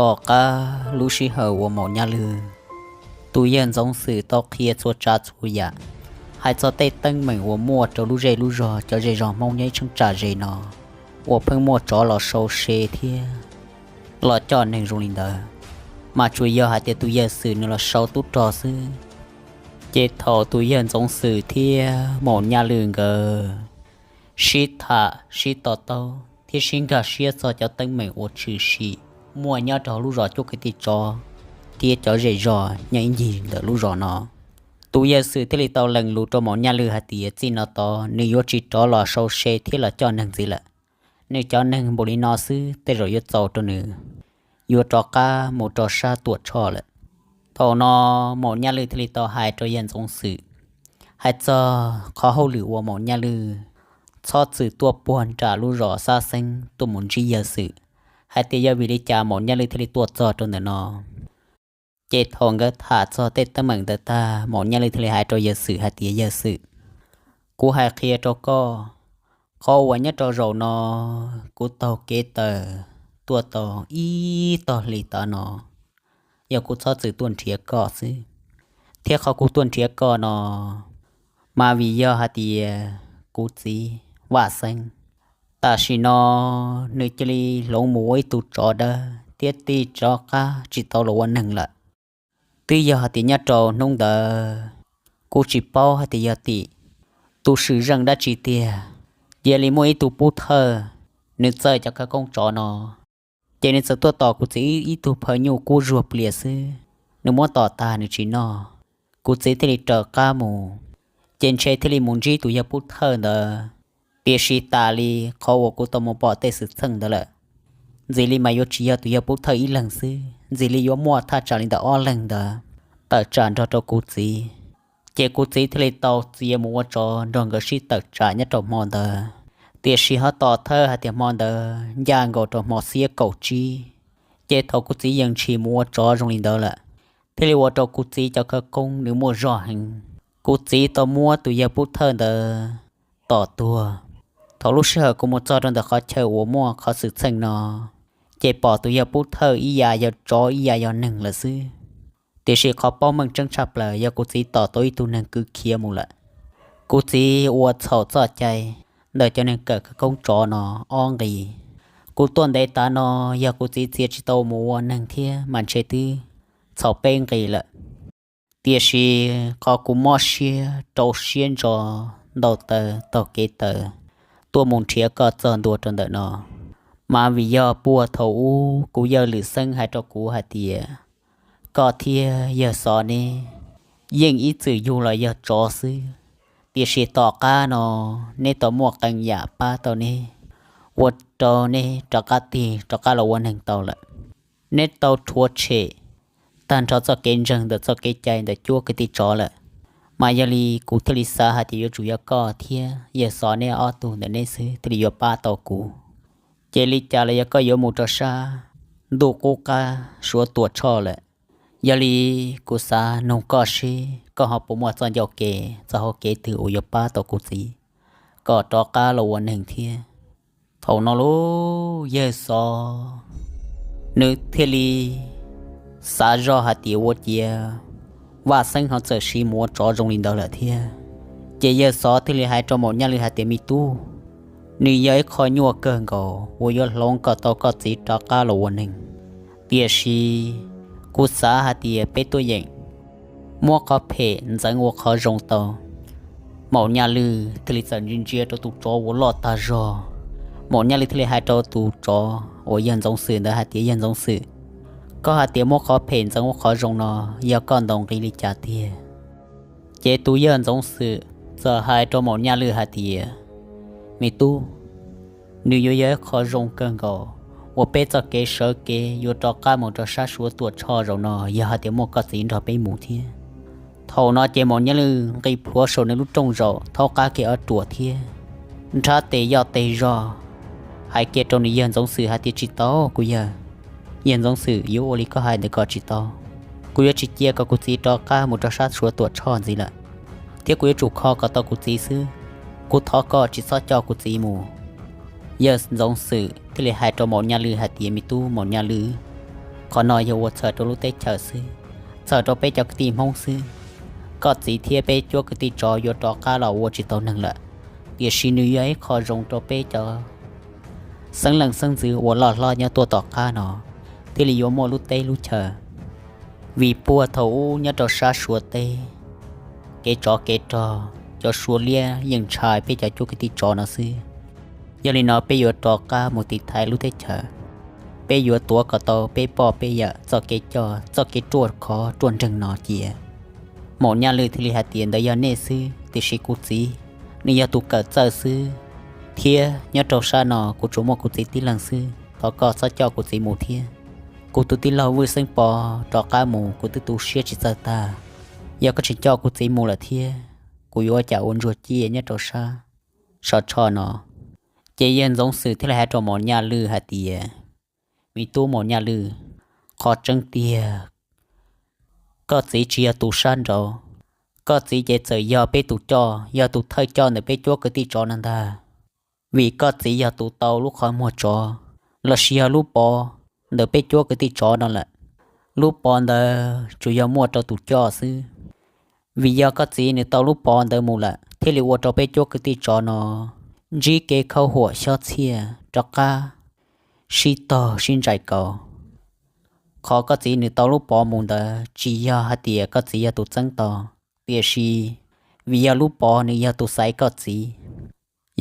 Tom qab lub sij hawm uas Maum Nyaj Lwg, tus yawg Ntxoov Xwm tau qhia txhua tsav txhua yam, hais txog tej teeb meem uas muaj rau lub zej lub zog cov zej zog Hmoob nyob ib cheeb tsam ze no, uas pheej muaj tsov los sau se thiab los coj neeg zoo li ntawd, mas tsuas yog hais tias tus yawg Xwm nws los sau tub rog xwb. Ces thaum tus yawg Ntxoov Xwm thiab Maum Nyaj Lwg nkawd sib tham sib to taub thiab sib nkag siab txog cov teeb meem uas tshwm sim muaj nyob rau hauv lub zos cuab kwv tij tsov thiab cov zej zog nyob ib ncig ntawm lub zos no, tus yawg Xwm thiaj li tau lees lus rau Maum Nyaj Lwg hais tias txij no tod nws yuav tsis rov los sau se thiab los coj neeg ntxiv lawm. Nws cov neeg npaum li no xwb tej zaum yuav txaus rau nws yuav rov qab mus rau sab Tuam Tshoj lawm. Thaum no Maum Nyaj Lwg thiaj li tau hais rau yawg Ntxoov Xwm, hais txog qhov hauj lwm uas Maum Nyaj Lwg txhob txwm tuaj puag nram lub zos Xab Xeeb tuaj mus ntsib yawg Xwm, hais tias yog vim li cas Maum Nyaj Lwg thiaj li tuaj txog rau ntawm no. Ces thaum nkawd tham txog tej teeb meem ntawd tag, Maum Nyaj Lwg thiaj li hais rau yawg Xwm hais tias, Yawg Xwm, kuv hais qhia rau koj, qhov uas nyob rau zaum no kuv taug kev taws tuaj tau ib tog hlis tav no, yog kuv txhob txwm tuaj nrhiav koj xwb, thiab qhov kuv tuaj nrhiav koj no mas vim yog hais tias kuv txiv Vaj Xeeb tam sim no nws cia li hloov mus ua ib tug tsov dawb thiab tig rov qab tsis tau los ua neeg lawm. Twb yog hais tias nyob rau hnub ntawd kuv tsis paub hais tias yog tim tus swm zeej dab tsi tiag, cia li muaj ib tug pub thawj, nws txawj cov khawv koob tsov no, ces nws txawm tuaj tom kuv txiv ib tug phaw nyuj kub zuag plias xwb, nws muab tom tag nws tsis noj, kuv txiv thiaj li raws qab mus, ces ntshe thiaj li mus ntsib tus yawg pub thawj ntawd. Tiam sis tas li qhov uas kuv tau mus pom tej xwm txheej ntawd lawm, ntxim li mas yuav tsis yog tus yawg pub thawj ib leeg xwb, ntxim li yuav muaj thaj tsam li ntawm ob leeg ntawd tawm tsam nrog rau kuv txiv. Ces kuv txiv thiaj li tau txiav mus ua tsov nrog nkawd sib tawm tsam nyob rau hmo ntawd, tiam sis ho tom thawj hais tias hmo ntawd ncaj nkaus rau hmo xiab kaum tsib. Ces thaum kuv txiv yeej tshis mus ua tsov zoo li ntawd lawm, thiaj li ua rau kuv txiv cov khawv koob nws muaj zog heev. Kuv txiv tau muab tus yawg pub thawj ntawd tom tuag. Thaum lub sij hawm kuv mus txog rau ntawm qhov chaw uas muaj qhov xwm txheej no, ces pom tus yawg pub thawj ib yam yog tsov ib yam yog neeg lawm xwb. Tiam sis qhov paub meej tseeb tshaj plaws yog kuv txiv tom tau ib tug neeg kwv khiav mus lawm. Kuv txiv ua txhaum txoj cai ntawm cov neeg kawm khawv koob tsov no ob nqis. Kuv tuaj ntev tav no, yog kuv txiv txia tsis tau mus ua neeg thiab mas ntshe twb txhaum peb nqis lawm. Tiam sis qhov kuv mob siab rau siab ntso ntau taw taug kev taws tuaj mus nrhiav koj txog ntua rau ntawm no, mas vim yog puag thaum ub kuv yawg Lwm Xeeb hais rau kuv hais tias koj thiab yawg Xov neb yeej ib txwm yug los yog tsov xwb, tiam sis tom qab no neb tau muaj qee yam pab tau neb, ua rau neb rov qab tig rov qab los ua neeg tau lawm. Neb tau rhuav tshem tag nrho txoj kev ntseeg ntawm txoj kev cai ntawm cuab kwv tij tsov lawm, mas yog li kuv thiaj li xav hais tias yuav tsum yog koj thiab yawg Xov neb ob tug ntawm neb xwb thiaj li yuav pab tau kuv. Ces li cas los yog koj yuav mus rau sab ntuj qub qab Suav Tuam Tshoj lawm. Yog li kuv xav nug koj seb koj ho puas muaj txoj ncauj kev txoj hauv kev twg uas yuav pab tau kuv txiv kom rov qab los ua neeg thiab. Thaum no lub yawg Xov nws thiaj li xav zoj hais tias ua ciav Vaj Xeeb ho txawm siv mus ua tsov zoo li ntawd lawm thiab. Ces yawg Xov thiaj li hais rau Maum Nyaj Lwj hais tias, Me tub, nws yog ib qho nyuaj kawg nkaus uas yuav hloov kom tau koj txiv rov qab los ua neeg. Tiam sis kuv xav hais tias peb tuaj yeem muab qhov phem ntxeev ua qhov zoo tau. Maum Nyaj Lwj thiaj li txawm ntsia ntsia rau tus tsov uas loj tag zog. Maum Nyaj Lwj thiaj li hais rau tus tsov uas yawg Ntxoov Xwm ntawd hais tias, Yawg Ntxoov Xwm, koj hais tias muab qhov phem ntxeev ua qhov zoo no, yog koj ntaus nqi li cas tiag? Ces tus yawg Ntxoov Xwm txawm hais rau Maum Nyaj Lwj hais tias, Me tub, nws yuav yog ib qho zoo kawg nkaus uas peb txoj kev sawv kev yuav rov qab mus rau sab Suav Tuam Tshoj zaum no yog hais tias muaj koj txiv nrog peb mus thiab. Thaum no ces Maum Nyaj Lwj nqis plhuav saum nws lub rooj zaum thaub qab kiag ob ruam thiab nrhab tes yoj tes zog hais kiag rau nws yawg Ntxoov Xwm hais tias, Tsis tau kuv yawg. Yawg Ntxoov Xwm, yuav ua li koj hais ntawd kom tsis tau. Kuv yuav tsis cia kom kuv txiv rov qab mus rau sab Suav Tuam Tshoj ntxiv lawm, thiab kuv yuav tsum kho kom tau kuv txiv xwb. Kuv thov koj tsis txhob coj kuv txiv mus. Yawg Ntxoov Xwm thiaj li hais rau Maum Nyaj Lwj hais tias, Me tub Maum Nyaj Lwj, Qhov no yog ua txhawm rau lub teb chaws xwb, txhawm rau peb cov kwv tij Hmoob xwb. Koj txiv thiab peb cuab kwv tij tsov yuav rov qab los ua tsis tau neeg lawm, tiam sis nws yog ib qho zoo rau peb cov xeeb leej xeeb ntxwv uas loj hlob nyob tuaj tom qab no thiaj li yuav muaj lub teb lub chaw. Vim puag thaum ub nyob rau sab Suav teb, kev tsov kev rog, cov Suav liab yeej ntshai peb cov cuab kwv tij tsov no xwb. Yog li no peb yuav rov qab mus tiv thaiv lub teb chaws, peb yuav tuav kom tau peb poj peb yawm txoj kev coj, txoj kev ruaj khov ruaj nreeg no cia. Maum Nyaj Lwj thiaj li hais tias, ntawd yog nej xwb, tiam sis kuv txiv, nws yog tus kawm txawj xwb, thiab nyob rau sab no kuv tsuas muaj kuv txiv tib leeg xwb, thov koj txhob coj kuv txiv mus thiab. Kuv tus tij laug Vwj Xeeb Pov rov qab mus kuv twb tu siab tsis txawj tag, yog koj tsis coj kuv txiv mus lawm thiab, kuv yuav ua cas ua ntsuag ciaj nyob rau sab Sov Tsho no. Ces yawg Ntxoov Xwm thiaj li hais rau maum Nyaj Lwj hais tias, me tub maum Nyaj Lwj, qhov tseeb tiag, koj txiv tsis yog tus sab nraud. Koj txiv ces txawm yog peb tus coj, yog tus thawj coj ntawm peb cuab kwv tij tsov no ntag. Vim koj txiv yog tus tau lub qhov muag tsov, lossis yog lub pov ntawm peb cuab kwv tij tsov no lawm. Lub pov ntawd tsuas yog muaj rau tus coj xwb. Vim yog koj txiv nws tau lub pov ntawd mus lawm thiaj li ua rau peb cuab kwv tij tsov no ntsib kev khaub huam xyob txhiaj rov qab sib tog sib ntsais kaus. Qhov koj txiv nws tau lub pov mus ntawd tsis yog hais tias koj txiv yog tus txeeb tau, tiam sis vim yog lub pov nws yog tus xaiv koj txiv.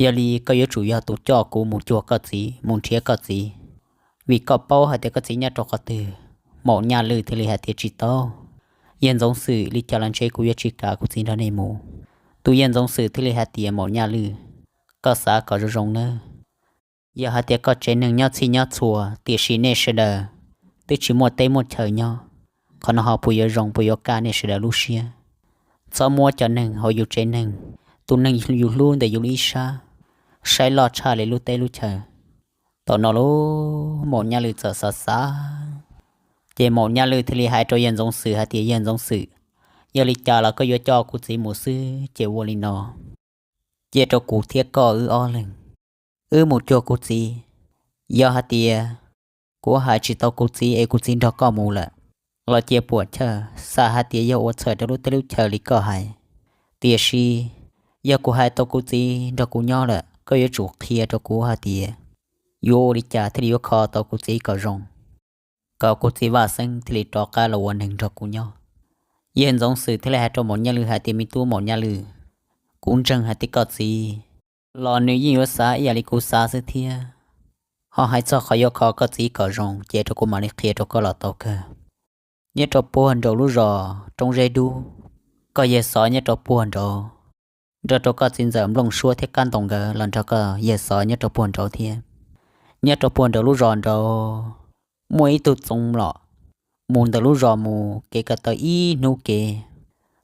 Yog li koj yuav tsum yog tus coj kuv mus cuag koj txiv, mus nrhiav koj txiv, vim koj paub hais tias koj txiv nyob rau qhov twg. Maum Nyaj Lwj thiaj li hais tias, tsis tau, yawg Ntxoov Xwm, li cas los ntshe kuv yuav tsis kam kuv txiv nrog nej mus. Tus yawg Ntxoov Xwm thiaj li hais tias, maum Nyaj Lwj, koj xav kom zoo zoo nawb. Yog hais tias koj tsev neeg nyob txhij nyob txhua, tiam sis nej sawv daws twb tsis muaj teb muaj chaw nyob, qhov no ho puas yuav zoo, puas yuav kaj nej sawv daws lub siab? Txhob muab cov neeg hauv yus tsev neeg, tus neeg yus hlub ntawm yus ib sab, saib loj tshaj li lub teb lub chaw. Thaum no lub maum Nyaj Lwj txawm xav xav, ces maum Nyaj Lwj thiaj li hais rau yawg Ntxoov Xwm hais tias, yawg Ntxoov Xwm, yog li cas los koj yuav coj kuv txiv mus xwb ces ua li no, cia rau kuv thiab koj wb ob leeg, wb mus cuag kuv txiv. Yog hais tias kuv hais tsis tau kuv txiv es kuv txiv nrog koj mus lawm los cia puam chawj, xav hais tias yog ua txhawm rau lub teb lub chaw li koj hais. Tiam sis yog kuv hais tau kuv txiv nrog kuv nyob lawm, koj yuav tsum qhia rau kuv hais tias yuav ua li cas thiaj li yuav kho tau kuv txiv kom zoo, kom kuv txiv Vaj Xeeb thiaj li rov qab los ua neeg nrog kuv nyob. Yawg Ntxoov Xwm thiaj li hais rau maum Nyaj Lwj hais tias, me tub maum Nyaj Lwj, kuv ntseeg hais tias koj txiv los nws yeej yuav xav ib yam li kuv xav xwb thiab. Ho hais txog qhov yuav kho koj txiv kom zoo ces rau kuv mam li qhia rau koj los tau kawg. Nyob rau puag nraum lub zos Roob Zeb Dub, koj yawg xov nyob rau puag nraud, nrog rau koj txiv ntxawm Nplooj Suab thiab Kab Ntoo nkawd los nrog koj yawg xov nyob rau puag nraud thiab. Nyob rau puag nraum lub zos nraud muaj ib tug txoov mlom mus ntawm lub zos mus kev ko taw ib hnub kev.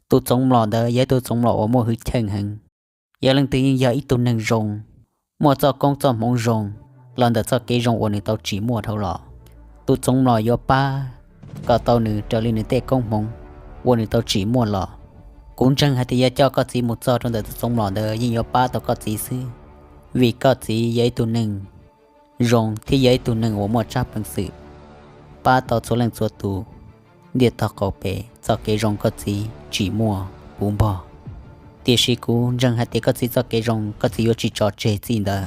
Tus txoov mlom ntawd yog ib tug txoov mlom uas muaj hwj chim heev, yog leej twg yeej yog ib tug neeg zoo, muaj txoj koob txoj hmoov zoo los ntawm txoj kev zoo uas nws tau tsim muaj dhau los, tus txoov mlom yuav pab kom tau nws raws li nws tej koob hmoov uas nws tau tsim muaj los. Kuv ntseeg hais tias yog coj koj txiv mus txog rau ntawm tus txoov mlom ntawd yeej yuav pab tau koj txiv xwb, vim koj txiv yog ib tug neeg zoo thiab yog ib tug neeg uas muaj tsab peev xwm pab tau txhua leej txhua tus ntiaj tog qaum pem txoj kev zoo koj txiv tsim muaj puv npog. Tiam sis kuv ntseeg hais tias koj txiv txoj kev zoo koj txiv yuav tsis tso tseg txij ntawd,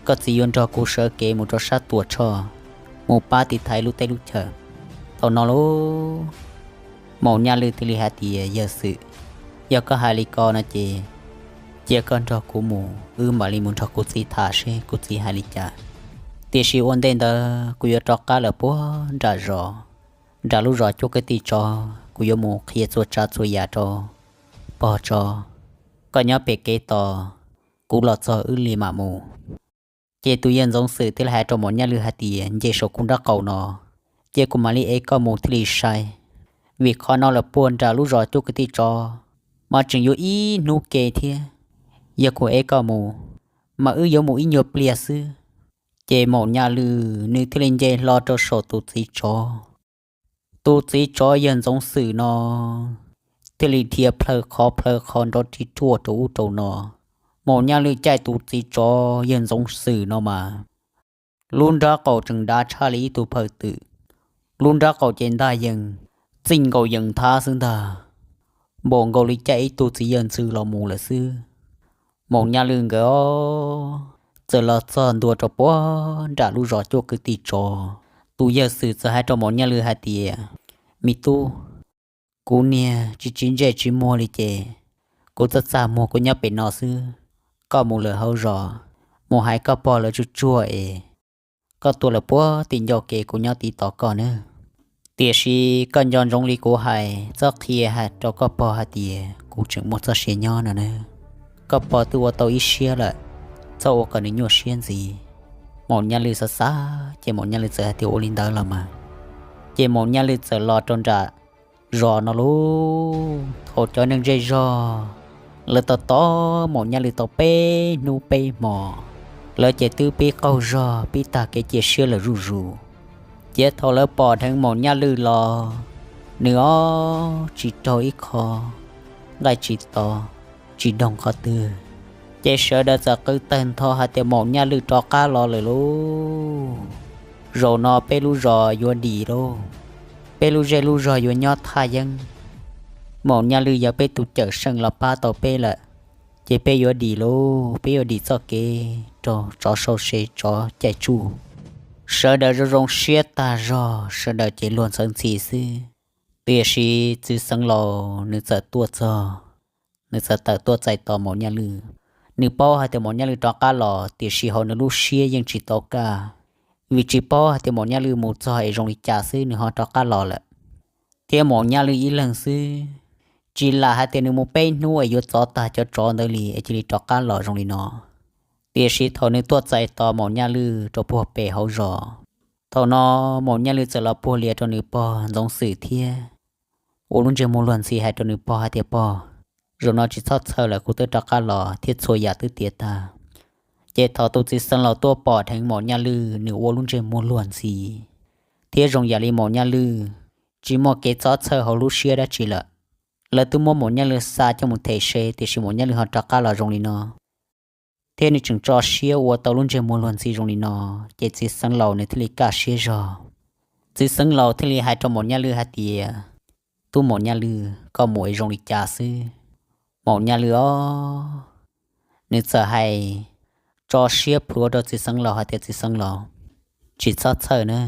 koj txiv yuav nrog kuv sawv kev mus rau sab Tuam Tshoj, mus pab tiv thaiv lub teb lub chaw. Thaum no lub maum Nyaj Lwj thiaj li hais tias, yawg Xwm, yog koj hais li ko no ces cia koj nrog kuv mus, wb mam li mus nrog kuv txiv tham seb kuv txiv hais li cas. Tiam sis ua ntej ntawd kuv yuav rov qab lawm puag nram zos, nram lub zos cuab kwv tij tsov, kuv yuav mus qhia txhua tsav txhua yam rau pog tso. Koj nyob pem kev tos, kuv los txog wb li mam mus. Ces tus yawg Ntxoov Xwm thiaj li hais rau maum Nyaj Lwj hais tias, nce saum kuv nraub qaum no, ces kuv mam li ev koj mus thiaj li sai. Vim qhov no lawm puag nram lub zos cuab kwv tij tsov mas tseem yuav ib hnub ke thiab. Yog kuv ev koj mus mas wb yuav mus ib nyuag pliag xwb. Ces maum Nyaj Lwj nws thiaj li nce hlo rau saum tus txiv tsov. Tus txiv tsov yawg Ntxoov Xwm no thiaj li dhia plhaw qhov plhaw qhov nrov ris ruaj rau ub rau no. Maum Nyaj Lwj caij tus txiv tsov yawg Ntxoov Xwm no mas lub nraub qaum tseem dav tshaj li ib tug phaw twm. lub nrab qaum ces ntaj yees, txij nkaus yees thab xwb ntag, npaum nkaus li caij ib tug txiv yawg ntxwv los mus lawm xwb. Maum Nyaj Lwj nkawd ob txawm los txog ntua rau puag nram lub zos cuaj kwv tij tsov. Tus yawg Xwm txawm hais rau Maum Nyaj Lwj hais tias, Me tub, kuv niag tsis tsis ntsej tsis muag li ces kuv txaj txaj muag kuv nyob pem no xwb. Koj mus lawm hauv zos, mus hais koj pog lawv tsuj tsuag es koj tuaj lawm puag tim ncauj kev, kuv nyob tiv tos koj nawb. Tiam sis koj nco ntsoov li kuv hais, txhob qhia hais rau koj pog hais tias kuv tseem muaj txoj sia nyob no nawb. Koj pog twb ua tau ib siab lawm, txhob ua kom nws nyuaj siab ntxiv. Maum Nyaj Lwj xav xav ces Maum Nyaj Lwj txawm hais tias, Ua li ntawd los mas. Ces Maum Nyaj Lwj txawm los rau nram zos no lauj. Thaum cov neeg zej zog lawv tos tos Maum Nyaj Lwj tau peb hnub peb hmo, lawv ces twb pib qaug zog pib tag kev cia siab lawm zuj zus. Ces thaum lawv pom dheev Maum Nyaj Lwj los, nws ob tsis raug ib qho nqaij, tsis to tsis doog qhov twg, ces sawv daws txawm qw tawg ntho hais tias, Maum Nyaj Lwj rov qab los lawm lauj. Zaum no peb lub zos yuav dim lauj, peb lub zej lub zog yuav nyob thaj yeeb. Maum Nyaj Lwj yog peb tus cawm seej los pab tau peb lawm, ces peb yuav dim lauj, peb yuav dim txoj kev raug tsov sau se tsov caij tsuj. Sawv daws zoo zoo siab tag zog, sawv daws ces luag ntxhawv ntxhi xwb. Tiam sis txiv xeev laus nws txawm tuaj txog, nws txawm tawm tuaj txais tos Maum Nyaj Lwj. Nws paub hais tias Maum Nyaj Lwj rov qab los, tiam sis hauv nws lub siab yeej tsis tau kaj, vim tsis paub hais tias Maum Nyaj Lwj mus txog es zoo li cas xwb nws ho rov qab los lawm. Thiab Maum Nyaj Lwj ib leeg xwb, tsis lam hais tias nws mus peb hnub es yuav txov tag cov tsov ntawd li es cia li rov qab los zoo li no. Tiam sis thaum nws tuaj txais tos Maum Nyaj Lwj rau puag pem hauv zos, thaum no Maum Nyaj Lwj txawm los puag lias rau nws pog Ntxoov Xwm thiab ua lub ntsej muag luag ntxhi hais rau nws pog hais tias, Pog, zaum no tsis txhob txhawj lawm, kuv twb rov qab los thiab txhua yam twb tiav tag. Ces thaum tus txiv xeev laus tuaj pom dheev Maum Nyaj Lwj, nws ua lub ntsej muag luag ntxhi thiab zoo yam li Maum Nyaj Lwj tsis muaj kev txhob txhawj hauv lub siab dab tsi lawm. Lawv twb muab Maum Nyaj Lwj xa coj mus them se, tiam sis Maum Nyaj Lwj ho rov qab los zoo li no, thiab nws tseem tso siab ua tau lub ntsej muag luag ntxhi zoo li no, ces txiv xeev laus nws thiaj li kaj siab zog. Txiv xeev laus thiaj li hais rau Maum Nyaj Lwj hais tias, Tub Maum Nyaj Lwj, koj mus es zoo li cas xwb? Maum Nyaj Lwj os, nws txawm hais tso siab plhuav rau txiv xeev laus hais tias, Txiv xeev laus, tsis txhob txhawj na,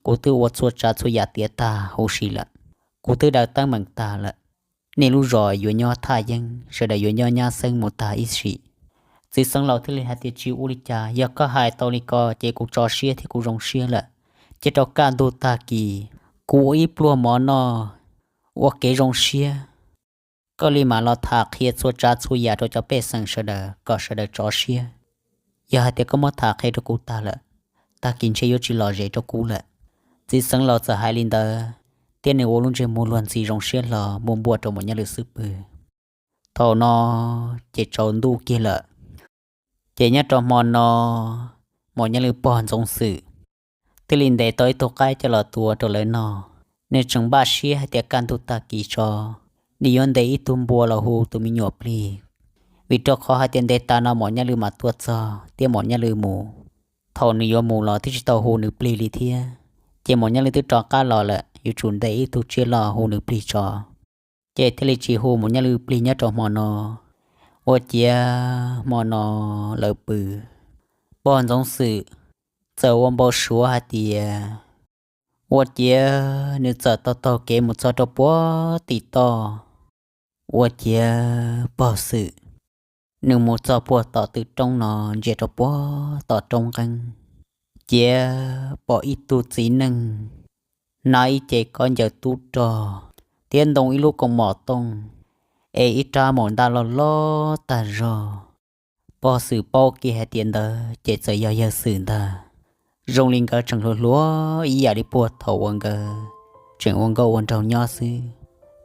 kuv twb ua txhua tsav txhua yam tiav tag huv si lawm, kuv twb daws teeb meem tag lawm. Nej lub zos yuav nyob thaj yeeb, sawv daws yuav nyob nyab xeeb mus tag ib sim. Txiv xeev laus thiaj li hais tias, Tsis ua li cas, yog koj hais tau li ko ces kuv tso siab thiab kuv zoo siab lawm. Cia rau kaj ntug tag kis, kuv ua ib pluag mov noj, ua kev zoo siab, koj li mam los tham qhia txhua tsav txhua yam rau cov pej xeem sawv daws kom sawv daws tso siab. Yog hais tias koj muab tham qhia rau kuv tag lawm, tag kis ntshe yuav tsis lom zem rau kuv lawm. Txiv xeev laus txawm hais li ntawd, thiab nws ua lub ntsej muag luag ntxhi zoo siab hlo muaj npuaj rau Maum Nyaj Lwj xwb pwg. Thaum no ces tsaus ntuj kiag lawm. Ces nyob rau hmo no, Maum Nyaj Lwj pog Ntxoov Xwm thiaj li ntes tau ib tug qaib coj los tua rau lawv noj. Nws tseem npaj siab hais tias kaj ntug tag kis tso, nws yuav ntes ib tug npua los hu tus me nyuam plig, vim rau qhov hais tias ntev tas no Maum Nyaj Lwj mam tuaj txog thiab Maum Nyaj Lwj mus. Thaum nws yuav mus los twb tsis tau hu nws plig li thiab, ces Maum Nyaj Lwj twb rov qab los lawm, yuav tsum ntes ib tug tsiaj loj hu nws plig tso. Ces thiaj li tsis hu Maum Nyaj Lwj plig nyob rau hmo no. Ua ciav hmo no lawv pw, pog Ntxoov Xwm txawm ua npau suav hais tias, ua ciav nws txawm taug taug kev mus txog rau puag tim toj. Ua ciav pog Xwm nws mus txog puag tom tw roob no, ntsia rau puag tom roob nqeeb, cia pom ib tug txiv neej hnav ib ce khaub ncaws tub rog thiab ntoo ib lub koos mom tooj, es ib rab maum ntaj loj loj tag zog. Pog Xwm paub kiag hais tias ntawd ces txawm yog yawg Xwm ntag. Zoo li nkawd tseem hluas hluas ib yam li puag thaum uas nkawd tseem ua nkauj ua nraug nyob xwb.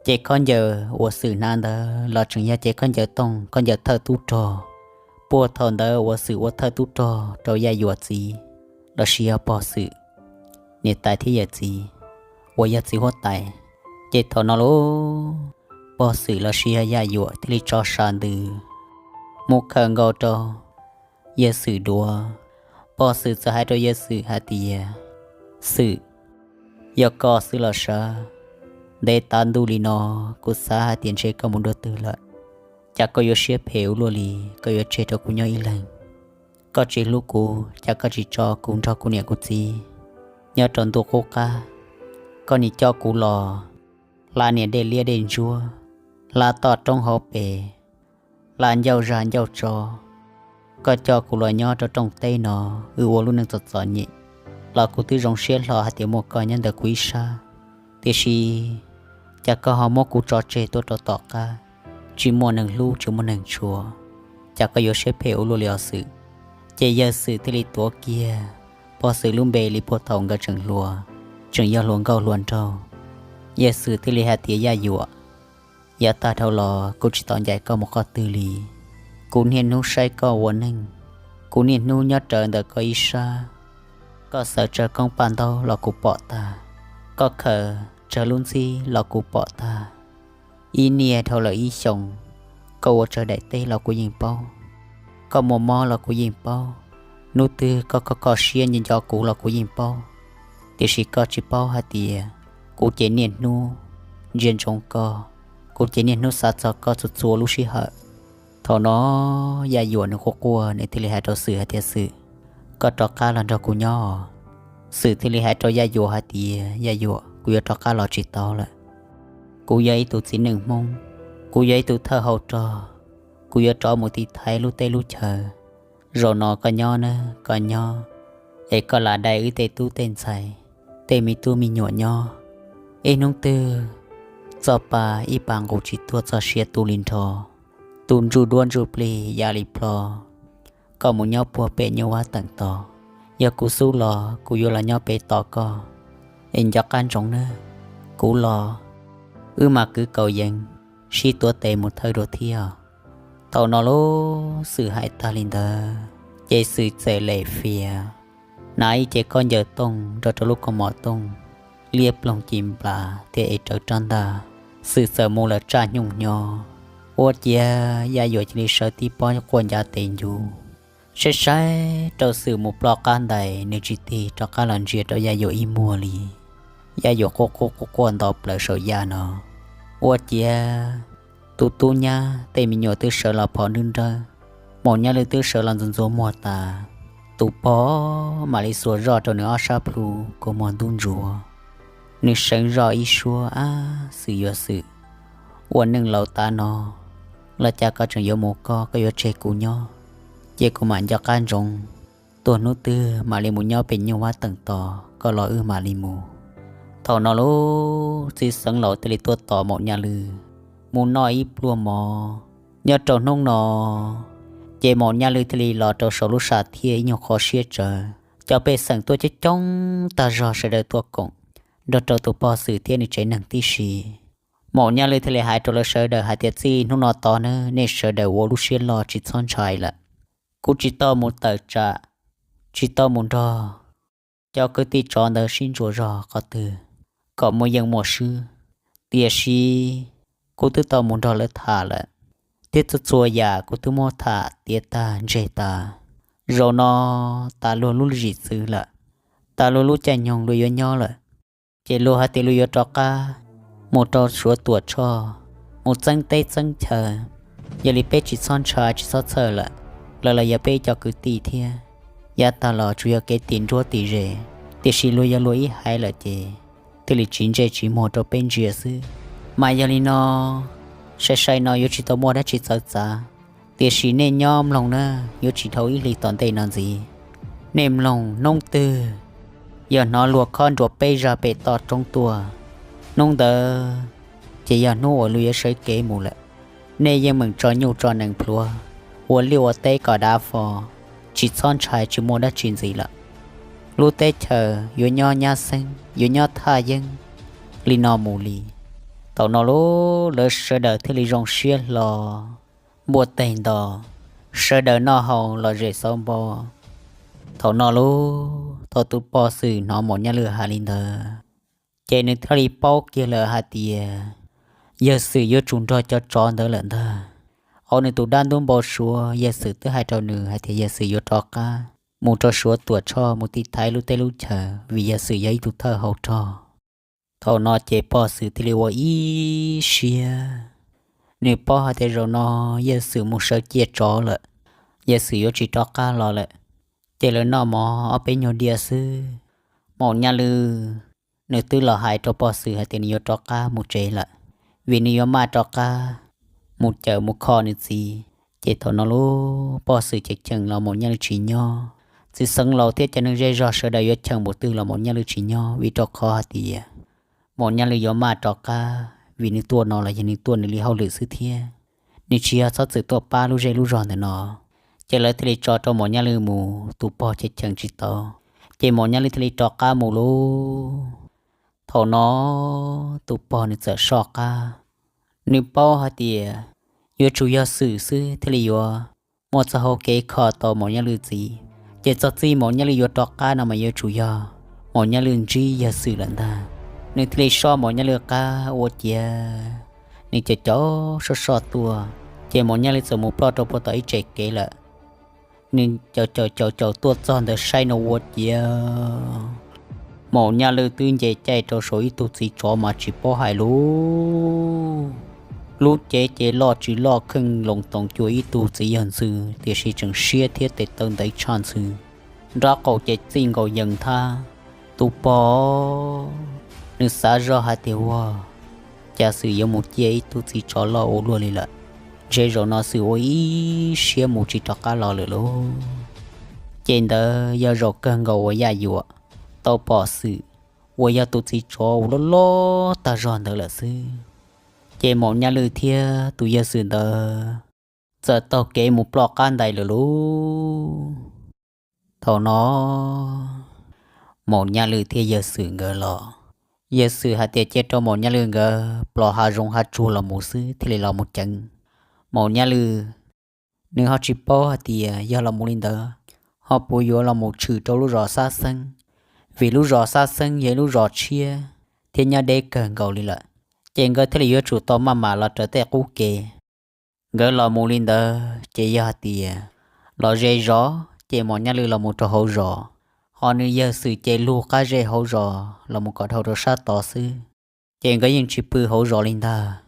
Ces khaub ncaws uas Xwm hnav ntawd los tseem yog cev khaub ncaws tooj, khaub ncaws thawj tub rog, puag thaum ntawd uas Xwm ua thawj tub rog rau Yaj Yuam txiv lossis yog pog Xwm niam tais thiab yawm txiv uas yog txiv huab tais. Ces thaum no lauj, pog Xwm lossis yog Yaj Yuam thiaj li tso sa ntws mus khawm nkaus rau yawg Xwm duav. Pog Xwm txawm hais rau yawg Xwm hais tias, Xwm, Yog koj xwb los sav, ntev tav ntuj li no, kuv xav hais tias ntshe koj mus dua twg lawm. Cas koj yuav siab phem ua luaj li, koj yuav tseg rau kuv nyob ib leeg? Koj tsis hlub kuv, cas koj tsis tso kuv nrog kuv niam kuv txiv nyob rau ntuj qub qab? Koj nim coj kuv los hla niam dej liab dej ntsuab, hla toj roob hauv pes, hla ncauj zag ncauj tso. Koj coj kuv los nyob rau rooj teb no, wb ua lub neej txom txom nyem, los kuv twb zoo siab hlo hais tias muaj koj nyob ntawm kuv ib sab. Tiam sis cas koj ho muab kuv tso tseg tuaj rau tom qab, tsis muaj neeg hlub tsis muaj neeg tshua, cas koj yuav siab phem ua luaj li os Xwm? Ces yawg Xwm thiaj li tuav kiag pog Xwm lub npe li puag thaum nkawd tseem hluas, tseem yog hluas nkauj hluas nraug. Yawg Xwm thiaj li hais tias, Yaj Yuam, yav tag dhau los kuv tsis tau ncaim koj mus qhov twg li. Kuv niaj hnub saib koj ua neej, kuv niaj hnub nyob rawv ntawm koj ib sab. Koj xaws tsawg koob paj ntaub los kuv pom tag, koj khaws tsawg lub ntxhib los kuv pom tag. Ib niaj dhau lawm ib xyoos, koj ua tsawg daim teb los kuv yeej paub, koj muaj mob los kuv yeej paub, hnub twg koj kho kho siab nco nco kuv los kuv yeej paub. Tiam sis koj tsis paub hais tias kuv ces niaj hnub ntsia ntsoov koj, kuv ces niaj hnub xav txog koj txhua txhua lub sij hawm. Thaum no Yaj Yuam nws quaj quaj, nws thiaj li hais rau Xwm hais tias, Xwm, koj rov qab los nrog kuv nyob. Xwm thiaj li hais rau Yaj Yuam hais tias, Yaj Yuam, kuv yuav rov qab los tsis tau lawm. Kuv yog ib tug txiv neej Hmoob, kuv yog ib tug thawj hau rog, kuv yuav rov mus tiv thaiv lub teb lub chaw. Zaum no koj nyob na, koj nyob, es koj lam dai wb tej tub tej ntxhais, tej me tub me nyuam nyob. Ib hnub twg txoj pa ib pa nqus tsis tuag, txoj sia tu li nrho, tu ntsuj duab ntsuj plig ya li plho. Koj mus nyob puag pem nyuj vab teem tos, yog kuv xub los kuv yuav los nyob pem tos koj. Es nco qab ntsoov nawb, kuv los wb mam kwv kaus yees, sib tuav tes mus thawj dua thiab. Thaum no lub Xwm hais tag li ntawd, ces Xwm txawm lem fias, hnav ib ce khaub ncaws tooj nrog rau lub kaus mom tooj, liab ploog ci nplas thiab ev rawv rab ntaj. Xwm txawm mus lawm tsaj hnyuj hnyo. Ua ciav Yaj Yuam cia li sawv tib pob quaj ncav tes ncuv, saib saib rau Xwm mus ploj qab ntais, nws tsis tig rov qab los ntsia rau Yaj Yuam ib muag li. Yaj Yuam quaj quaj quaj quaj nto plaws saum yaj no. Ua ciav tus tub nyab tej me nyuam twb sawv los phov nrwb nrawb, Maum Nyaj Lwj twb sawv los ntxuav ntxuav muag tas. Tus pog mam li xuas zoj rau nws ob sab plhu kua muag ntub ntsuav. Nws seev zoj ib suab, Ab, Xwm yuav Xwm, ua neej laus tav no los cas koj tseem yuav mus koj, koj yuav tseg kuv nyob, ces kuv mam nco qab ntsoov, tuag hnub twg mam li mus nyob pem nyuj vab teem tos koj los wb mam li mus. Thaum no lub txiv xeev laus thiaj li tuaj tos Maum Nyaj Lwj mus noj ib pluag mov. Nyob rau hnub no ces Maum Nyaj Lwj thiaj li los rau saum lub sam thiaj ib nyuag qhov siab tsawv. Cov pej xeem tuaj coob coob tag zog sawv daws tuaj koom nrog rau tus pog Xwm thiab nws tsev neeg tib si. Maum Nyaj Lwj thiaj li hais rau lawv sawv daws hais tias, Txij hnub no tod nawb, nej sawv daws ua lub siab loj tsis txhob ntshai lawm. Kuv tsis tau mus tawm tsam, tsis tau mus nrog cov kwv tij tsov ntawd sib ntsuas zog qhov twg kom muaj yeej muaj swb. Tiam sis kuv twb tau mus nrog lawv tham lawm, thiab txhua txhua yam kuv twb muab tham tiav tag ntseg tas. Zaum no tas luag lub zim txwv lawm, tas luag lub caij nyoog luag yuav nyob lawm, ces luag hais tias luag yuav rov qab mus rau Suav Tuam Tshoj, mus txeeb teb txeeb chaw. Yog li peb tsis txhob ntshai tsis txhob txhawj lawm, lawv los yog peb cov kwv tij thiab. Yav tag los tsuas yog kev tim nruab tim ze, tiam sis luag yog luag ib haiv lawm ces thiaj li tsis ntsej tsis muag rau peb ntsia xwb. Mas yog li no, sai sai no yuav tsis tau muaj dab tsi txawv txav, tiam sis nej nyob mloog na, yuav tsis dhau ib hlis tom ntej no ntxiv. Nej mloog, hnub twg yog hnov luag khob nruas peb zaj pem toj roob tuaj, hnub ntawd ces yog hnub uas luag yuav sawv kev mus lawm. Nej yeej meem tso nyuj tso nees plhuav, ua liaj ua teb kom dav fo, tsis txhob ntshai tsis muaj dab tsi ntxiv lawm. Lub teb chaws yuav nyob nyab xeeb, yuav nyob thaj yeeb li no mus li. Thaum no lub lawv sawv daws thiaj li zoo siab hlo, npuaj teg nto, sawv daws noj haus lom zem xauv npo. Thaum no lub, thaum tus pog Xwm hnov Maum Nyaj Lwj hais li ntawd, ces nws thiaj li paub kiag lawm hais tias yawg Xwm yuav tsum nrog cov tsov ntawd lawm ntag. Hauv nws tus dab ntub npau suav, yawg Xwm twb hais rau nws hais tias yawg Xwm yuav rov qab mus rau Suav Tuam Tshoj mus tiv thaiv lub teb lub chaw vim yawg Xwm yog ib tug thawj hau rog. Thaum no ces pog Xwm thiaj li ua ib siab, nws paub hais tias zaum no yawg Xwm mus sawv cia tsov lawm, yawg Xwm yuav tsis rov qab los lawm. Ces lawv noj mov ob peb nyuag diav xwb, Maum Nyaj Lwj nws twb los hais rau pog Xwm hais tias nws yuav rov qab mus tsev lawm, vim nws yuav maj rov qab mus cawm mus kho nws txiv. Ces thaum no lub pog Xwm cheem cheem los Maum Nyaj Lwj tsis nyob, txiv xeev laus thiab cov neeg zej zog sawv daws yuav cheem npaum twg los Maum Nyaj Lwj tsis nyob, vim rau qhov hais tias Maum Nyaj Lwj yuav maj rov qab, vim nws tuaj no los yog nws tuaj nws li hauj lwm xwb thiab, nws tsis yog txhob txwm tuaj pab lub zej lub zog ntawm no. Ces lawv thiaj li tso rau Maum Nyaj Lwj mus, tus pog cheem cheem tsis tau, ces Maum Nyaj Lwj thiaj li rov qab mus lauj. Thaum no tus pog nws txawm soj qab, nws paub hais tias yuav tsum yog Xwm xwb thiaj li yuav muaj txoj hau kev kho tau Maum Nyaj Lwj txiv. Ces txog txij Maum Nyaj Lwj yuav rov qab no mas yuav tsum yog Maum Nyaj Lwj ntsib yawg Xwm lawm ntag. Nws thiaj li soj Maum Nyaj Lwj qab ua ciav nws caum caum soj soj tuaj, ces Maum Nyaj Lwj txawm mus ploj rau puag tom ib tsev kev lawm. Nws caum caum caum caum tuaj txog ntawd saib no ua ciav Maum Nyaj Lwj twb nce caij rau saum ib tug txiv tsov mas tsis paub hais lus. Lub cev ces loj tsis loj kheej loos toos cuag ib tug txiv yawg ntxwg, tiam sis tseem siab thiab tes taw ntev tshaj ntxwg. Nraub qaum ces txij nkaus yees thab. Tus pog nws xav zoj hais tias ua cas Xwm yuav mus ciaj ib tug txiv tsov loj ua luaj li lawm, ntshe zaum no Xwm ua ib siab mus tsis rov qab los lawm lauj. Ces ntawd yog zaum kawg nkaus uas Yaj Yuam tau pom Xwm uas yog tus txiv tsov uas loj loj tag zog ntawd lawm xwb. Ces Maum Nyaj Lwj thiab tus yawg Xwm ntawd txawm taug kev mus ploj qab ntais lawm lauj. Thaum no Maum Nyaj Lwj thiab yawg Xwm nkawd los, yawg Xwm hais tias cia rau Maum Nyaj Lwj nkawd plos hav zoov hav tsuag los mus xwb thiaj li los mus ceev. Maum Nyaj Lwj nws ho tsis paub hais tias yog los mus li ntawd ho puas yuav los mus tshwm rau lub zos Xab Xeeb, vim lub zos Xab Xeeb yog ib lub zos tshiab thiab nyob deb kawg nkaus li lawm. Ces nkawd thiaj li yuav tsum tau maj mam los raws tej qub kev. Nkawd los mus li ntawd ces yog hais tias los ze zos ces Maum Nyaj Lwj los mus rau hauv zos, ho nws yawg Xwm ces lug qab zej hauv zos los mus kom dhau rau sab tod xwb. Ces nkawd yeej tsis pw hauv zos li ntag.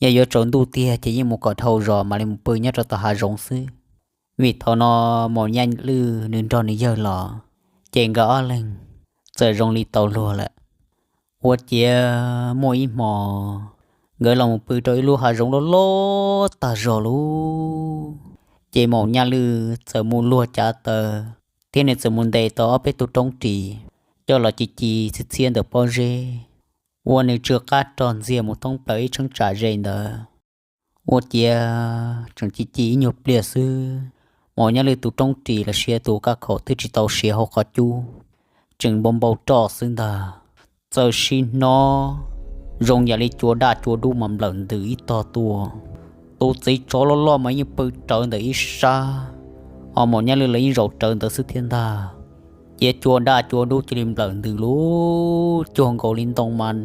Yog yuav tsaus ntuj tiag ces yeej mus kom dhau zos mam li mus pw nyob rau tom hav zoov xwb. Vim thaum no Maum Nyaj Lwj nws nrog nws yawg los, ces nkawd ob leeg txawm zoo li tau luag lawm. Ua ciav muaj ib hmo nkawd los mus pw rau ib lub hav zoov loj loj tag zog lauj. Ces Maum Nyaj Lwj txawm mus luag cav taws thiab nws txawm mus ntes tau ob peb tug roob ris coj los ci ci txhiab txhiab ntawm pob zeb, ua nws tsw qab rog ntxiag mus thoob plaws ib cheeb tsam ze ntawd. Ua ciav tseem ci ci ib nyuag pliag xwb, Maum Nyaj Lwj tus roob ris los sis tus kab khaum twb tsis tau siav hauv qhov cub, tseem npau npau roj xwb ntag. Txawm sim hnov zoo yam li cua daj cua dub mas nplawm ntws ib tog tuaj. Tus txiv tsov loj loj mas yeej pw rawv ntawm ib sab, ho Maum Nyaj Lwj los yeej zaum rawv ntawd xwb thiab ntag. Ciav cua daj cua dub cia li nplawm ntws lub cuag nkaus li ntoo mas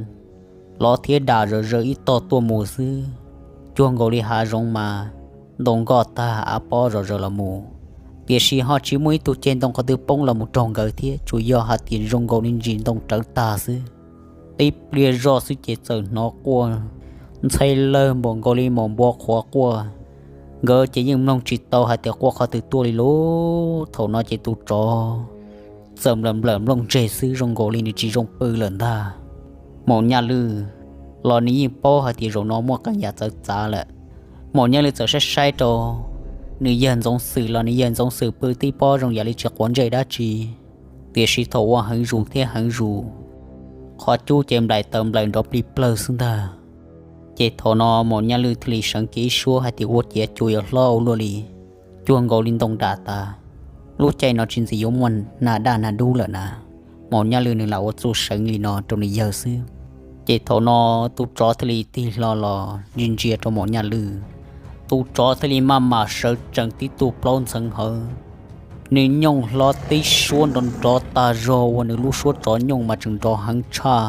lov thiab dam zom zaws ib tog tuaj mus xwb, cuag nkaus li hav zoov mas ntoo nkoj tag av pob zom zaws los mus. Tiam sis ho tsis muaj ib tug ceg ntoo qhov twg poob los mus raug nkawd thiab, tsuas yog hais tias zoo nkaus li ntsis ntoo rawv tag xwb. Tib pliag zoj xwb ces txawm hnov quaj ntxhai lawg npaum nkaus li maum npua qhuav quaj. Nkawd ces yeej mloog tsis tau hais tias quaj qhov twg tuaj li lauj. Thaum no ces tus tsov txawm nplawm nplawm nplooj ntseg xwb, zoo nkaus li nws tsis zoo pw lawm ntag. Maum Nyaj Lwj los nws yeej paub hais tias zaum no muaj qee yam txawv txav lawm. Maum Nyaj Lwj txawm saib saib rau nws yawg Ntxoov Xwm los nws yawg Ntxoov Xwm pw tib pob zoo yam li tsis quav ntsej dab tsi, tiam sis thaum ua heev zus thiab heev zus, qhov cub ces nplaim taws nplaim nrov plig plawg xwb ntag. Ces thaum no Maum Nyaj Lwj thiaj li seev kiag ib suab hais tias ua ciav cua yuav hlob ua luaj li, cuag nkaus li ntoo dam tas. Lub caij no tsis ntxim yuav muaj nag daj nag dub lawm na. Maum Nyaj Lwj nws lam ua txuj seev li no rau nws yawg xwb. Ces thaum no tus tsov thiaj li tig hlo los ntsia ntsia rau Maum Nyaj Lwj. Tus tsov thiaj li maj mam sawv tsees tib tug plaub ntxeev hawv, nws nyooj hlo tib suab nrov nrov tag zog uas nws lub suab tsov nyooj mas tseem nrov heev tshaj.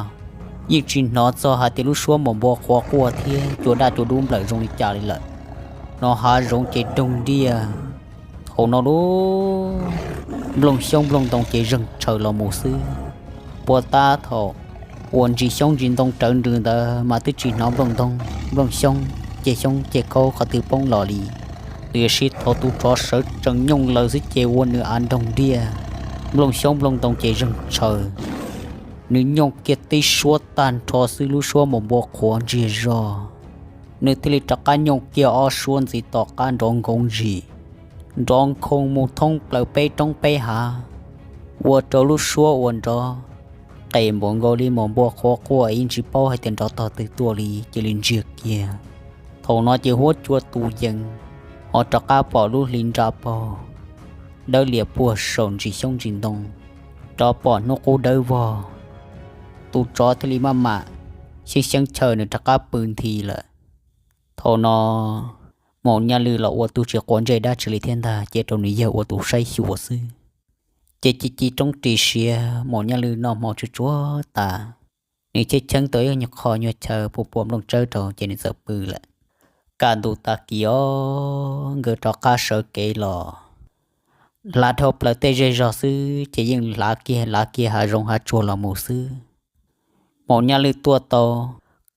Yeej tsis hnov txog hais tias lub suab maum npua qhuav quaj thiab cua daj cua dub nplawm zoo li cas li lawm. No hav zoov ces doog diaj. Thaum no lub nplooj xyoob nplooj ntoo ces zeeg tshaws los mus xwb. Puas tab thaum uas ntsis xyoob ntsis ntoo rawv nrws ntawd mas twb tsis hnov nplooj ntoo, nplooj xyoob, ceg xyoob ceg khaub qhov twg poob los li. Tiam sis thaum tus tsov sawv tsees nyooj lawm xwb ces ua nws av nroog ntiaj, nplooj xyoob nplooj ntoo ces zeeg tshaws. Nws nyooj kiag tib suab tag nrho xwb, lub suab mus npua qhuav ntsiag zog, nws thiaj li rov qab nyooj kiag ob suab ntxiv tom qab nrov nkoov zim, nrov nkhoos mus thoob plaws peb roob peb hav, ua rau lub suab uas nrov qes npaum nkaus li mus npua qhuav quaj ib ntsis paub hais tias nrov tog twg tuaj li cia li ntsiag kiag. Thaum no ces huab cua tus yees, ho rov qab pom lub hli nra paug dawb lias puag saum ntsis xyoob ntsis ntoo, rov pom hnub qub dawb vog. Tus tsov thiaj li maj mam xyeeb xyeeb chaw nws rov qab pw nthi lawm. Thaum no Maum Nyaj Lwm los ua tug tsis quav ntsej dab tsi li thiab ntag, cia rau nws yawg ua tus saib xyuas xwb. Ces ci ci roob ris siav, Maum Nyaj Lwm noj hmo tsuj tsuav tas, nws cheeb cheeb tau ib qho nyuag chaw puas puas nplooj tsawb rau ces nws txawm pw lawm. Kaj ntug tag kis os, nkawd rov qab sawv kev los, hlav dhau plaws tej zej zog xwb ces yeej hlav kiag hlav kiag hav zoov hav tsuag los mus xwb. Maum Nyaj Lwm tuaj tau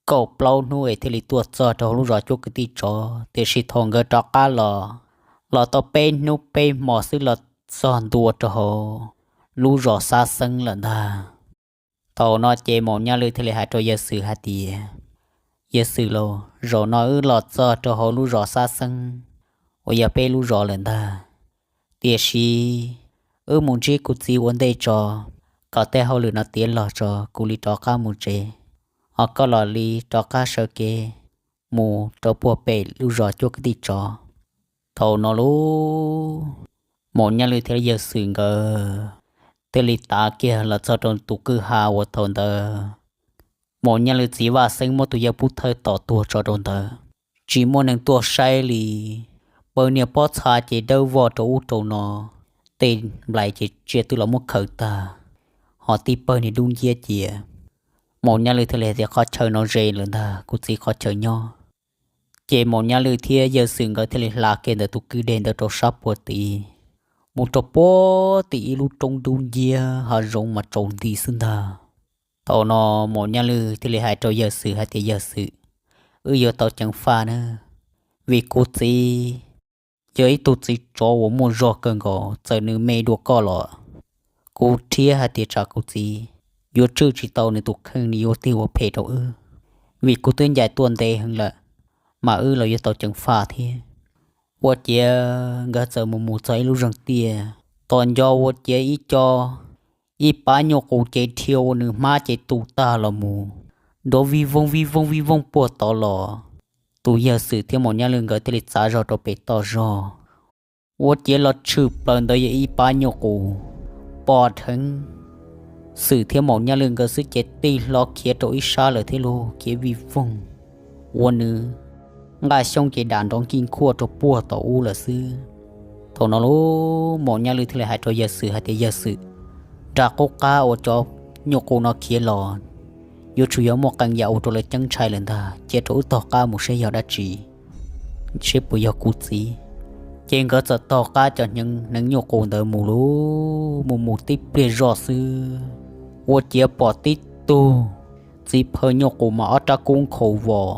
kaum plaub hnub es thiaj li tuaj txog rau hauv lub zos cuab kwv tij tsov, tiam sis thaum nkawd rov qab los, los tau peb hnub peb hmo xwb los txog ntua rau hauv lub zos Xab Xeeb lawm ntag. Thaum no ces Maum Nyaj Lwm thiaj li hais rau yawg Xwm hais tias, Yawg Xwm lauj, zaum no wb los txog rau hauv lub zos Xab Xeeb uas yog peb lub zos lawm ntag. Tiam sis wb mus ntsib kuv txiv ua ntej tso, kom tej hauj lwm no tiav los tso kuv li rov qab mus tsev, ho koj los li rov qab sawv kev mus rau puag pem lub zos cuab kwv tij tsov. Thaum no lauj, Maum Nyaj Lwm thiab yawg Xwm nkawd thiaj li tav kiag los txog rau tus kwj ha uas thaum ntawd Maum Nyaj Lwm txiv Vaj Xeeb muab tus yawg Pub Thawj tom tuag tso rau ntawd, tsis muaj neeg tuaj saib li. Pawg niag pob txha ces dawb vog rau ub rau no, tej nplais ces tsiaj twb los muab khaws tag, ho tib pawg niag dub nciab cia. Maum Nyaj Lwm thiaj li hais tias, Qhov chaw no ze lawm ntag, kuv txiv qhov chaw nyob. Ces Maum Nyaj Lwm thiab yawg Xwm nkawd thiaj li hla kiag ntawm tus kwj deg ntawd rau sab puag tid, mus rau puag tim ib lub roob dub nciab hav zoov mas tsaus nti xwb ntag. Thaum no Maum Nyaj Lwm thiaj li hais rau yawg Xwm hais tias, Yawg Xwm, wb yuav tau ceev faj na, vim kuv txiv yog ib tug txiv tsov uas muaj zog kawg nkaus, txawm nws me dua koj los kuv thiab hais tias tsam kuv txiv yuav tswj tsis tau nws tus kheej, nws yuav tig ua phem rau wb, vim kuv twb ncaim tuaj ntev heev lawm, mas wb los yuav tau ceev faj thiab. Ua ciav nkawd txawm mus mus txog ib lub zeeg tiaj, tos nco ua ciav ib co, ib pab nyuj qus ces dhia ua nws hmab ces tu tag los mus, nrov vij voog vij voog vij voog puag tod los. Tus yawg Xwm thiab Maum Nyaj Lwm nkawd thiaj li txav zog rau pem toj zog, ua ciav los tshwm plaws ntawd yog ib pab nyuj qus pom dheev Xwm thiab Maum Nyaj Lwm nkawd xwb ces tig hlo khiav rau ib sab lawm thiab lauj, khiav vij voog, ua nws nqaj xyoob ces dam nrov nkij nkhuaj rau puag tom ub lawm xwb. Thaum no lauj, Maum Nyaj Lwm thiaj li hais rau yawg Xwm hais tias, Yawg Xwm, nram qub qab uas cov nyuj qus no khiav los, yuav tsum yog muaj qee yam ua rau lawv ceeb ntshai lawm ntag, cia rau wb taug qab mus seb yog dab tsi, seb puas yog kuv txiv. Ces nkawd txawm taug qab cov hneev nyuj qus ntawd mus lauj, mus mus tib pliag zoj xwb, ua ciav pom tib tug txiv phaw nyuj qus mas ob rab kub nkhaus vos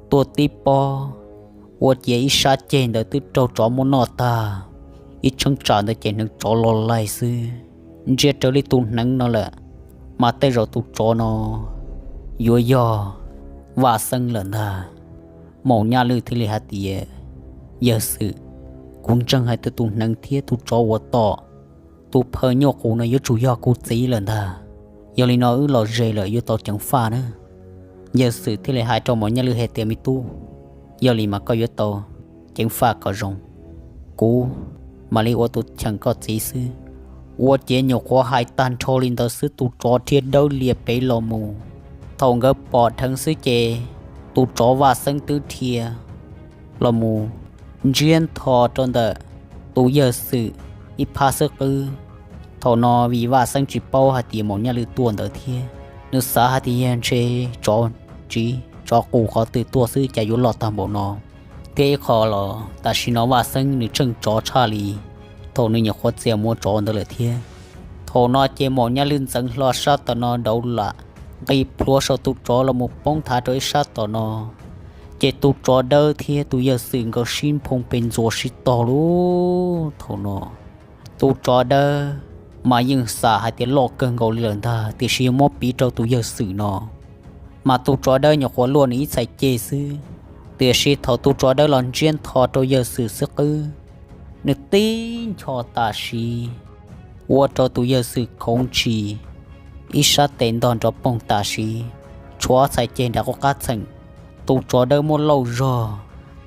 tuaj tib pob, ua ciav ib sab ceg ntawd twb raug tsov muab noj tag, ib cheeb tsam ntawd ces hneev tsov los laig xwb. Ntsia raws li tus hneev no lawm, mas tej zaum tus tsov no yuav yog Vaj Xeeb lawm ntag. Maum Nyaj Lwm thiaj li hais tias, Yawg Xwm, kuv ntseeg hais tias tus hneev thiab tus tsov uas tom tus phaw nyuj qus no yuav tsum yog kuv txiv lawm ntag. Yog li no wb los ze lawm yuav tau ceev faj na. Yawg Xwm thiaj li hais rau Maum Nyaj Lwm hais tias, Me tub, yog li mas koj yuav tau ceev faj kom zoo, kuv mam li ua tus cheem koj txiv xwb. Ua ciav nyuam qhuav hais tag nrho li ntawd xwb tus tsov dhia dawb lias pem los mus. Thaum nkawd pom dheev xwb ces tus tsov Vaj Xeeb twb dhia los mus ntsiab ntho rau ntawm tus Yawg Xwm ib phab xwb qwb. Thaum no vim Vaj Xeeb tsis paub hais tias Maum Nyaj Lwm tuaj ntawd thiab, nws xav hais tias yog ntshe tsov tsiv tsov qus qhov twg tuaj xwb cas yuav loj tag npaum no. Thiab ib qho los tam sim no Vaj Xeeb nws tsheej tsov tshaj li thaum nws nyuam qhuav txia mus ua tsov ntawd lawm thiab. Thaum no ces Maum Nyaj Lwm ntxeev hlo sab tom no dauv lam nqis plhuav saum tus tsov los mus poob thav rau ib sab tom no, ces tus tsov dawb thiab tus yawg Xwm nkawd sib nphoo pes ntxuas sib tog lub thaum no. Tus tsov dawb mas yeej xav hais tias loj kawg nkaus li lawm ntag, tiam sis yog muab piv rau tus yawg Xwm no, mas tus tsov dawb nyuam qhuav luaj nws ib txhais ceg xwb, tiam sis thaum tus tsov dawb los ntsiab ntho rau yawg Xwm xwb qwb, nws tib ncho tam sim ua rau tus yawg Xwm khoov ntshis, ib sab tes ntog nrov poog tam sim, tshuav txhais ceg nram qub qab txheem. Tus tsov dawb muaj lauj zog,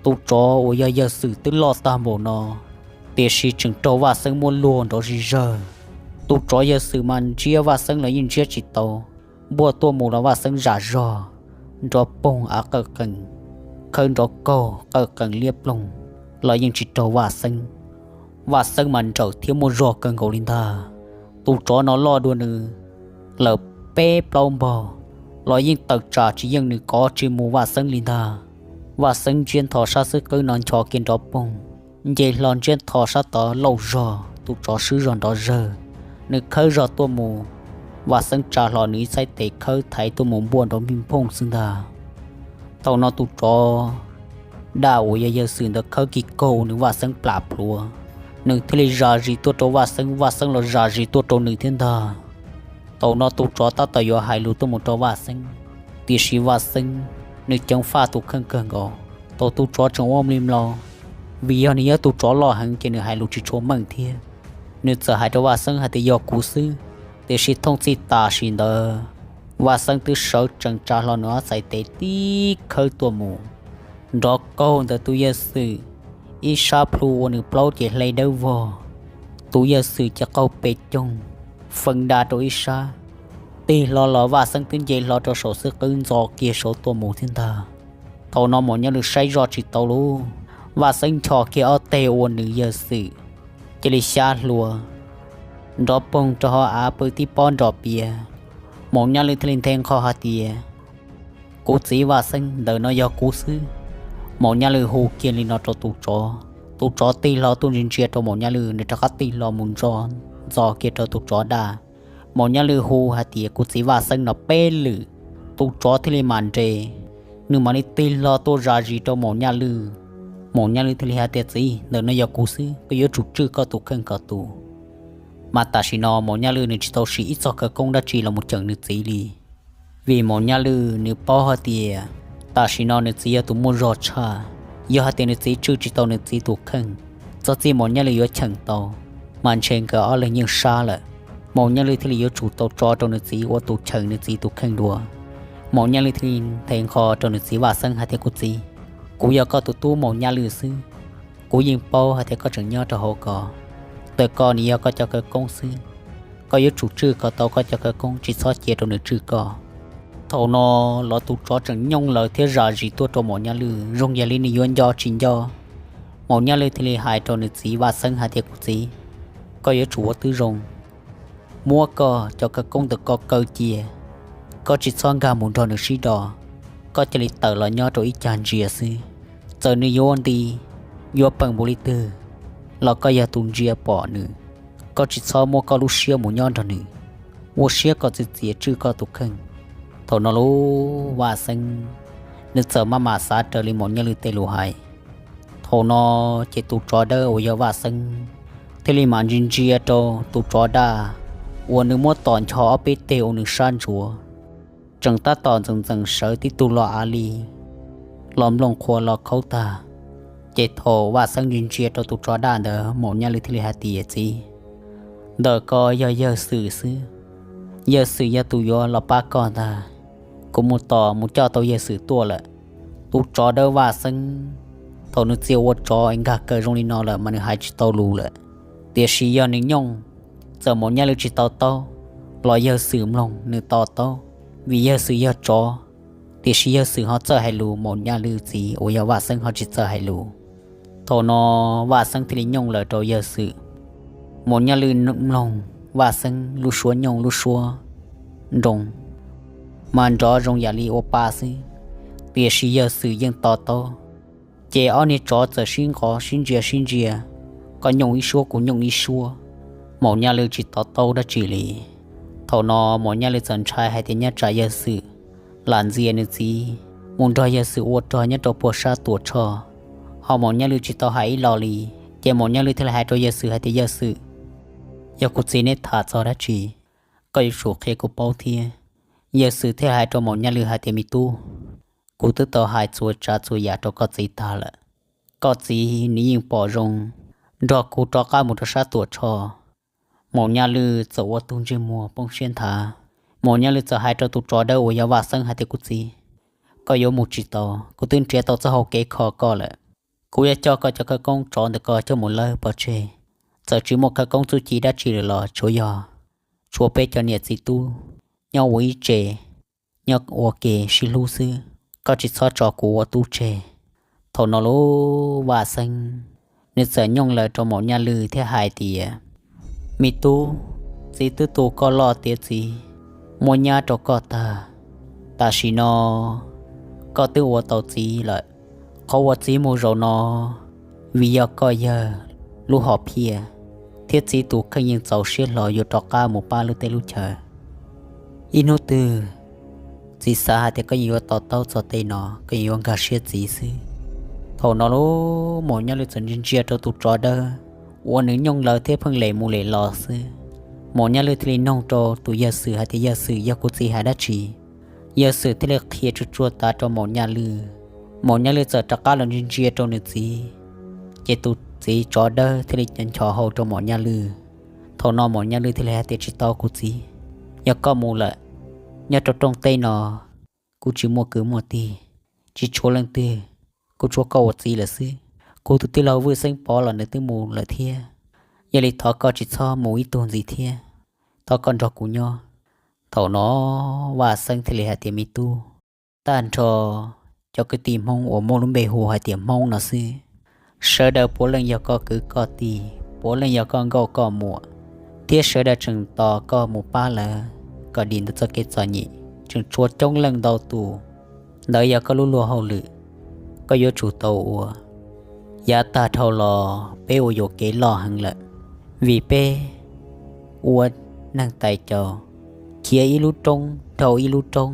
tus tsov uas yog yawg Xwm twb loj tag npaum no, tiam sis tseem raug Vaj Xeeb muab luag nrov zig zawg. Tus tsov yawg Xwm mas ntsiab Vaj Xeeb los yeej ntsiab tsis tau, npuaj tuaj mus los Vaj Xeeb zam zog, nrov poog av qawm qees, khawb nrov kaug qawm qees liab ploog los yeej tsis raug Vaj Xeeb. Vaj Xeeb mas nrawm thiab muaj zog kawg nkaus li ntag. Tus tsov no loj dua nws lawm peb plaub npaug los yeej tawm tsam tsis yeej nws kov tsis mus Vaj Xeeb li ntag. Vaj Xeeb ntsiab ntho sab xwb qwb no ncho kiag nrov poog, nce hlo ntsiab ntho sab tod lauj zog, tus tsov swb zog nrov zawg, nws khawb zog tuaj mus, Vaj Xeeb tsa hlo nws ib txhais tes khawb thaiv tuaj mus npuaj nrov npij nphooj xwb ntag. Thaum no tus tsov dab uas yog yawg Xwm ntawd khawb kis kaug nws Vaj Xeeb plam plhuav, nws thiaj li zam zis tuaj rau Vaj Xeeb, Vaj Xeeb los zam zis tuaj rau nws thiab ntag. Thaum no tus tsov tab tom yuav hais lus tuaj mus rau Vaj Xeeb, tiam sis Vaj Xeeb nws ceev faj tus kheej kawg nkaus. Thaum tus tsov tseem ua mli mlaus, vim yog nws yog tus tsov loj heev ces nws hais lus tsis tshua meej thiab, nws txawm hais rau Vaj Xeeb hais tias yog kuv xwb, tiam sis thooj txij tam sim ntawd Vaj Xeeb twb sawv tsees tsa hlo nws ob txhais tes tib khawb tuaj mus, nrov kaug ntawm tus yawg Xwm ib sab plhu ua nws plaub ces hle dawb vog. Tus yawg Xwm ces qaug pes coog, feeb da rau ib sab, tig hlo los Vaj Xeeb twb nce hlo rau saum xwb qwb ntxo kiag saud tuaj mus thiab ntag. Thaum no Maum Nyaj Lwm saib zoj tsis tau lub, Vaj Xeeb ncho kiag ob teg ua nws yawg Xwm cia li xyab hlua, nrov poog rau hauv av pw tib pob nrov piav. Maum Nyaj Lwm thiaj li nthe nqho hais tias, kuv txiv Vaj Xeeb, ntawm no yog kuv xwb. Maum Nyaj Lwm hu kiag li no rau tus tsov, tus tsov tig hlo tuaj ntsia ntsia rau Maum Nyaj Lwm, nws rov qab tig hlo mus ntxo, ntxo kiag rau tus tsov dab. Maum Nyaj Lwm hu hais tias kuv txiv Vaj Xeeb no peb lwm, tus tsov thiaj li mam nres, nws mam li tig hlo tuaj zam zis rau Maum Nyaj Lwm. Maum Nyaj Lwm thiaj li hais tias txiv, ntawm no yog kuv xwb, koj yuav tsum tswj koj tus kheej kom tus. Mas tam sim no Maum Nyaj Lwm nws tsis tau siv ib txog khawv koob dab tsi los mus cheem nws txiv li, vim Maum Nyaj Lwm nws paub hais tias tam sim no nws txiv yog tus muaj zog tshaj. Yog hais tias nws txiv tswj tsis tau nws txiv tus kheej, txog txij Maum Nyaj Lwm yuav cheem tau, mas ntshe nkawd ob leeg yeej sab lawm. Maum Nyaj Lwm thiaj li yuav tsum tau tso rau nws txiv ua tus cheem nws txiv tus kheej dua. Maum Nyaj Lwm thiaj li nthe nqho rau nws txiv Vaj Xeeb hais tias kuv txiv, kuv yog koj tus tub Maum Nyaj Lwm xwb, kuv yeej paub hais tias koj tseem nyob rau hauv ko, ntawm ko nws yog koj cov khawv koob xwb, koj yuav tsum tswj kom tau koj cov khawv koob, tsis txhob cia rau nws tswj koj. Thaum no los tus tsov tseem nyooj lawv thiab zam zis tuaj rau Maum Nyaj Lwm zoo yam li nws yuav nco tsis nco. Maum Nyaj Lwm thiaj li hais rau nws txiv Vaj Xeeb hais tias kuv txiv, koj yuav tsum ua tib zoo, muab koj cov khawv koob ntawm ko kaw cia, koj tsis txhob nkag mus nrog nws sib do, koj cia li tawm los nyob rau ib cag ntsia xwb. Txawm nws yuav nti, yuav peem npaum li twg los koj yog tus ntsia pom nws, koj tsis txhob muab koj lub siab mus nyob nrog nws, ua siab kom txiv txiav tswj koj tus kheej. Thaum no lub Vaj Xeeb nws txawm maj mam xav raws li Maum Nyaj Lwm tej lus hais. Thaum no ces tus tsov dawb uas yog Vaj Xeeb thiaj li mam ntsia ntsia rau tus tsov daj uas nws muab tom ncho ob peb teg ua nws sab ntsuav, tseem tab tom ntxeev ntxeev sawv tib tug los av li, los nplooj qhuav los khaub tag. Ces thaum Vaj Xeeb ntsia ntsia rau tus tsov daj ntawd, Maum Nyaj Lwm thiaj li hais tias txiv, ntawm ko yog yawg Xwm xwb, yawg Xwm yog tus yuav los pab koj ntag. Kuv mus tom mus coj tau yawg Xwm tuaj lawm. Tus tsov dawb Vaj Xeeb thaum nws txia ua tsov es nkag kaw zoo li no lawm mas nws hais tsis tau lus lawm. Tiam sis yog nws nyooj, txawm Maum Nyaj Lwm tsis to taub los yawg Xwm mloog nws to taub, vim yawg Xwm yog tsov. Tiam sis yawg Xwm ho txawj hais lus, Maum Nyaj Lwm txiv uas yog Vaj Xeeb ho tsis txawj hais lus. Thaum no Vaj Xeeb thiaj li nyooj lawm rau yawg Xwm. Maum Nyaj Lwm mloog Vaj Xeeb lub suab nyooj lub suab nroo mas nrov zoo yam li ua pa xwb, tiam sis yawg Xwm yeej to taub. Ces ob niag tsov txawm sib nqov sib ntsia sib ntsia, koj nyooj ib suab kuv nyooj ib suab, Maum Nyaj Lwm tsis to taub dab tsi li. Thaum no Maum Nyaj Lwj txawm ntshai hais tias nyob tsam yawg Xwm lam ntxias nws txiv mus nrog yawg Xwm ua rog nyob rau puag sab Tuam Tshoj, ho Maum Nyaj Lwj tsis tau hais ib los li, ces Maum Nyaj Lwj thiaj li hais rau yawg Xwm hais tias, Yawg Xwm, yog kuv txiv neb tham txog dab tsi, koj yuav tsum qhia kuv paub thiab. Yawg Xwm thiaj hais rau Maum Nyaj Lwj hais tias, Me tub, kuv twb tau hais txhua tsav txhua yam rau koj txiv tag lawm. Koj txiv nws yeej pom zoo nrog kuv rov qab mus rau sab Tuam Tshoj. Maum Nyaj Lwj txawm ua tug ntsej muag poob siab nthav. Maum Nyaj Lwj txawm hais rau tus tsov dawb uas yog Vaj Xeeb hais tias, Kuv txiv, koj yuav mus tsis tau, kuv twb nrhiav tau txoj hau kev kho koj lawm. Kuv yuav coj koj cov khawv koob tsov ntawm koj coj mus lawb pov tseg. Txawm tsis muaj khawv koob txuj ci dab tsi lawm los tsuav yog tshuav peb cov niam txiv tub nyob ua ib tse, nyob ua ke sib hlub xwb. Koj tsis txhob tso kuv ua tub tseg. Thaum no lub Vaj Xeeb nws txawm nyooj lawv rau Maum Nyaj Lwj thiab hais tias, Me tub, txiv twb tu koj loj tiav txiv, muab nyab rau koj tag. Tam sim no koj twb ua tau txiv lawm. Qhov uas txiv mus zaum no vim yog koj yawg lub hom phiaj, thiab txiv tus kheej yeej txaus siab hlo yuav rov qab mus pab lub teb lub chaw. Ib hnub twg txiv xav hais tias koj yeej yuav to taub txog tej no, koj yeej yuav nkag siab txiv xwb. Thaum no lub Maum Nyaj Lwj txawm ntsia ntsia rau tus tsov dawb uas nws nyooj lawv thiab pheej lem mus lem los xwb. Maum Nyaj Lwj thiaj li noog rau tus yawg Xwm hais tias, Yawg Xwm, yog kuv txiv hais dab tsi? Yawg Xwm thiaj li qhia tsuag tsuag tas rau Maum Nyaj Lwj. Maum Nyaj Lwj txawm rov qab los ntsia ntsia rau nws txiv, ces tus txiv tsov dawb thiaj li nchos hau rau Maum Nyaj Lwj. Thaum no Maum Nyaj Lwj thiaj li hais tias, Tsis tau kuv txiv, yog koj mus lawm, nyob rau rooj teb no kuv tsis muaj kwv muaj tij, tsis tshuav leej twg, kuv tshuav koj ua txiv lawm xwb. Kuv tus tij laug Vwj Xeeb Pov los nws twb mus lawm thiab, yog li thov koj tsis txhob mus ib tug ntxiv thiab, thov koj nrog kuv nyob. Thaum no Vaj Xeeb thiaj li hais tias, Me tub, tag nrho cov kwv tij Hmoob uas muaj lub npe hu hais tias Hmoob no xwb, sawv daws puav leej yog koj kwv koj tij, puav leej yog koj nkauj koj muam, thiab sawv daws tseem tos koj mus pab lawv kom dim ntawm txoj kev txom nyem. Tseem tshuav coob leej ntau tus, ntawd yog koj lub luag hauj lwm, koj yuav tsum tau ua. Yav tag dhau los peb ua yuam kev loj heev lawm, vim peb ua neeg tais caus, khiav ib lub roob dhau ib lub roob,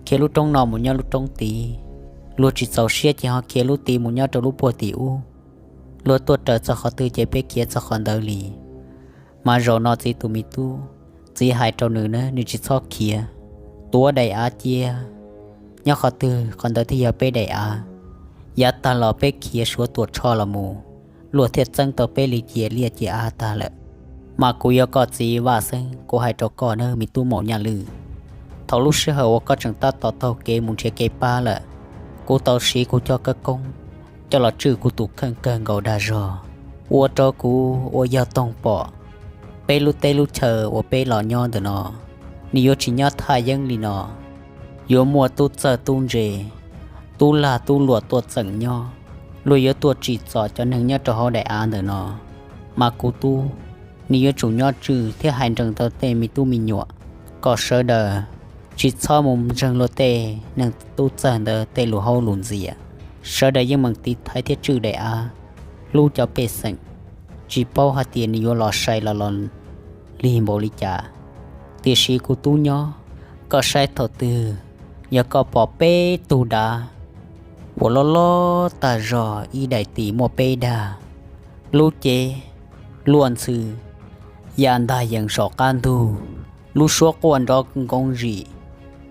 khiav lub roob no mus nyob lub roob tid, luag tsis txaus siab ces ho khiav lub tid mus nyob rau lub puag tim ub, luag tuaj raws txog qhov twg ces peb khiav txog qhov ntawd li. Mas zaum no txiv tus me tub, txiv hais rau nws na, nws tsis txhob khiav, tuav daim av cia, nyob qhov twg qhov ntawd thiaj yog peb daim av. Yav tag los peb khiav suav Tuam Tshoj los mus, luag thiaj txeeb tau peb li cia liaj cia av tag lawm. Mas kuv yog koj txiv Vaj Xeeb, kuv hais rau koj na me tub Maum Nyaj Lwj, thaum lub sij hawm uas koj tseem tab tom taug kev mus nrhiav kev pab lawm, kuv tau siv kuv cov khawv koob coj los tswj kuv tus kheej kawg nkaus dag zog, ua rau kuv uas yog toog pom peb lub teb lub chaw uas peb los nyob ntawm no, nws yuav tsis nyob thaj yeeb li no. Yuav muaj tub txawg tub ntse, tub lag tub luam tuaj txeem nyob, luag yuav tuaj tsim txom cov neeg nyob rau hauv daim av ntawm no. Mas kuv tub, nws yuav tsum nyob tswj thiab hais nrees tau tej me tub me nyuam kom sawv daws tsis txhob mus ntseeg luag tej neeg tub txawg ntawd tej lus haub lus ntxias. Sawv daws yeej meem tiv thaiv thiab tswj daim av, hlub cov pej xeem, tsis paub hais tias nws yuav los sai los los lig npaum li cas. Tiam sis kuv tub nyob, koj saib thaum twg yog koj pom peb tug dav uas loj loj tag zog, ib daim tis muaj peb dag, lub cev luaj ntxhw ya ntag yees saum qab ntug, lub suab quaj nrov nkoov zim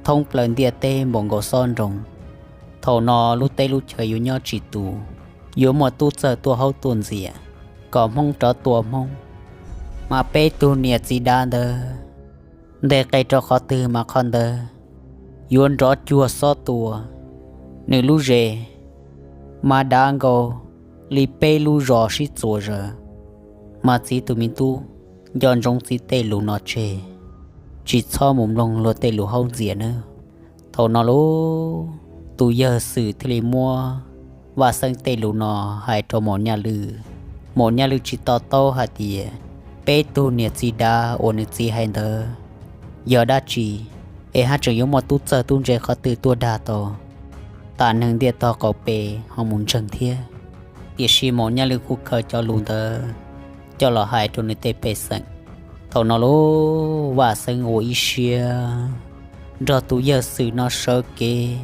thoob plaws ntiaj teb npaum nkaus xob nroo. Thaum no lub teb lub chaw yuav nyob tsis tus, yuav muaj tub txawg tuaj haub tuaj ntxias kom Hmoob rov tua Hmoob. Mas peb tug niam txiv dav ntawd, nteg qe rau qhov twg mas qhov ntawd yuav nrov cuag xob tua. Nws lub zes mas dav nkaus li peb lub zos sib txuas zaws. Mas txiv tus me tub, nco ntsoov txiv tej lus no tseg, tsis txhob mus mloog luag tej lus haub ntxias nawb. Thaum no lauj, tus yawg Xwm thiaj li muab Vaj Xeeb tej lus no hais rau Maum Nyaj Lwj. Maum Nyaj Lwj tsis to taub hais tias peb tug niam txiv dav uas nws txiv hais ntawd yog dab tsi, es haj tseem yuav muaj tub txawg tub ntse qhov twg tuaj dag tau tam neeg ntiaj tog qaum pes ho mus ntseeg thiab. Tiam sis Maum Nyaj Lwj kuj khaws cov lus ntawd coj los hais rau nws tej pej xeem, Thaum no lauj, Vaj Xeeb ua ib siab nrog tus yawg Xwm no sawv kev,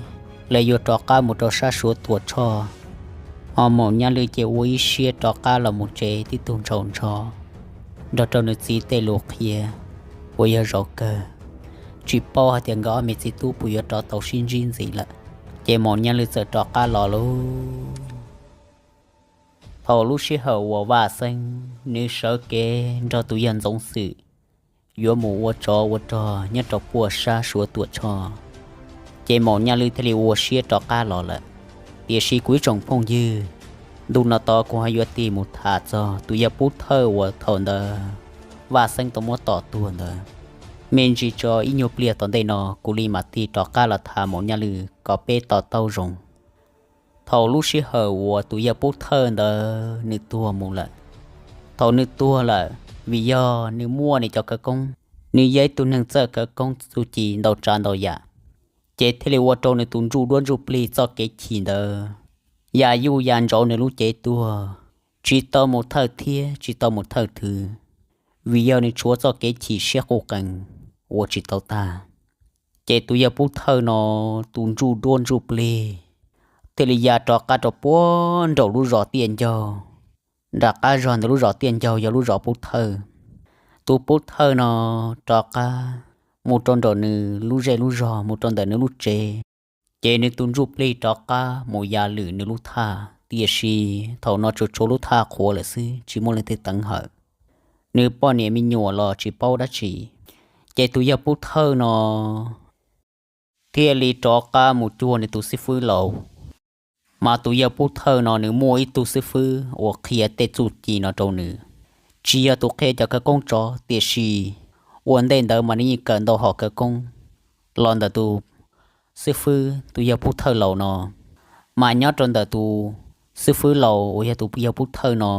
lawv yuav rov qab mus rau sab Suav Tuam Tshoj. Ho Maum Nyaj Lwj ces ua ib siab rov qab los mus tsev tib tug ntshaus ntsho, nrog rau nws txiv tej lus qhia uas yog zaum kawg, tsis paub hais tias nkawd ob me txiv tub puas yuav rov tau sib ntsib ntxiv lawm. Ces Maum Nyaj Lwj txawm rov qab los lauj. Thaum lub sij hawm uas Vaj Xeeb nws sawv kev nrog tus yawg Ntxoov Xwm yuav mus ua tsov ua rog nyob rau puag sab Suav Tuam Tshoj, ces Maum Nyaj Lwj thiaj li ua siab rov qab los lawm. Tiam sis kuv ib tsoom phooj ywg, ntu no tod kuv ho yuav tig mus tham txog tus yawg Pub Thawj uas thaum ntawd Vaj Xeeb tau muab tom tuag ntawd. Me ntsis tso ib nyuag pliag tom ntej no kuv li mam tig rov qab los tham Maum Nyaj Lwj kom peb to taub zoo. Thaum lub sij hawm uas tus yawg Pub Thawj ntawd nws tuag mus lawm, thaum nws tuag lawm, vim yog nws muaj nws cov khawv koob, nws yog ib tug neeg txawj khawv koob txuj ci ntau tsav ntau yam, ces thiaj li ua rau nws tus ntsuj duab ntsuj plig txoj kev chim ntawd ya yuj ya ntsaus nws lub cev tuag, tsis tau mus thawj thiab tsis tau mus thawj thwv, vim yog nws tshuav txoj kev chim siab quj qees ua tsis tau tag. Ces tus yawg Pub Thawj no tus ntsuj duab ntsuj plig thiaj li ya rov qab rau puag nraum lub zos Tiaj Ncaug. Nram qab zog ntawm lub zos Tiaj Ncaug yog lub zos Pub Thawj. Tus Pub Thawj no rov qab mus rau nraum nws lub zej lub zog, mus rau ntawm nws lub tsev, ces nws tus ntsuj plig rov qab mus ya lwm nws lub thaj. Tiam sis thaum no tsuas tshuav lub thaj qhuav lawm xwb, tsis muaj leej twg teev hawm. Nws poj niam me nyuam los tsis paub dab tsi, ces tus yawg Pub Thawj no thiaj li rov qab mus cuag nws tus xib fwb laus. Mas tus yawg Pub Thawj no nws muaj ib tug xib fwb uas qhia tej txuj ci no rau nws, tsis yog tus qhia cov khawv koob tsov, tiam sis ua ntej ntawd mas nws yeej kawm ntau hom khawv koob los ntawm tus xib fwb tus yawg Pub Thawj laus no. Mas nyob rau ntawm tus xib fwb laus uas yog tus yawg Pub Thawj no,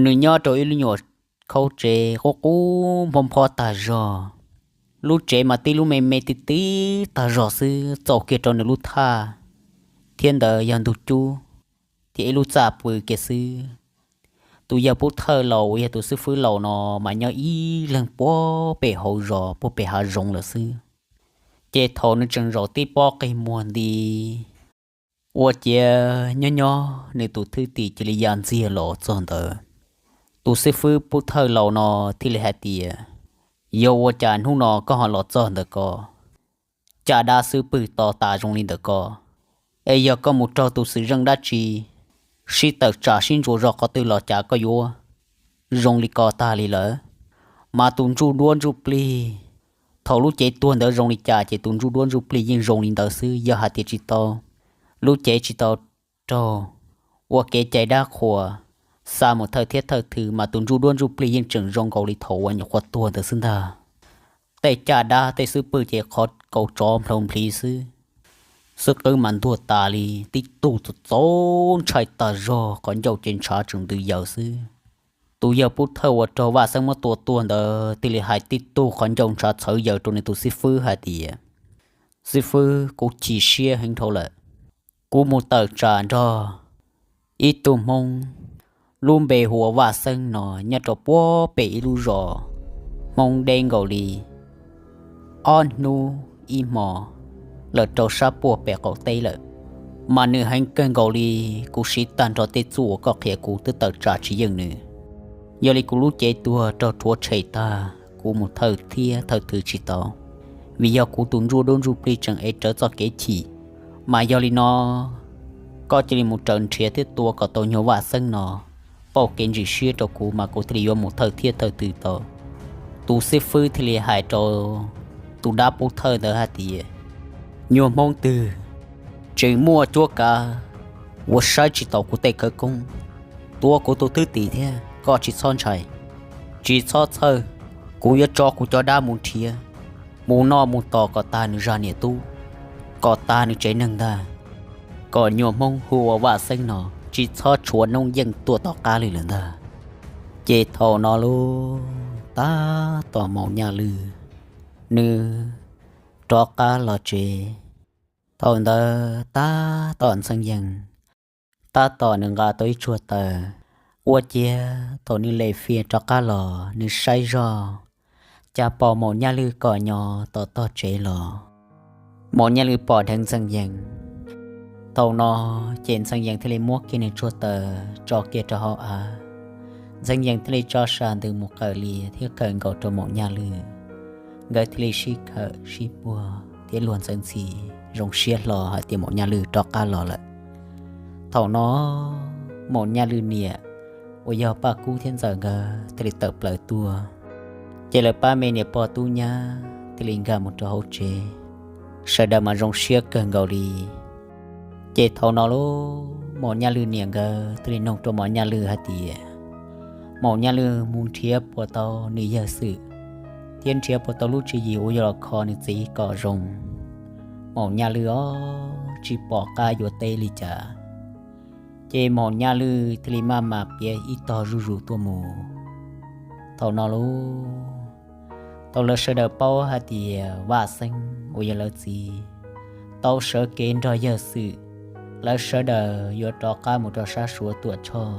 nws nyob rau ib lub nyuam khaub tsev qub qub nphob nphob tag zog. Lub tsev mas tib lub me me ti ti tag zog xwb, txaus kiag rau nws lub thaj, thiab ntawd yog ntug cub thiab ib lub txaj pw kiag xwb. Tus yawg Pub Thawj laus uas yog tus xib fwb laus no mas nyob ib leeg puag pem hauv zos puag pem hav zoov lawm xwb. Ces thaum nws tseem zaum tib pob qig muag nti, ua ciav nyob nyob nws tus thwj tim cia li ya ntxiag los txog ntawd. Tus xib fwb Pub Thawj laus no thiaj li hais tias, yog ua cas hnub no koj ho los txog ntawm ko? Caj dab xub pwg to tas zoo li ntawm ko, es yog koj mus raug tus xwm zeej dab tsi sib tawm tsam sib ntsuas zog qhov twg los cas koj yuav zoo li ko tag li lawm? Mas tus ntsuj duab ntsuj plig, thaum lub cev tuag ntawd zoo li cas ces tus ntsuj duab ntsuj plig yeej zoo li ntawd xwb. Yog hais tias tsis tau, lub cev tsis tau raug ua kev cai dab qhuas xa mus thawj thiab thawj thwv mas tus ntsuj duab ntsuj plig yeej tseem zoo nkaus li thaum uas nyuam qhuav tuag ntawd xwb ntag. Tej caj dab tej xub pwg ces qhov kaus tsov nplhau nplhiv xwb. Xub qwb mas ntuag tas li, tib tug txaus txaus ntshai tag zog, qhov ncauj ces ntshav tseem ntws yaws xwb. Tus yawg Pub Thawj uas raug Vaj Xeeb muab tua tuag ntawd thiaj li hais tib tug qhov ncauj ntshav txhawv yaws rau nws tus xib fwb hais tias, xib fwb, kuv chim siab heev dhau lawm. Kuv mus tawm tsam nrog ib tug Hmoob lub npe hu ua Vaj Xeeb no nyob rau puag pem ib lub zos Hmoob deb nkaus li ob hnub ib hmo lawm rau sab puag pem qaum teb lawm. Mas nws heev kawg nkaus li, kuv siv tag nrho tej txuj uas koj qhia kuv twb tawm tsam tsis yeej nws. Yog li kuv lub cev tuag raug rhuav tshem tag, kuv mus thawj thiab thawj thwv tsis tau, vim yog kuv tus ntsuj duab ntsuj plig tseem ev rawv txoj kev chim. Mas yog li no, koj cia li mus raws nrhiav thiab tua kom tau nyuag Vaj Xeeb no pauj kev ntsim siab rau kuv mas kuv thiaj li yuav mus thawj thiab thawj thwv tau. Tus xib fwb thiaj li hais rau tus dab pub thawj ntawd hais tias, nyuag Hmoob twg tseem muaj cuab kav uas saib tsis taus kuv tej khawv koob, tua kuv tus thwj tim thiab, koj tsis txhob ntshai, tsis txhob txhawj. Kuv yuav tso kuv cov dab mus nrhiav, mus noj mus tos kom tag nws zaj niam tub, kom tag nws tsev neeg ntag, kom nyuag Hmoob hu ua Vaj Xeeb no tsis txhob tshuav noob yeej tuaj tom qab li lawm ntag. Ces thaum no lauj, tab tom Maum Nyaj Lwj nws rov qab los tsev. Thaum ntawd tab tom ntxeev yees, tab tom nws nqa tau ib tsuag taws. Ua ciav thaum nws lem fias rov qab los, nws saib zoj cas pom Maum Nyaj Lwj kom nyo tom tog tsev los. Maum Nyaj Lwj pom dheev Ntxhee Yees. Thaum no ces Ntxhee Yees thiaj li muab kiag nws tsuag taws tso kiag rau hauv av. Ntxhee Yees thiaj li tso sas ntws mus qawm lias thiab qawm nkaus rau Maum Nyaj Lwj. Nkawd thiaj li sib khawm sib puag thiab luag ntxeev ntxhi zoo siab hlo hais tias Maum Nyaj Lwj rov qab los lawm. Thaum no Maum Nyaj Lwj niam uas yog Paj Kub thiab Ntxawm nkawd thiaj li tawm plaws tuaj. Ces lawv pab me niam pog tub nyab thiaj li nkag mus rau hauv tsev, sawv daws mas zoo siab kawg nkaus li. Ces thaum no lub Maum Nyaj Lwj niam nkawd thiaj li nug rau Maum Nyaj Lwj hais tias, Maum Nyaj Lwj mus nrhiav puas tau nws yawg Xwm thiab nrhiav puas tau lub tswv yim uas yuav los kho nws txiv kom zoo? Maum Nyaj Lwj ob tsis pom qab yuav teb li cas. Ces Maum Nyaj Lwj thiaj li maj mam piav ib tog zuj zus tuaj mus. Thaum no lub, thaum lawv sawv daws paub hais tias Vaj Xeeb uas yog lawv txiv tau sawv kev nrog yawg Xwm, lawv sawv daws yuav rov qab mus rau sab Suav Tuam Tshoj.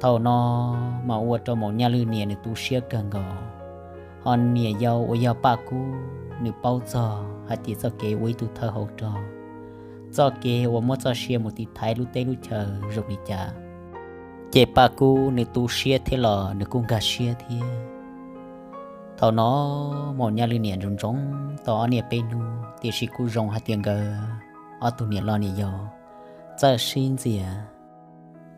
Thaum no mas ua rau Maum Nyaj Lwj niam nws tu siab kawg nkaus. Ho niam yau uas yog Paj Kub nws paub txog hais tias txoj kev ua ib tug thawj hauv rog, txoj kev uas muab txoj sia mus tiv thaiv lub teb lub chaw zoo li cas, ces Paj Kub nws tu siab thiab los nws kuj nkag siab thiab. Thaum no Maum Nyaj Lwj niam ntsoov ntsoov tau ob niam peb hnub tiam sis kuj zoo hais tias nkawd ob tug niam loj niam yau txawj sib ntxias.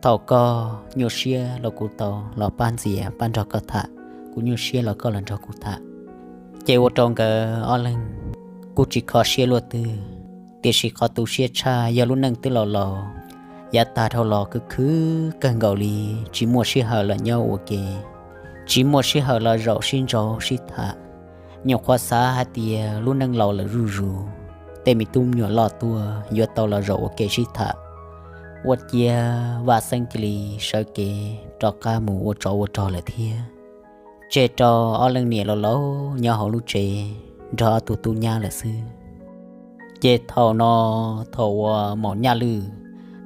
Thaum koj nyuaj siab los kuv tau los pab ntxias pab nrog koj tham, kuv nyuaj siab los koj los nrog kuv tham. Ces ua rau nkawd ob leeg kuj tsis kho siab luaj twg, tiam sis qhov tu siab tshaj yog lub neej twb laus laus, yav tag dhau los khwv khwv kawg nkaus li, tsis muaj sij hawm los nyob ua ke, tsis muaj sij hawm los zaum sib ntsaug sib tham. Nyuam qhuav xav hais tias lub neej laus lawm zuj zus, tej me tub me nyuam loj tuaj yuav tau los zaum ua ke sib tham. Ua ciav Vaj Xeeb cia li sawv kev rov qab mus ua tsov ua rog lawm thiab, tseg rau ob leeg niam laus laus nyob hauv lub tsev nrog ob tug tub nyab lawm xwb. Ces thaum no, thaum uas Maum Nyaj Lwj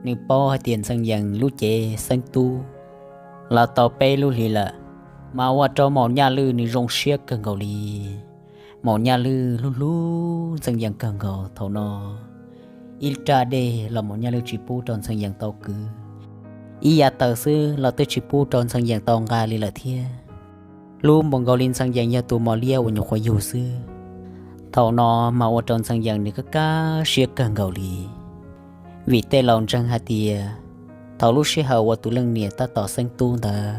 nws paub hais tias Ntxhee Yees lub cev xeeb tub los tau peb lub hlis lawm, mas ua rau Maum Nyaj Lwj nws zoo siab kawg nkaus li. Maum Nyaj Lwj hlub hlub Ntxhee Yees kawg nkaus. Thaum no ib raj dej los Maum Nyaj Lwj tsis pub rau Ntxhee Yees tau kwv, ib yav taws xwb los twb tsis pub rau Ntxhee Yees tau nqa li lawm thiab. Hlub npaum nkaus li Ntxhee Yees yog tus mos liab uas nyuam qhuav yug xwb. Thaum no mas ua rau Ntxhee Yees nws kaj kaj siab kawg nkaus li. Vim tej laus ntseeg hais tias thaum lub sij hawm uas tus leej niam tab tom xeeb tub ntawd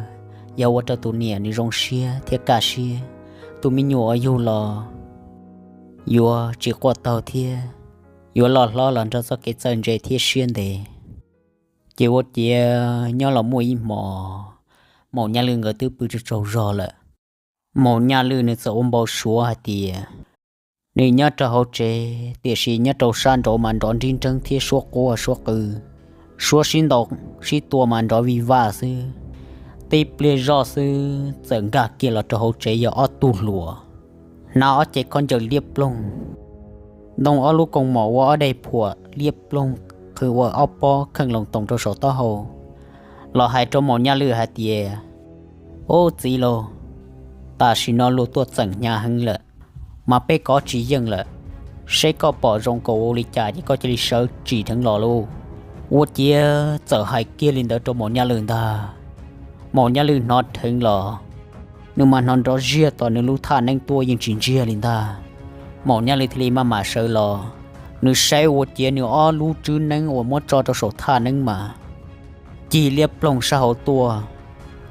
yog ua rau tus niam nws zoo siab thiab kaj siab, tus me nyuam uas yug los yuav tsis quaj taug thiab yuav loj hlob los nrog txoj kev txawj ntse thiab siab ntev. Ces ua ciav nyob los muaj ib hmo, Maum Nyaj Lwj nkawd twb pw tsaug tsaug zog lawm. Maum Nyaj Lwj nws txawm ua npau suav hais tias nws nyob rau hauv tsev, tiam sis nyob rau sab nraud mas nrov nrib nreeb thiab suab quaj suab qw, suab sib ntaus sib tua mas nrov vij vaj xwb. Tib pliag zoj xwb txawm nkag kiag los rau hauv tsev yog ob tug hluas, hnav ob cev khaub ncaws liab ploog, ntoo ob lub koos mom ua ob daim phuam liab ploog, qhwv ua ob pob kheej loos toos rau saum taub hau, los hais rau Maum Nyaj Lwj hais tias, Ub txiv lauj, tam sim no luag tuaj txeem hnyav heev lawm, mas peb kov tsis yeej lawm. Seb koj pom zoo kom ua li cas ces koj cia li sawv tsim dheev los lauj. Ua ciav txawm hais kiag li ntawd rau Maum Nyaj Lwj ntag. Maum Nyaj Lwj hnov dheev los, nws mas hnov nrov ziag tom nws lub thaj neeb tuaj yeej tsis ntsiag li ntag. Maum Nyaj Lwj thiaj li maj mam sawv los, nws saib ua ciav nws ob lub tswb neeb uas muab tso rau saum thaj neeb mas cig liab ploog sab hauv tuaj,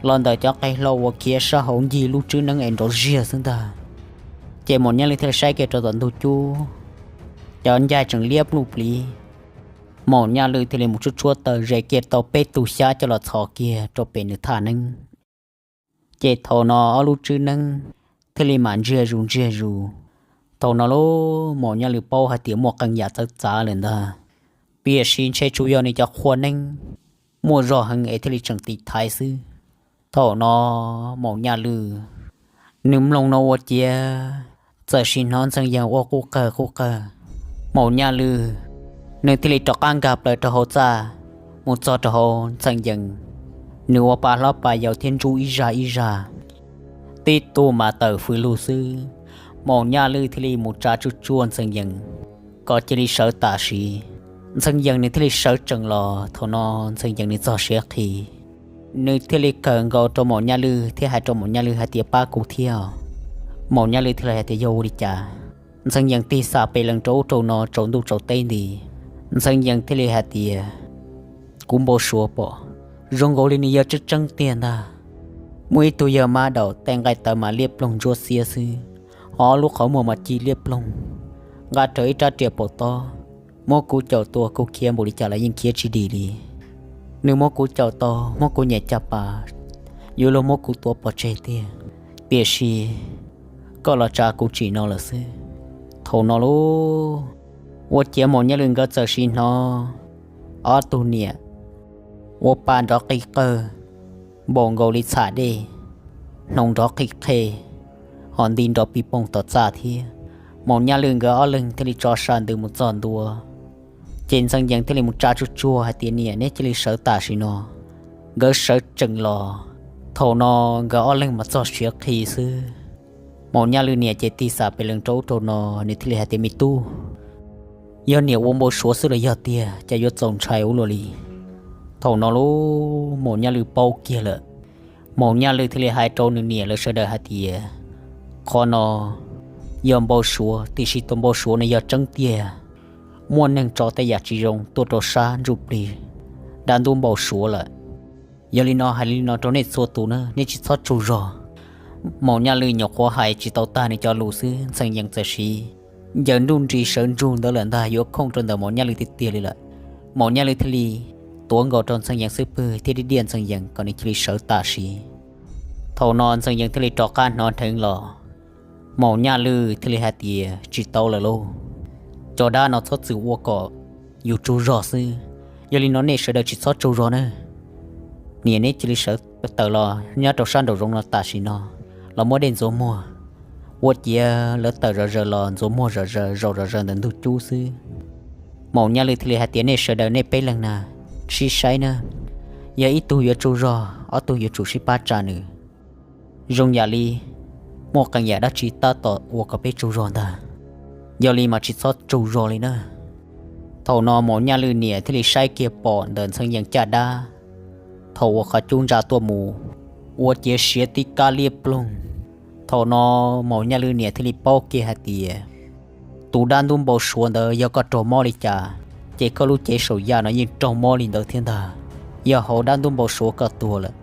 los ntawm cov qe hlau uas khiav sab hauv ncig lub tswb neeb es nrov ziag xwb ntag. Ces Maum Nyaj Lwj thiaj li saib kiag rau tom ntug cub, cov ncaig tseem liab pluj pliv. Maum Nyaj Lwj thiaj li mus tshuab tshuab taws ze kiag tau peb tug xyab coj los txhos kiag rau pem nws thaj neeb. Ces thaum no ob lub tswb neeb thiaj li mam ntsiag zus ntsiag zus. Thaum no lub Maum Nyaj Lwj paub hais tias muaj qee yam txawv txav lawm ntag, tiam sis ntshe tsuas yog nws cov qhua neeb muaj zog heev es thiaj li tseem tiv thaiv xwb. Thaum no Maum Nyaj Lwj nws mloog no ua ciav txawm sim hnov Ntxhee Yees ua quj qawg quj qawg. Maum Nyaj Lwj nws thiaj li rov qab nkag plaws rau hauv txaj, mus txog rau hauv Ntxhee Yees, nws ua pa hlob pa yau thiab ntsub ib zaj ib zaj. tib tug mas tawm fws lug xwb. Maum Nyaj Lwj thiaj li mus tsa tsuj tsuag Ntxhee Yees kom cia li sawv tam sim. Ntxhee Yees nws thiaj li sawv tsees los. Thaum no Ntxhee Yees nws txog siav qhi, nws thiaj li kawm nkaus rau Maum Nyaj Lwj thiab hais rau Maum Nyaj Lwj hais tias, pab kuv thiab. Maum Nyaj Lwj thiaj li hais tias, yog ua li cas? Ntxhee Yees tig xam pes lees rau ub rau no tsaus ntuj tsaus teb nti. Ntxhee Yees thiaj li hais tias, kuv npau suav pom zoo nkaus li nws yog tseeb tseeb tiag ntag. Muaj ib tug yawg mab daum tej nqaij tawv mas liab ploog ntsuab xiab xwb, ho ob lub qhov muag mas ci liab ploog, nqa rawv ib rab riam paum tob. Muab kuv caum tua kuv khiav npaum li cas los yeej khiav tsis dim li. Nws muab kuv caum tau, muab kuv nyem caj pas, yuav luag muab kuv tua pov tseg tiag. Tiam sis koj los tsa kuv tsim no lawm xwb. Thaum no lauj, ua ciav Maum Nyaj Lwj nkawd txawm sim hnov ob tug niam ua pa nrov qig qawg npaum nkaus li txham dej, hnoos nrov qig qhe, ho nti nrov pis poog tom txaj thiab. Maum Nyaj Lwj nkawd ob leeg thiaj li tso sa ntws mus txog ntua. Ces Ntxhee Yees thiaj li mus tsa tsuj tsuag hais tias, niam, neb cia li sawv tam sim no. Nkawd sawv tsees los. Thaum no nkawd ob leeg mas txog siav qhi xwb. Maum Nyaj Lwj niam ces tig xam pes lees rau ub rau no, nws thiaj li hais tias, me tub, yog niam ua npau suav xwb los yog tiag, cas yuav txaus ntshai ua luaj li? Thaum no lauj, Maum Nyaj Lwj paub kiag lawm. Maum Nyaj Lwj thiaj li hais rau nws niam lawv sawv daws hais tias, qhov no yog npau suav, tiam sis tus npau suav no yog tseeb tiag. Muaj neeg tso tej yam tsis zoo tuaj rau sab ntsuj plig dab ntub npau suav lawm. Yog li no hais li no rau nej txhua tus na, nej tsis txhob tsaug zog. Maum Nyaj Lwj nyuam qhuav hais tsis tau tag nws cov lus xwb, Ntxhee Yees txawm siv ncaws nruj nris sawv ntsug ntawd lawm ntag, yuav khooj rau ntawm Maum Nyaj Lwj tiag tiag li lawm. Maum Nyaj Lwj thiaj li tuav nkaus rau Ntxhee Yees xub pwg thiab diaj diaj Ntxhee Yees kom nws cia li sawv tam sim. Thaum no Ntxhee Yees thiaj li rov qab hnov dheev los. Maum Nyaj Lwj thiaj li hais tias, tsis tau lawm lauj, cov dab no txhob txwm ua kom yus tsaug zog xwb. Yog li no nej sawv daws tsis txhob tsaug zog na. Niam neb cia li sawv tawm los nyob rau sab nraum zoov no tam sim no, los muab dej ntxuav muag. Ua ciav lawv tawm zom zaws los ntxuav muag zom zaws, zaum zom zaws ntawm ntug cub xwb. Maum Nyaj Lwj thiaj li hais tias, nej sawv daws nej peb leeg na, sib saib na, yog ib tug yuav tsaug zog, ob tug yuav tsum sib pab tsa nws. Zoo yam li muaj qee yam dab tsi tab tom ua kom peb tsaug zog ntag. Yog li mas tsis txhob tsaug zog li na. Thaum no Maum Nyaj Lwj niam thiaj li saib kiag pom ntawm Ntxhee Yees caj dab, thaum uas qhov cub ntsa tuaj mus, ua ciav siav tib kab liab ploog. Thaum no Maum Nyaj Lwj niam thiaj li paub kiag hais tias, tus dab ntub npau suav ntawd yog koj raug mob li cas, ces koj lub cev saum yaj no yeej raug mob li ntawd thiab ntag. Yog hauv dab ntub npau suav koj tuag lawm,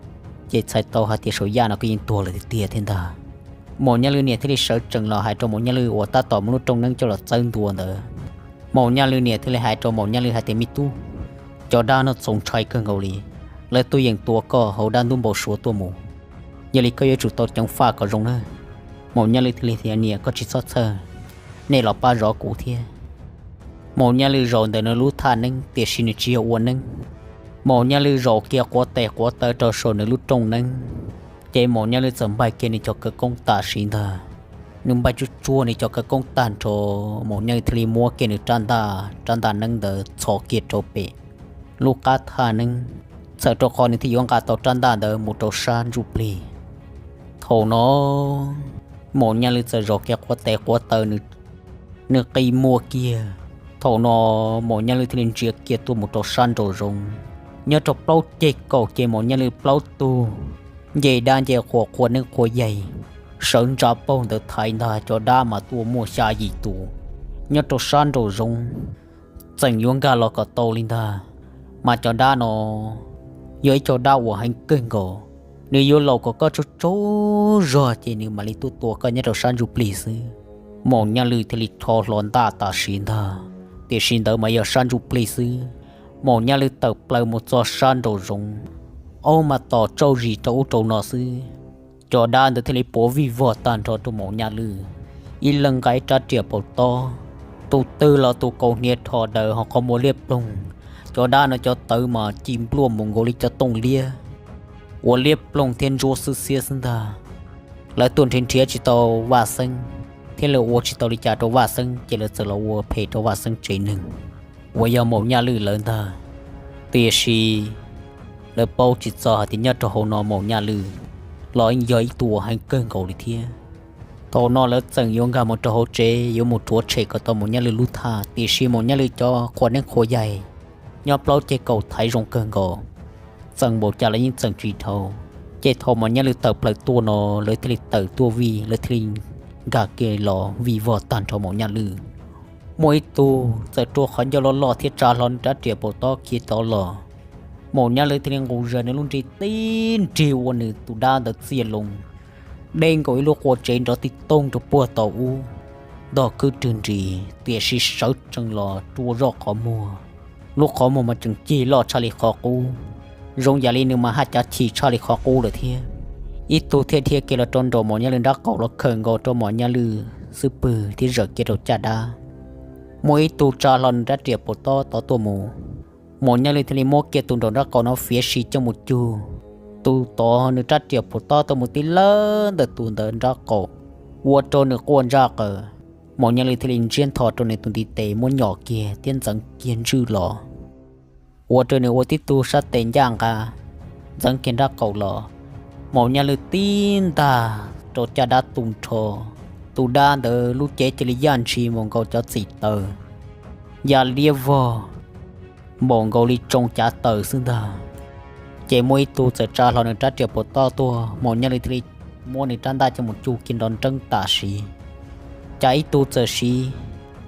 ces txhais tau hais tias saum yaj no koj yeej tuag lawm tiag tiag thiab ntag. Maum Nyaj Lwj niam thiaj li sawv tsees los hais rau Maum Nyaj Lwj uas tab tom muab lub rooj neeb coj los txawb ntua ntawd. Maum Nyaj Lwj niam thiaj li hais rau Maum Nyaj Lwj hais tias, me tub, cov dab no txaus ntshai kawg nkaus li, lawv tuaj yeem tua koj hauv dab ntub npau suav tuaj mus. Yog li koj yuav tsum tau ceev faj kom zoo na. Maum Nyaj Lwj thiaj li tias, niam koj tsis txhob txhawj, nej los pab zov kuv thiab. Maum Nyaj Lwj zaum ntawm nws lub thaj neeb tiam sis nws tsis yog ua neeb. Maum Nyaj Lwj zaum kiag quav tes quav taw rau saum nws lub rooj neeb, ces Maum Nyaj Lwj txawm npaig kiag nws cov khawv koob tam sim ntag. Nws npaig tsuj tsuag nws cov khawv koob tag nrho, Maum Nyaj Lwj thiaj li muab kiag nws rab ntaj, rab ntaj neeb ntawd txhos kiag rau pem lub qab thaj neeb, txhawm rau qhov nws thiaj yuav nqa tau rab ntaj ntawd mus rau sab ntsuj plig. Thaum no Maum Nyaj Lwj txawm zaum kiag quav tes quav taw nws, nws qi muag kiag. Thaum no Maum Nyaj Lwj thiaj li ntsia kiag tuaj mus rau sab nraum zoov. Nyob rau plaub ceg kaum ces Maum Nyaj Lwj plaub tug nce dab nce qhua qhua neeb qhua yaig, sawv ntsa paug ntawd thaiv ntag, cov dab mas tuaj muaj xya yim tus nyob rau sab nraum zoov, tseem yuav nkag los kom tau li ntag. Mas cov dab no yog ib co dab uas heev kawg nkaus, nws yuav laus kom koj tsaug tsaug zog ces nws mam li tuaj tua koj nyob rau sab ntsuj plig xwb. Maum Nyaj Lwj thiaj li rho hlo ntaj tam sim ntag, tiam sis ntawd mas yog sab ntsuj plig xwb. Maum Nyaj Lwj tawm plaws mus txog sab nraum zoov, aub mas tos tsauj zis rau ub rau no xwb. Cov dab ntawd thiaj li puav vij vog tag nrho rau Maum Nyaj Lwj, ib leeg nqa ib rab riam paum tob, tus twg los tus kaus hniav rho daws ho qhov muag liab ploog. Cov dab no cov tawv mas ci npluaj mus nkaus li cov tooj liab uas liab ploog thiab ntsuab xwb xiab xwb ntag. Lawv tuaj nrhiav nrhiav tsis tau Vaj Xeeb, thiab lawv ua tsis tau li cas rau Vaj Xeeb ces lawv txawm los ua phem rau Vaj Xeeb tsev neeg uas yog Maum Nyaj Lwj lawv ntag. Tiam sis lawv paub tsis txog hais tias nyob rau hauv no Maum Nyaj Lwj los yog ib tug uas heev kawg nkaus li thiab. Thaum no lawv txawm yuav nkag mus rau hauv tsev yuav mus rhuav tshem kom tau Maum Nyaj Lwm lub thaj, tiam sis Maum Nyaj Lwm cov qhua neeb qhua yaig nyob plaub ceg kaum thaiv zoo kawg nkaus, txeem npaum cas los yeej txeem tsis dhau. Ces thaum Maum Nyaj Lwm tawm plaws tuaj no, lawv thiaj li tawm tuaj vij, lawv thiaj li nkag kiag los vij vog tag nrho Maum Nyaj Lwm. Muaj ib tug txawm rua qhov ncauj loj loj thiab tsa hlo nws rab riam paum tob khiav tod los. Maum Nyaj Lwm thiaj li nqus zog nws lub nrig tib nrig ua nws tus dab ntawd txiaj loo, deb nkaus ib lub qua tsev nrov tib toog rau puag tau ub, ntog kwb rwg nris, tiam sis sawv tsees los rua zoj qhov muag. Lub qhov muag mas tseem cig loj tshaj li qhov qub, zoo yam li nws mas haj cav chim tshaj li qhov qub lawm thiab. Ib tug thiaj dhia kiag los rau nraum Maum Nyaj Lwm nrab qaum los khawm nkaus rau Maum Nyaj Lwm xub pwg thiab zawm kiag rau caj dab. Muaj ib tug tsa hlo nws rab riam paum tob tod tuaj mus. Maum Nyaj Lwm thiaj li muab kiag tus nraum nrab qaum no fiav si coj mus cug. Tus tod nws rab riam paum tob tuaj mus tib lawb ntawm tus ntawd nrab qaum, ua rau nws quaj ntsaj qaws. Maum Nyaj Lwm thiaj li ntsiab ntho rau nws tus ntiv tes muab nyom kiag thiab ntxeev kiag ntswj los, ua rau nws ua tib tug sab tes ncaj nqa, ntxeev kiag nrab qaum los. Maum Nyaj Lwm tib ntag rau caj dab tu nrho, tus dab ntawd lub cev cia li yaj ntshis npaum nkaus cov txim taws, ya liab vog npaum nkaus li tsoo cav taws xwb ntag. Ces muaj ib tug txawm tsa hlo nws rab riam paum tob tuaj, Maum Nyaj Lwm thiaj li muab nws rab ntaj coj mus cug kiag nrov nreeb tam sim. Cas ib tug txawm siv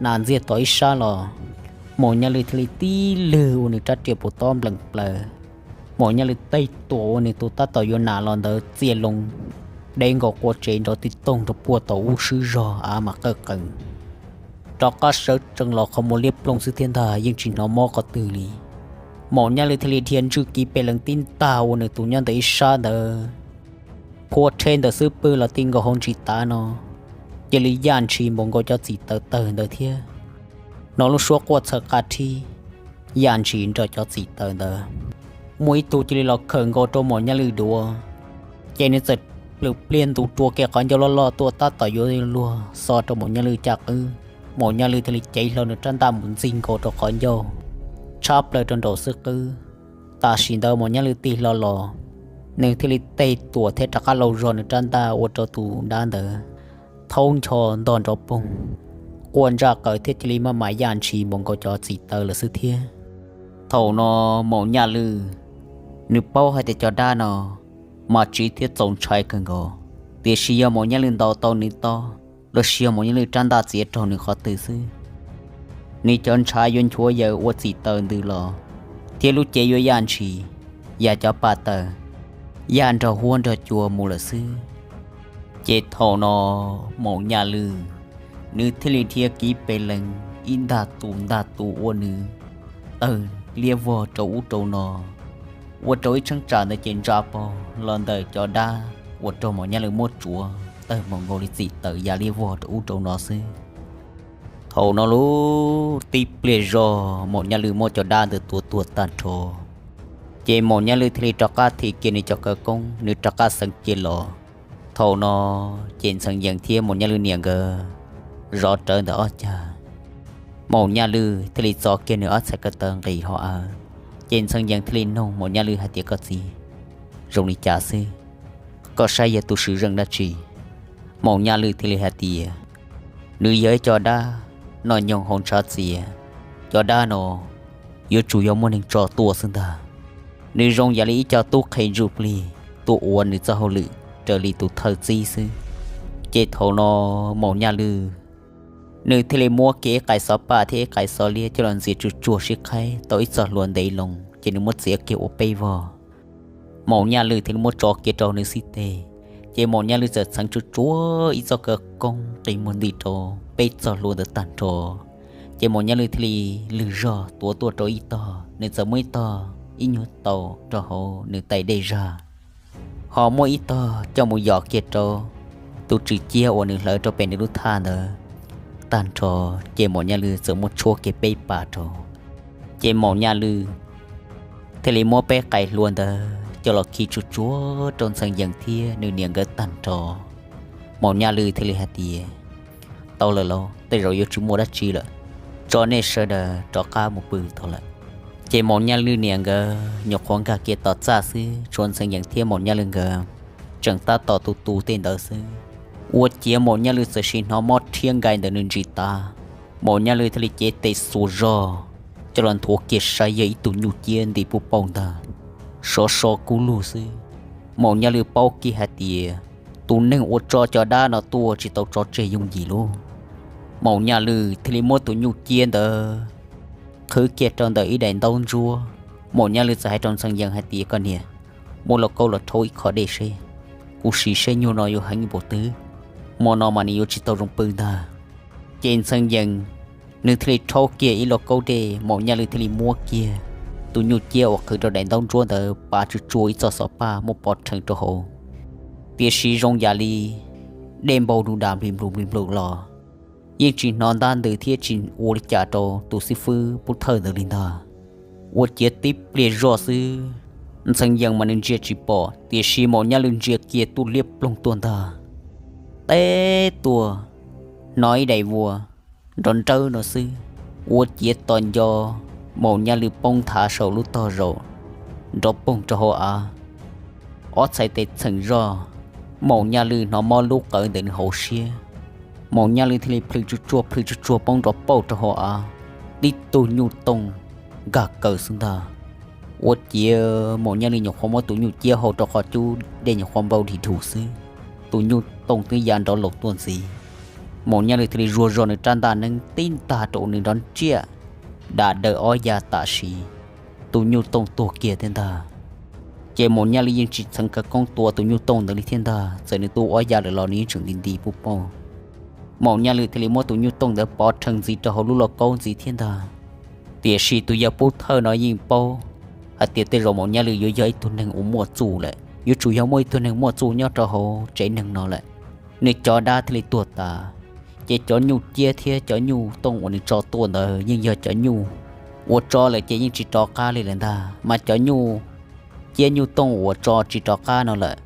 nas ntxiag tom ib sab los, Maum Nyaj Lwm thiaj li tib lwg ua nws rab riam paum tob nplees plaws. Maum Nyaj Lwm tej tuam ua nws tus tab tom yuav nas los ntawd txiaj loo, deb nkaus qua tsev nrov tib toog rau puag tau ub swb zog av mas qawj qees. Rov qab sawv tsees los qhov muag liab ploog xwb thiab ntag, yeej tsis hnov mob qhov twg li. Maum Nyaj Lwm thiaj li dhia ntswj kiv pes lees tib ntag ua nws tus nyob ntawm ib sab ntawd phua rhe ntawm xub pwg los ti nkaus hauv ntsis tav no, cia li yaj ntshis npaum nkaus cov txim taws tawg ntawd thiab. No lub suab quaj txhaws qa rhib, yaj ntshis nrog cov txim taws ntawd. Muaj ib tug cia li los khawm nkaus rau Maum Nyaj Lwm duav, ces nws txawm plws pliag ntus rua kiag qhov ncauj loj loj tuaj tab tom yuav luag xo rau Maum Nyaj Lwm caj qwb. Maum Nyaj Lwm thiaj li cev hlo nws rab ntaj mus ntxig nkaus rau qhov ncauj, tshab plaws rau nraum xwb qwb. Tam sim ntawd Maum Nyaj Lwm tig hlo los, nws thiaj li tej tuam thiab rov qab laug zog nws rab ntaj ua rau tus dab ntawd thaub ncho ntog nrov poog, quaj ntsaj qaws thiab cia li maj mam yaj ntshis npaum nkaus cov txim taws lawm xwb thiab. Thaum no Maum Nyaj Lwm, nws paub hais tias cov dab no mas tsiv thiab txaus ntshai kawg nkaus, tiam sis yog Maum Nyaj Lwm ntaus tau nws tob los sis yog Maum Nyaj Lwm rab ntaj txiav raug nws qhov twg xwb, nws cov ntshav yuav nchuav yaws ua txim taws ntws los, thiab lub cev yuav yaj ntshis, yam cov pa taws, yaj nrog huab nrog cua mus lawm xwb. Ces thaum no Maum Nyaj Lwm, nws thiaj li dhia kiv pes lees ib ntag tus ntag tus ua nws tawg liab vog rau ub rau no, ua rau ib cheeb tsam ntawd ces ntsa paug los ntawm cov dab uas raug Maum Nyaj Lwm muab tsuav tawg npaum nkaus li txim taws ya liab vog rau ub rau no xwb. Thaum no lub tib pliag zog Maum Nyaj Lwm muab cov dab ntawd tua tuag tag nrho, ces Maum Nyaj Lwm thiaj li rov qab thim kiag nws cov khawv koob, nws rov qab xeev kiag los. Thaum no ces Ntxhee Yees thiab Maum Nyaj Lwm niam nkawd zov rawv ntawm ob cag. Maum Nyaj Lwm thiaj li txo kiag nws ob txhais ko taw nqis hauv av, ces Ntxhee Yees thiaj li noog Maum Nyaj Lwm hais tias, koj txiv, zoo li cas xwb? Koj saib yog tus swm zeej dab tsi? Maum Nyaj Lwm thiaj li hais tias, nws yog ib co dab noj nyoog hauv ntshav txias, cov dab no yuav tsum yog muaj neeg tso tuaj xwb ntag. Nws zoo yam li ib co tub qhe ntsuj plig tuaj ua nws txoj hauj lwm raws li tus thawj txib xwb. Ces thaum no Maum Nyaj Lwm, nws thiaj li muab kiag ib qais xov paj thiab ib qais xov liab coj los ntxias tsuj tsuag sib qhaib tau ib txoj hlua ntev loo, ces nws muab txiav kiag ua peb vog. Maum Nyaj Lwm thiaj li muab tso kiag rau nws xib teg, ces Maum Nyaj Lwm txawm txheev tsuj tsuag ib txoj khawv koob qi muag nti rau peb txoj hlua ntawd tag nrho. Ces Maum Nyaj Lwm thiaj li lwg zog tuav tuaj rau ib tog, nws txawm muab ib tog ib nyuag tau rau hauv nws tais dej zag, ho muab ib tog coj mus yos kiag rau tus tswm ciab uas nws hlawv rau pem nws lub thaj ntawd tag nrho. Ces Maum Nyaj Lwm txawm muab tshuab kiag peb pas rau, ces Maum Nyaj Lwm thiaj li muab peb qais hlua ntawd coj los khi tsuj tsuag rau Ntxhee Yees thiab nws niam nkawd tag nrho. Maum Nyaj Lwm thiaj li hais tias, tau lawm lauj, tej zaum yuav tsis muaj dab tsi lawm, tso nej sawv daws rov qab mus pw tau lawm. Ces Maum Nyaj Lwm niam nkawd nyuam qhuav nkag kiag tom txaj xwb, tshuav Ntxhee Yees thiab Maum Nyaj Lwm nkawd tseem tab tom tu tu tej ntawd xwb. Ua ciav Maum Nyaj Lwj txawm sim hnov mob rhiab nkaim ntawm nws ntsis tav, Maum Nyaj Lwj thiaj li cev tes xuas zog coj los nthuav kiag saib yog ib tug nyuj ciab nti puj pauj ntag. Sov so kub lug xwb, Maum Nyaj Lwj paub kiag hais tias tus neeg uas tso cov dab no tuaj tsis tau tso tseg yooj yim lauj. Maum Nyaj Lwj thiaj li muab tus nyuj ciab ntawd qhwv kiag rau ntawm ib daim ntaub ntsuab. Maum Nyaj Lwj txawm hais rau Ntxhee Yees hais tias, koj niam, muab lauj kaub los rhaub ib qho dej seb, kuv sim seb nyuj no yuav heev npaum twg, hmo no mas nws yuav tsis tau zoo pw ntag. Ces Ntxhee Yees nws thiaj li rhaub kiag ib lauj kaub dej, Maum Nyaj Lwj thiaj li muab kiag tus nyuj ciab uas qhwv rau daim ntaub ntsuab ntawd pav tsuj tsuag ib txoj xov paj muab pov rhees rau hauv. Tiam sis zoo yam li dej npau du da npli nplus npli nplus los yeej tsis hnov ntab ntws thiab tsis ua li cas rau tus xib fwb pub thawj ntawd li ntag. Ua ciav tib pliag zoj xwb, Ntxhee Yees mas nws ntsia tsis pom, tiam sis Maum Nyaj Lwj ntsia kiag tuaj liab ploog tuaj ntag. Teb tuaj hnov ib daim vuas nrov nrawb no xwb, ua ciav tos nco Maum Nyaj Lwj poob nthav saum lub tog zaum nrov poog rau hauv av. Ob txhais tes txheem zoj, Maum Nyaj Lwj hnov mob lub qawv ntawm nws hauv siab. Maum Nyaj Lwj thiaj li plhws tsuj tsuag plhws tsuj tsuag poob nrov pauj rau hauv av, tib tug nyuj tooj nkag kaws xwb ntag. Ua ciav Maum Nyaj Lwj nyuam qhuav muab tus nyuj ciab hau rau qhov cub dej nyuam qhuav npau dhis dhus xwb, tus nyuj tooj twb ya nrov laus tuaj ntxiv. Maum Nyaj Lwj thiaj li zuag zog nws rab ntaj neeb tib ntag rau ua nws nrov ntsiaj, da daws ob ya tam sim tus nyuj tooj tuag kiag thiab ntag. Ces Maum Nyaj Lwj yeej tsis txheev khawv koob tua tus nyuj tooj ntawd li thiab ntag, txawm nws tua ob ya lawm los nws yeej tseem nti nti puj pauj. Maum Nyaj Lwj thiaj li muab tus nyuj tooj ntawd pov rhees ntxiv rau hauv lub lauj kaub ntxiv thiab ntag. Tiam sis tus yawg pub thawj no yeej paub hais tias tej zaum Maum Nyaj Lwj yuav yog ib tug neeg uas muaj txuj lawm, yuav tsum yog muaj ib tug neeg muaj txuj nyob rau hauv tsev neeg no lawm, nws cov dab thiaj li tuag tas. Ces cov nyuj ciab thiab cov nyuj tooj uas nws tso tuaj ntawd yeej yog cov nyuj uas tso lawm ces yeej tsis rov qab li lawm ntag, mas cov nyuj ciab nyuj tooj uas tso tsis rov qab no lawm,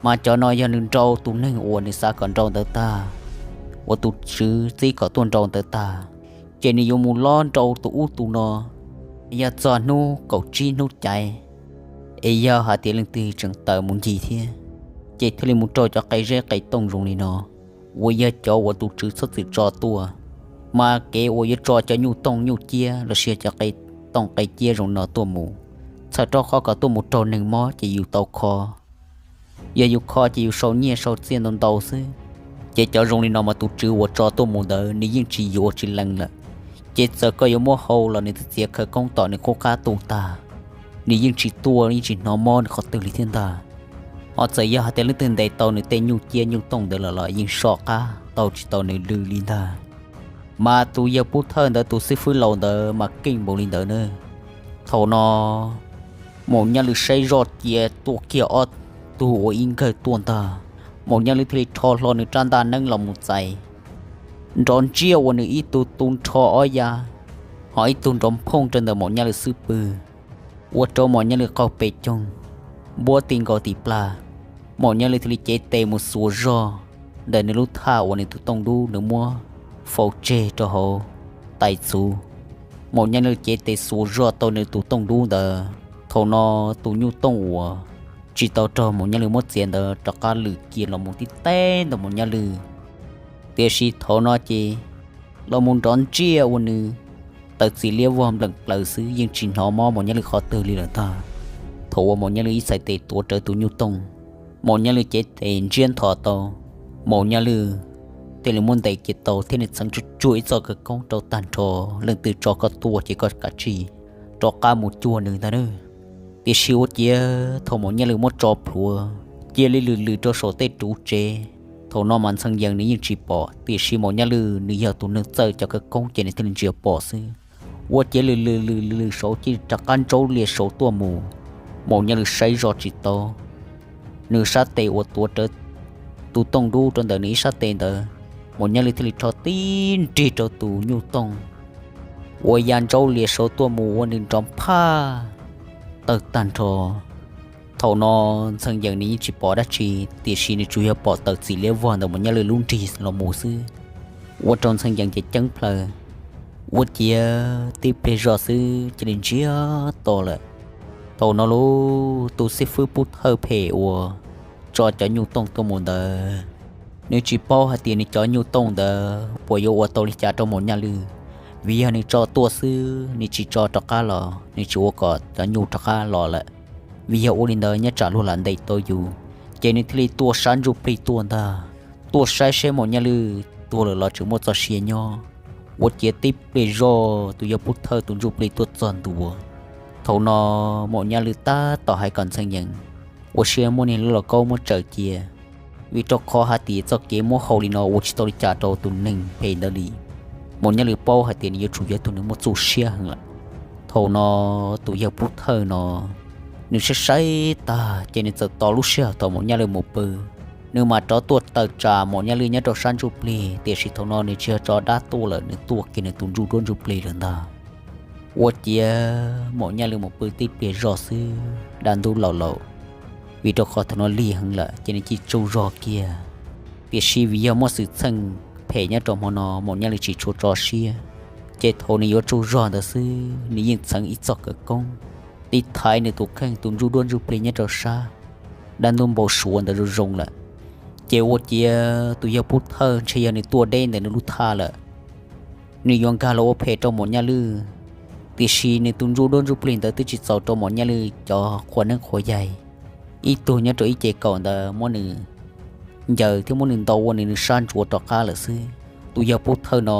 mas cov no yog nws nrau tus neeg uas nws xav kom nrau ntawd tag, uas tus tswv txib kom tuaj nrau ntawd tag, ces nws yuav mus lob nrau tus ub tus no. Yog txog hnub kaum tsib hnub caiv, es yog hais tias leej twg tseem tawm mus ncig thiab, ces thiaj li mus raug cov qe zeb qe tooj zoo li no, uas yog cov uas tus tswv txhob txwm tso tuaj. Mas kev uas yuav tso cov nyuj tooj nyuj ciab los sis cov qe tooj qe ciab zoo no tuaj mus, txhawm rau qhov kom tuaj mus raug neeg mob ces yus tau kho. Yog yus kho ces yus sau nyiaj sau txiaj ntau ntau xwb. Ces cov zoo li no mas tus tswv uas tso tuaj mus ntawd nws yeej tsis yuav tsis lees lawm. Ces txawm koj yuav muab hau los nws twb txiav khawv koob tom nws qub qab tu tag, nws yeej tsis tuaj yeej tsis hnov mob nws qhov twg li thiab ntag. Ho txawm yog hais tias leej twg ntes tau nws tej nyuj ciab nyuj tooj ntawd lawm los yeej soj qab tau tsis tau nws lw li ntag. Mas tus yawg pub thawj ntawd tus xib fwb laus ntawd mas keej npaum li ntawd na. Thaum no Maum Nyaj Lwj saib zoj cia tuaj kiag ob tug ua ib nkawg tuaj ntag. Maum Nyaj Lwj thiaj li rho hlo nws rab ntaj neeb los mus txais, nrov ntsiaj ua nws ib tug tu nrho ob ya, ho ib tug nrov phooj rau ntawm Maum Nyaj Lwj xub pwg, ua rau Maum Nyaj Lwj qaug pes coog, npuab ti nkaus tim plag. Maum Nyaj Lwj thiaj li cev tes mus xuas zog ntawm nws lub thaj uas nws tus tooj dub nws muab faus tseg rau hauv tais txhuv. Maum Nyaj Lwj cev tes xuas zog tau nws tus tooj dub ntawd. Thaum no tus nyuj tooj uas tsis tau raug Maum Nyaj Lwj muab txiav ntawd rov qab lwm kiag los mus tib teb ntawm Maum Nyaj Lwj. Tiam sis thaum no ces los mus nrov ntsiaj ua nws tawm txim liab vog npleem plaws xwb, yeej tsis hnov mob Maum Nyaj Lwj qhov twg li lawm ntag. Thaum uas Maum Nyaj Lwj ib txhais tes tuav rawv tus nyuj tooj, Maum Nyaj Lwj cev tes ntsiab nthos tau, Maum Nyaj Lwj thiaj li muab ntes kiag tau thiab nws txheev tsuj tsuag ib txoj khawv koob rau tag nrho, leej twg tso koj tuaj ces koj kav tsij rov qab mus cuag nws ntag na. Tiam sis ua ciav thaum Maum Nyaj Lwj muab tso plhuav cia li lwm lwm rau saum tej ruv tsev, thaum no mas Ntxhee Yees nws yeej tsis pom, tiam sis Maum Nyaj Lwj nws yog tus neeg txawj cov khawv koob ces nws thiaj li ntsia pom xwb. Ua ciav lwm lwm lwm lwm saud cia li rov qab ntsaub lias saud tuaj mus. Maum Nyaj Lwj saib zoj tsis tau, nws sab tes uas tuav rawv tus tooj dub rau ntawm nws ib sab tes ntawd, Maum Nyaj Lwj thiaj li rho tib nrig rau tus nyuj tooj uas ya ntsaub lias saud tuaj mus ua nws nrov phaj tawg tag nrho. Thaum no Ntxhee Yees nws yeej tsis pom dab tsi, tiam sis nws tsuas yog pom tawm txim liab vog ntawm Maum Nyaj Lwj lub nrig los mus xwb, ua rau Ntxhee Yees ces ceeb plaws. Ua ciav tib pliag zog xwb cia li ntsiag to lawm. Thaum no lauj, tus xib fwb pub thawj phem uas tso cov nyuj tooj tuaj mus ntawd. Nws tsis paub hais tias nws cov nyuj tooj ntawd puas yuav ua tau li cas rau Maum Nyaj Lwj, vim yog nws tso tuaj xwb, nws tsis tso rov qab los nws tsis ua kom cov nyuj rov qab los lawm. Vim yog ua li ntawd nyob tsam luag lam ntes tau yus, ces nws thiaj li tuaj sab ntsuj plig tuaj ntag, tuaj saib seb Maum Nyaj Lwj tuag lawm los tseem muaj txoj sia nyob. Ua ciav tib pliag zoj tus yawg Pub Thawj tus ntsuj plig tuaj txog ntua. Thaum no Maum Nyaj Lwj tab tom hais kom Ntxhee Yees ua siab muab niag lub lauj kaub muab tsaws cia, vim rau qhov hais tias txoj kev muab hau li no ua tsis tau li cas rau tus neeg phem ntawd li. Maum Nyaj Lwj paub hais tias nws yuav tsum yog tus neeg muaj txuj siab heev lawm. Thaum no tus yawg Pub Thawj no nws saib saib tag ces nws txawm tos lub sij hawm thaum Maum Nyaj Lwj mus pw, nws mam rov tuaj taws tsam Maum Nyaj Lwj nyob rau sab ntsuj plig, tiam sis thaum no nws tsis yog tso dab tuaj lawm, nws tuaj kiag nws tus ntsuj duab ntsuj plig lawm ntag. Ua ciav Maum Nyaj Lwj mus pw tib pliag zoj xwb dab ntub laus laus, vim rau qhov thaum no lig heev lawm ces nws cia tsaug zog kiag. Tiam sis vim yog muaj xwm txheej phem nyob rau hmo no Maum Nyaj Lwj tsis tshua tso siab, ces thaum nws yuav tsaug zog ntawd xwb nws yeej txheev ib txoj kawv koob, tiv thaiv nws tus kheej tus ntsuj duab ntsuj plig nyob rau sab dab ntub npau suav ntawd zoo zoo lawm. Ces ua ciav tus yawg Pub Thawj ntshe yog nws tuaj deb ntawm nws lub thaj lawm, nws yuav nkag los ua phem rau Maum Nyaj Lwj. Tiam sis nws tus ntsuj duab ntsuj plig ntawd twb tsis txaus rau Maum Nyaj Lwj cov qhua neeb qhua yaig, ib tug nyob rau ib ce kaum ntawd muab nws ncaws thiab muab nws ntaus ua nws nws sab ntsuav rov qab lawm xwb. Tus yawg Pub Thawj no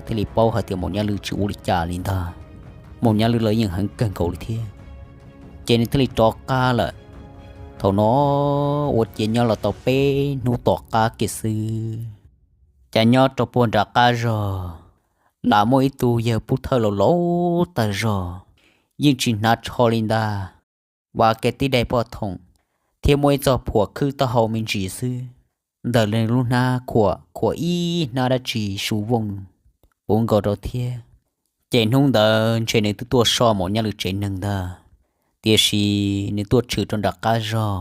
thiaj li paub hais tias Maum Nyaj Lwj tsis ua li cas li ntag. Maum Nyaj Lwj los yeej heev kawg nkaus li thiab, ces nws thiaj li rov qab lawm. Thaum no ua ciav nyob los tau peb hnub tom qab kiag xwb, cas nyob rau puag nram qab zog lam muaj ib tug yawg Pub Thawj laus laus tag zog, yeej tsis hnav tsho li ntag, vas kiag tib daim poj thoom, thiab muaj ib txoj phuam khwb taub hau me ntsis xwb. Ntawm nws lub hnab khuam khuam ib hnab dab tsi su vooj puv nkaus rau thiab. Ces hnub ntawd ntshe nws twb tuaj so Maum Nyaj Lwj tsev neeg ntag, tiam sis nws tuaj tshwm rau nram qab zog,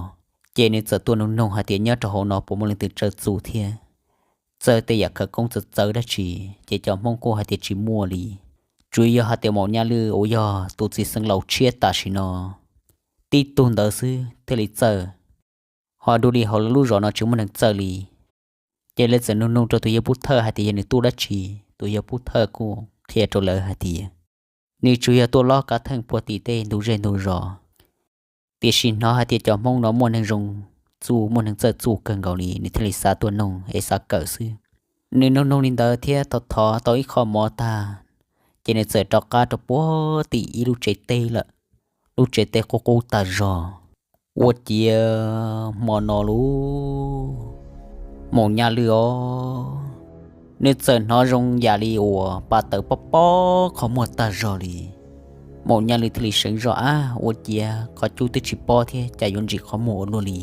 ces nws txawm tuaj nug noog hais tias nyob rau hauv no puas muaj leej twg txawj txuj thiab txawj tej yam khawv koob txawv txawv dab tsi, ces cov Hmoob kuj hais tias tsis muaj li. Tsuas yog hais tias Maum Nyaj Lwj uas yog tus txiv xeev laus tshiab tam sim no tib tug ntawd xwb thiaj li txawj, ho dua li hauv lawv lub zos no tsis muaj neeg txawj li. Ces lawv txawm nug noog rau tus yawg Pub Thawj hais tias yog nws tuaj dab tsi. Tus yawg Pub Thawj kuj qhia rau lawv hais tias nws tsuas yog tuaj lob kav theej puag tim tej ntug zej ntug zos, tiam sis hnov hais tias cov Hmoob no muaj neeg zoo txuj muaj neeg txawj txuj kawg nkaus li, nws thiaj li xav tuaj noog es xav kawm xwb. Nws noog noog li ntawd thiab thov thov tau ib qho mov tag, ces nws txawm rov qab rau puag tim ib lub tsev teb lawm. Lub tsev teb qub qub tag zog. Ua ciav hmo no lub Maum Nyaj Lwj os, nws txawm hnov zoo yam li uas pa tawv pob pob qhov muag tag zog li. Maum Nyaj Lwj thiaj li seev zog, ab, ua ciav qhov cub twb tsis pob thiab cas yuav ntsim qhov muag ua luaj li.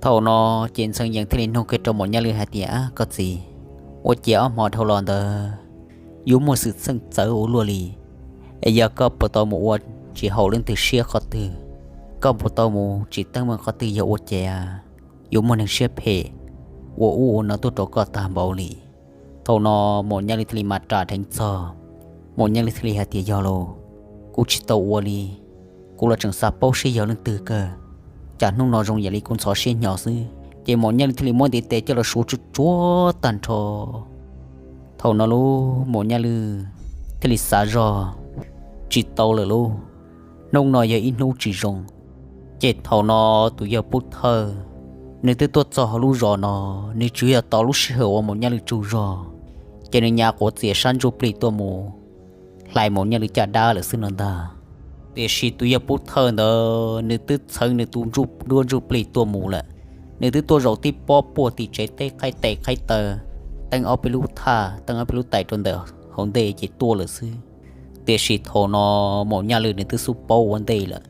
Thaum no ces Ntxhee Yees thiaj li nug kiag rau Maum Nyaj Lwj hais tias, ab, koj txiv, ua ciav ob hmo dhau los ntawd yuav muaj xwm txheej txawv ua luaj li, es yog koj puas tau mus ua tsis haum leej twg siab qhov twg, koj puas tau mus tsim teeb meem qhov twg yog ua ciav yuav muaj neeg siab phem ua ub ua no tuaj rau koj tag npaum li? Thaum no Maum Nyaj Lwj thiaj li mam ras dheev txog. Maum Nyaj Lwj thiaj li hais tias, yog lauj, kuv tsis tau ua li, kuv los tseem xav paub seb yog leej twg kawg, cas hnub no zoo yam li kuv ntxhov siab hnyo xwb. Ces Maum Nyaj Lwj thiaj li muab ntiv tes coj los suav tsuj tsuav tag nrho. Thaum no lub Maum Nyaj Lwj thiaj li xav zog, tsis tau lawm lauj, hnub no yog ib hnub tsis zoo. Ces thaum no tus yawg Pub Thawj, nws twb tuaj txog hauv lub zos no, nws tsuas yog tos lub sij hawm uas Maum Nyaj Lwj tsaug zog, ces nws nyav quav txias sab ntsuj plig tuaj mus hlais Maum Nyaj Lwj caj dab lawm xwb no ntag. Tiam sis tus yawg Pub Thawj ntawd nws twb txheev nws tus ntsuj duab ntsuj plig tuaj mus lawm. Nws twb tuaj zaum tib pob puag tim tsev teb qhaib tes qhaib taw, teeb ob peb lub thaj, teeb ob peb lub tais rau ntawm hauv ntej ces tuaj lawm xwb. Tiam sis thaum no Maum Nyaj Lwj nws twb xub paub ua ntej lawm,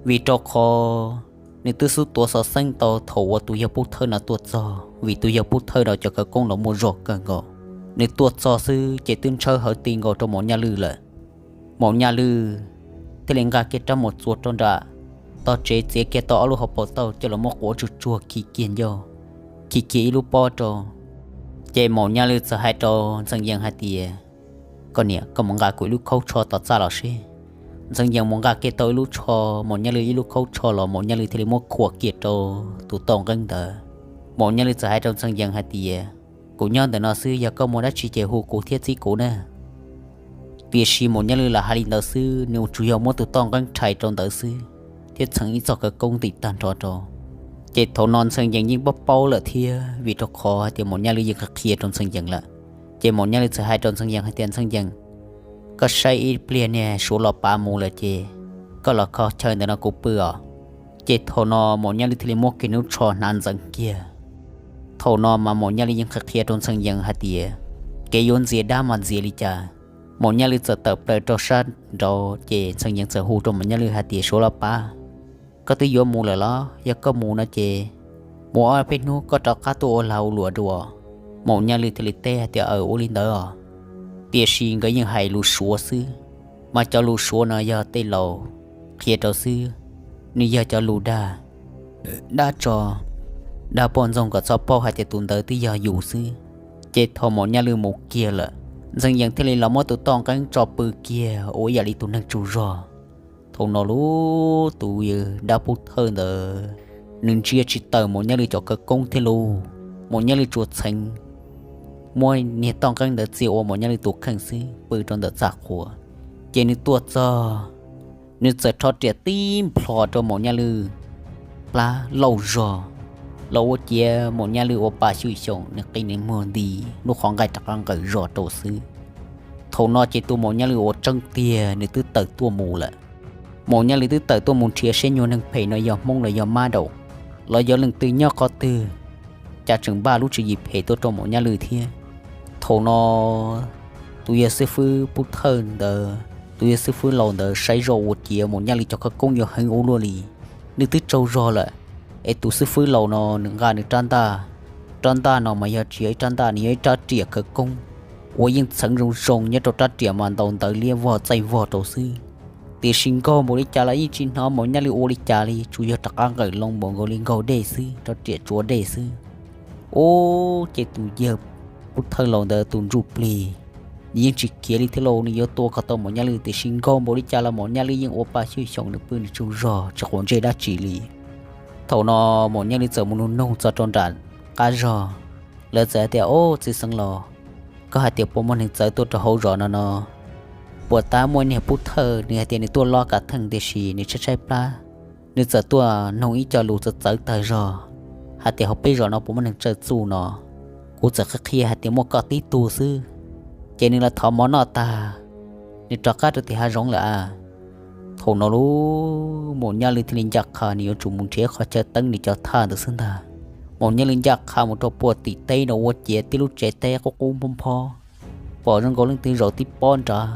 vim rau qhov nws twb xub tuav xov xeeb tau thaum uas tus yawg Pub Thawj no tuaj txog, vim tus yawg Pub Thawj no cov khawv koob los muaj zog kawg nkaus. Nws tuaj txog xwb ces twb ntshawb hawv ti nkaus rau Maum Nyaj Lwj lawm. Maum Nyaj Lwj thiaj li nqa kiag rab mus txuas rau nram tog tsev, txiav kiag tau ob lub hauv paus tauj coj los muab quav tsuag tsuag khi kiag ncauj, khi kiag ib lub pob rau. Ces Maum Nyaj Lwj txawm hais rau Ntxhee Yees hais tias, koj niam, koj mus nqa kuv ib lub khaub tsho tom txaj los seb. Ntxhee Yees mus nqa kiag tau ib lub tsho, Maum Nyaj Lwj ib lub khaub tsho los Maum Nyaj Lwj thiaj li muab khuam kiag rau tus toj nqeeb ntawd. Maum Nyaj Lwj txawm hais rau Ntxhee Yees hais tias, kuv nyob ntawm no xwb, yog koj muaj dab tsi ces hu kuv thiab txib kuv na. Tiam sis Maum Nyaj Lwj lam hais li ntawd xwb, nws tsuas yog muab tus toj nqeeb rhais rau ntawd xwb, thiab txheev ib txoj khawv koob ntim tag nrho rau. Ces thaum no Ntxhee Yees yeej paub paub lawm thiab, vim rau qhov hais tias Maum Nyaj Lwj yeej qhia rau Ntxhee Yees lawm. Ces Maum Nyaj Lwj txawm hais rau Ntxhee Yees hais tias, Ntxhee Yees, koj saib ib pliag niag Suav los pav mus lawm ces koj los kho chaw ntawm no kuv pw os. Ces thaum no Maum Nyaj Lwj thiaj li muab kiag lub tsho hnav ntxeev kiag. Thaum no mas Maum Nyaj Lwj yeej qhia qhia rau Ntxhee Yees hais tias, kev yuav ntxias dab mas ntxias li cas. Maum Nyaj Lwj txawm tawm plaws rau sab nraud ces Ntxhee Yees txawm hu rau Maum Nyaj Lwj hais tias, Suav los pav, koj twb yuav mus lawm los? Yog koj mus no ces mus ob peb hnub koj rov qab tuaj ua lag ua luam dua. Maum Nyaj Lwj thiaj li teb hais tias, aws, ua li ntawd os. Tiam sis nkawd yeej hais lus Suav xwb, mas cov lus Suav no yog tej laus qhia rau xwb, nws yog cov lus dag, dab tso, dag poj ntxoog kom txhob paub hais tias tus ntawd twb yog yus xwb. Ces thaum Maum Nyaj Lwj mus kiag lawm, Ntxhee Yees thiaj li los muab tus toj nqeeb tso pw kiag ua ib yam li tus neeg tsaug zog. Thaum no lub tus yawg dab pub thawj ntawd, nws ntsia tsis tawm Maum Nyaj Lwj cov khawv koob thiab lauj. Maum Nyaj Lwj tsuas txheev muab niag toj nqeeb ntawd txia ua Maum Nyaj Lwj tus kheej xwb, pw rau ntawm txaj qhua. Ces nws tuaj txog, nws txawm rho riam tib nplho rau Maum Nyaj Lwj plab lauj zog, los ua ciav Maum Nyaj Lwj ua pa xyuj xyoos, nws qi nws muag nti, lub qhov nqaij rov qab nqaws zog rau xwb. Thaum no ces tus Maum Nyaj Lwj uas tseeb tiag nws twb tawm tuaj mus lawm. Maum Nyaj Lwj twb tawm tuaj mus nrhiav seb nyuag neeg phem no yog Hmoob los yog Mab Daum, los yog leej twg nyob qhov twg, cas tseem npaj lub tswv yim phem tuaj rau Maum Nyaj Lwj thiab. Thaum no tus yawg xib fwb pub thawj ntawd, tus yawg xib fwb laus ntawd saib zoj ua ciav Maum Nyaj Lwj cov khawv koob yuav heev ua luaj li. Nws twb tsaug zog lawm, es tus xib fwb laus no nws nqa nws rab ntaj, rab ntaj no mas yog tsis yog ib rab ntaj, nws yog ib rab riam khawv koob uas yeej txheev zoo zoo nyob rau rab riam mas ntaus ntawv liab vog txaij vog rau xwb. Tiam sis nkaug npaum li cas los yeej tsis hnov Maum Nyaj Lwj ua li cas li, tsuas yog rov qab nqawm loo npaum nkaus li nkaug dej xwb, rab riam tsuav dej xwb. Ub, ces tus yawg pub thawj laus ntawd tus ntsuj plig, nws yeej tsis khiav li thiab lauj, nws yuav tua kom tau Maum Nyaj Lwj, tiam sis nkaug npaum li cas los Maum Nyaj Lwj yeej ua pa xyuj xyoos, nws pw nws tsaug zog tsis quav ntsej dab tsi li. Thaum no Maum Nyaj Lwj txawm mus nug noog txog rau nram qab zog, lawv txawm hais tias, Ob, txiv xeev laus, koj hais tias puas muaj neeg txawv tuaj rau hauv zos no no? Puas tab muaj niag pub thawj, nws hais tias nws tuaj lob kav theej tiam sis nws tshaib tshaib plab, nws txawm tuaj noog ib co lus txawv txawv tawg zog, hais tias hauv peb zos no puas muaj neeg tsawj txuj no. Kuv txawm qhia qhia hais tias muaj koj tib tug xwb, ces nws los thov mov noj tag, nws rov qab rau tim hav zoov lawm a. Thaum no lub Maum Nyaj Lwj thiaj li ncaj qha nws yuav tsum mus nrhiav qhov chaw teeb nws cov thaj ntawd xwb ntag. Maum Nyaj Lwj ncaj qha mus rau puag tim teb no ua ciav tib lub tsev teb qub qub nphob nphob, pom zoo nkaus leej twg zaum tib pob nrad.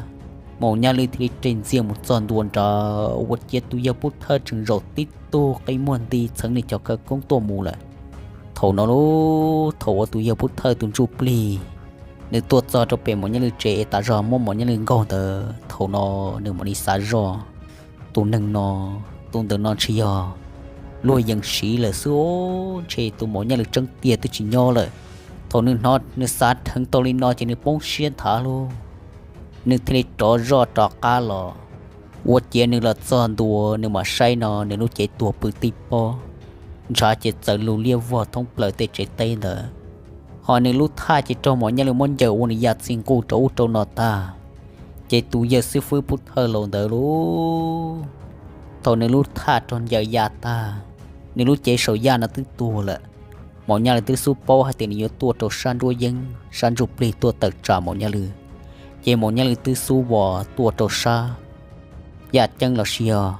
Maum Nyaj Lwj thiaj li ris ntxiag mus txog ntua nrad ua ciav tus yawg pub thawj tseem zaum tib tug qi muag nti txheev nws cov khawv koob tuaj mus lawm. Thaum no lub thaum uas tus yawg pub thawj tus ntsuj plig nws tuaj txog rau pem Maum Nyaj Lwj tsev es tas zog muab Maum Nyaj Lwj nkaug ntawd, thaum no nws mam li xav zoj, tus neeg no, tus ntawm no ntshe yog luag yees siv lawm xwb os, ntshe tus Maum Nyaj Lwj tseeb tiag twb tsis nyob lawm. Thaum nws hnov nws xav dheev tau li no ces nws poob siab nthav lauj, nws thiaj li rov zoj rov qab los. Ua ciav nws los txog ntua nws mam saib no nws lub cev tuag pw tib pob, ntshav ces txawv lug liab vog thoob plaws tej tsev teb ntawd. Hos nws lub thaj ces raug Maum Nyaj Lwj muab ncaws ua nws ya txi nquj rau ub rau no tag. Ces tus yawg xib fwb pub thawj laus ntawd lauj, thaum nws lub thaj raug ncaws ya tag, nws lub cev saum yaj no twb tuag lawm. Maum Nyaj Lwj twb xub paub hais tias nws yuav tuaj rau sab nruab yeeb sab ntsuj plig tuaj tawm tsam Maum Nyaj Lwj, ces Maum Nyaj Lwj twb xub vos tuaj rau sab yaj ceeb los sis yog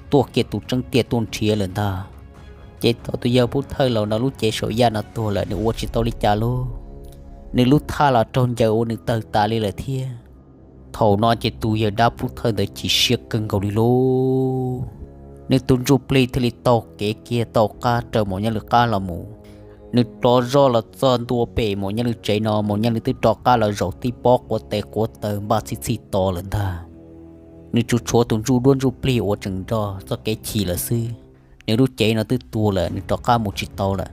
tuaj kiag tus tseeb tiag tuaj nrhiav lawm ntag. Ces thaum tus yawg pub thawj laus no lub cev saum yaj no tuag lawm nws ua tsis tau li cas lauj, nws lub thaj los raug ncaws ua nws tawg tas li lawm thiab. Thaum no ces tus yawg dab pub thawj ntawd chim siab kawg nkaus li lauj. Nws tus ntsuj plig thiaj li taug kev kiag tau qab raws Maum Nyaj Lwj qab los mus. Nws rov zoj los txog ntua pem Maum Nyaj Lwj tsev no Maum Nyaj Lwj twb rov qab los zaum tib pob quav tes quav taw npaj txhij txhij to lawm ntag. Nws tsuas tshuav tus ntsuj duab ntsuj plig uas tseem nrog txoj kev chim lawm xwb. Nws lub cev no twb tuag lawm nws rov qab mus tsis tau lawm.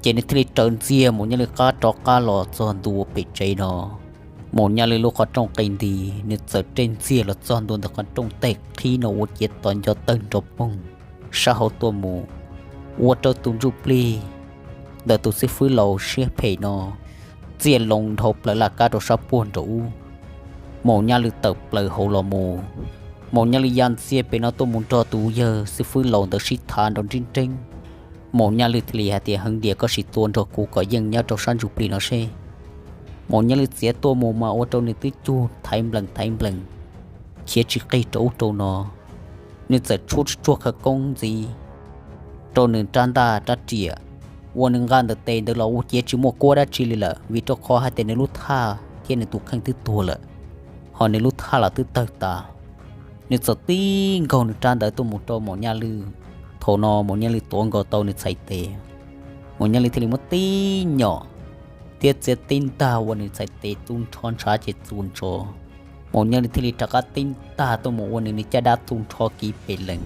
Ces nws thiaj li raws ntxiag Maum Nyaj Lwj qab rov qab los txog ntua pem tsev no. Maum Nyaj Lwj lub qhov rooj qis nti, nws txawm reb ntxiag los txog ntua ntawm qhov rooj teg qhib no ua ciav tos nco tawg nrov poog sab hauv tuaj mus, ua rau tus ntsuj plig ntawm tus xib fwb laus siab phem no txiaj loo dhau plaws laj kab rau sab puag nraum ub. Maum Nyaj Lwj tawm plaws hauv los mus, Maum Nyaj Lwj ya ntxiag pem no tuaj mus nrog tus yawg xib fwb laus ntawd sib tham nrov nrib nreeb. Maum Nyaj Lwj thiaj li hais tias, Heev Dias, koj sim tua nrog kuv kom yeej nyob rau sab ntsuj plig no seb. Maum Nyaj Lwj txiav tuaj mus mas ua rau nws twb cug thaiv nplees thaiv nplees, khiav tsis qig rau ub rau no. Nws txawm tshuab tsuag khawv koob ntxiv rau nws rab ntaj rab riam, ua nws nqa ntawm tes ntawd los ua ciav tsis muaj kuab dab tsi li lawm, vim rau qhov hais tias nws lub thaj thiab nws tus kheej twb tuag lawm, ho nws lub thaj los twb tawg tas. Nws txawm tib nkaug nws rab ntawd tuaj mus rau Maum Nyaj Lwj. Thaum no Maum Nyaj Lwj tuav nkaus tau nws txhais tes, Maum Nyaj Lwj thiaj li muab tib nyom thiab txiav tib ntag ua nws txhais tes tu nrho ntshav ces txuas ntsos. Maum Nyaj Lwj thiaj li rov qab tib ntag tuaj mus ua nws nws caj dab tu nrho kiv pes lees.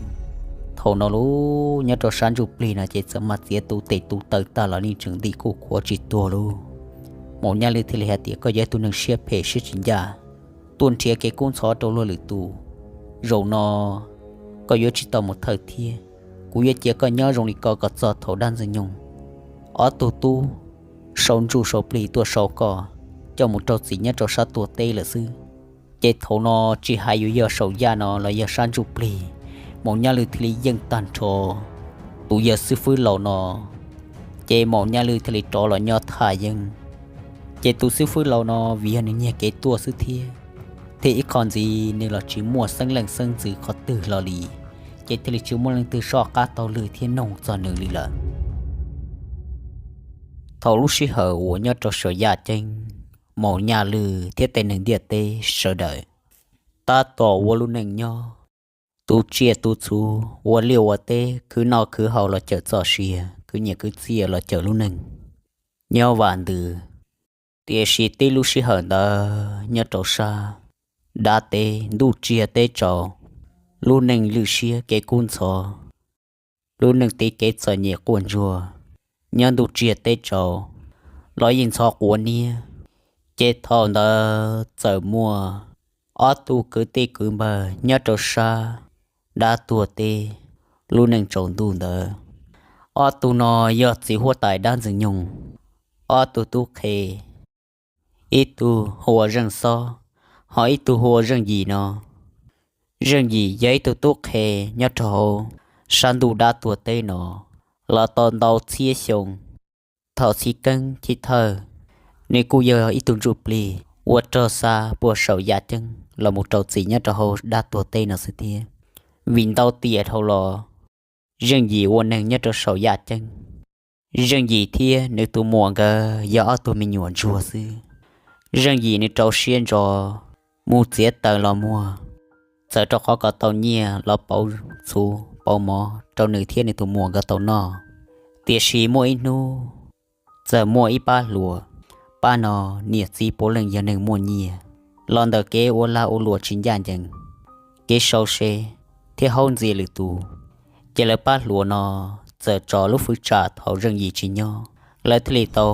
Thaum no lub nyob rau sab ntsuj plig no ces txawm mas txiav tu tes tu taw tag los yeej tseem nti kuj khuav tsis tuag lauj. Maum Nyaj Lwj thiaj li hais tias, Koj yog ib tug neeg siab phem siab tsis ncaj, tuaj nrhiav kev kub ntxhov rau luag lwm tus. Zaum no koj yuav tsum tau mus thawj thiab. Kuv yuav cia koj nyob zoo li ko kom txog thaum dab ntxwg nyoog ob tug tub sau ntsuj sau plig tuaj sau koj coj mus rau txim nyob rau sab tuam teb lawm xwb. Ces thaum no tsis hais yuav yog saum yaj no los yog sab ntsuj plig, Maum Nyaj Lwj thiaj li yeej tag nrho tus yawg xib fwb laus no. Ces Maum Nyaj Lwj thiaj li rov los nyob thaj yeeb. Ces tus xib fwb laus no vim yog nws nyiag kev tuaj xwb thiab, thiab ib qho ntxiv nws los tsis muaj xeeb leej xeeb ntxwv qhov twg hlo li, ces thiaj li tsis muaj leej twg soj qab taug lw thiab noog txog nws li lawm. Thaum lub sij hawm uas nyob rau saum yaj ceeb, Maum Nyaj Lwj thiab tej neeg ntiaj teb sawv daws tab tom ua lub neej nyob, tu tsiaj tu txhu, ua liaj ua teb, khwv noj khwv haus los cawm txoj sia, khwv nyiaj khwv txiaj los cawm lub neej nyob vam ntws. Tiam sis tib lub sij hawm ntawd nyob rau sab dab teb ntuj tsiag teb tsaus, lub neej lwj siab kev kub ntxhov, lub neej tiv kev txom nyem quaj ntsuag, nyob ntuj tsiag teb tsaus los yeej ntxhov quav niab. Ces thaum ntawd txawm muaj ob tug kwv tij kwv npawg nyob rau sab dab tuag teb lub neej tsaus ntuj ntawd. Ob tug no yog txiv huab tais dab ntxwg nyoog ob tug tub qhe, ib tug hu ua Zeej Xob, ho ib tug hu ua Zeej Yim no. Zeej Yim yog ib tug tub qhe nyob rau hauv sab ntuj dab tuag teb no los tau ntau txhiab xyoo. Thaum chiv keeb chiv thawj, nws kuj yog ib tug ntsuj plig ua rog xa puag saum yaj ceeb los mus rau txim nyob rau hauv dab tuag teb no xwb thiab. Vim ntau tiam dhau los Zeej Yim ua neeg nyob rau saum yaj ceeb, Zeej Yim thiab nws tus muam nkawd yog ob tug me nyuam ntsuag xwb. Zeej Yim nws rau siab ntso mus txiav taws los muag, txawm rau qhov kom tau nyiaj los pauv txhuv pauv mov rau nws thiab nws tus muam nkawd tau noj. Tiam sis muaj ib hnub txawm muaj ib pab hluas, pab no niam txiv puav leej yog neeg muaj nyiaj, los ntawm kev ua lag ua luam tsis ncaj ncees, kev sau se thiab haub ntxias lwm tus. Ces lawv pab hluas no txawm tso lub fwv tsam thaum Zeej Yim tsis nyob, lawv thiaj li tau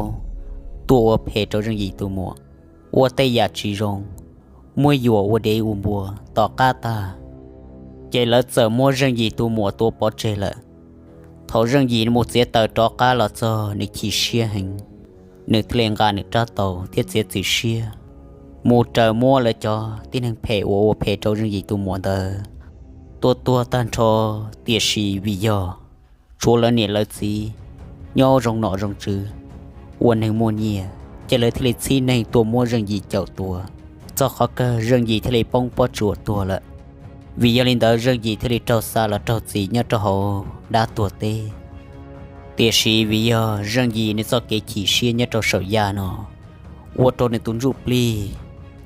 tuaj ua phem rau Zeej Yim tus muam, ua tej yam tsis zoo, muab yuam ua dev ua npua tom qab tag. Ces lawv txawm muab Zeej Yim tus muam tua pov tseg lawm. Thaum Zeej Yim mus txiav taws rov qab los txog nws chim siab heev, nws thiaj li nqa nws rab taus thiab txiav txim siab mus raws muab lawv cov tib neeg phem uas ua phem rau Zeej Yim tus muam ntawd tua tuag tag nrho. Tiam sis vim yog tshuav lawv niam lawv txiv nyob zoo nom zoo tswv, ua neeg muaj nyiaj, ces lawv thiaj li txhib neeg tuaj muab Zeej Yim caum tua. Txog qhov kawg Zeej Yim thiaj li poob pob tsuas tuag lawm. Vim yog li ntawd Zeej Yim thiaj li raug xa los raug txim nyob rau hauv dab tuag teb. Tiam sis vim yog Zeej Yim nws txoj kev chim siab nyob rau saum yaj no, ua rau nws tus ntsuj plig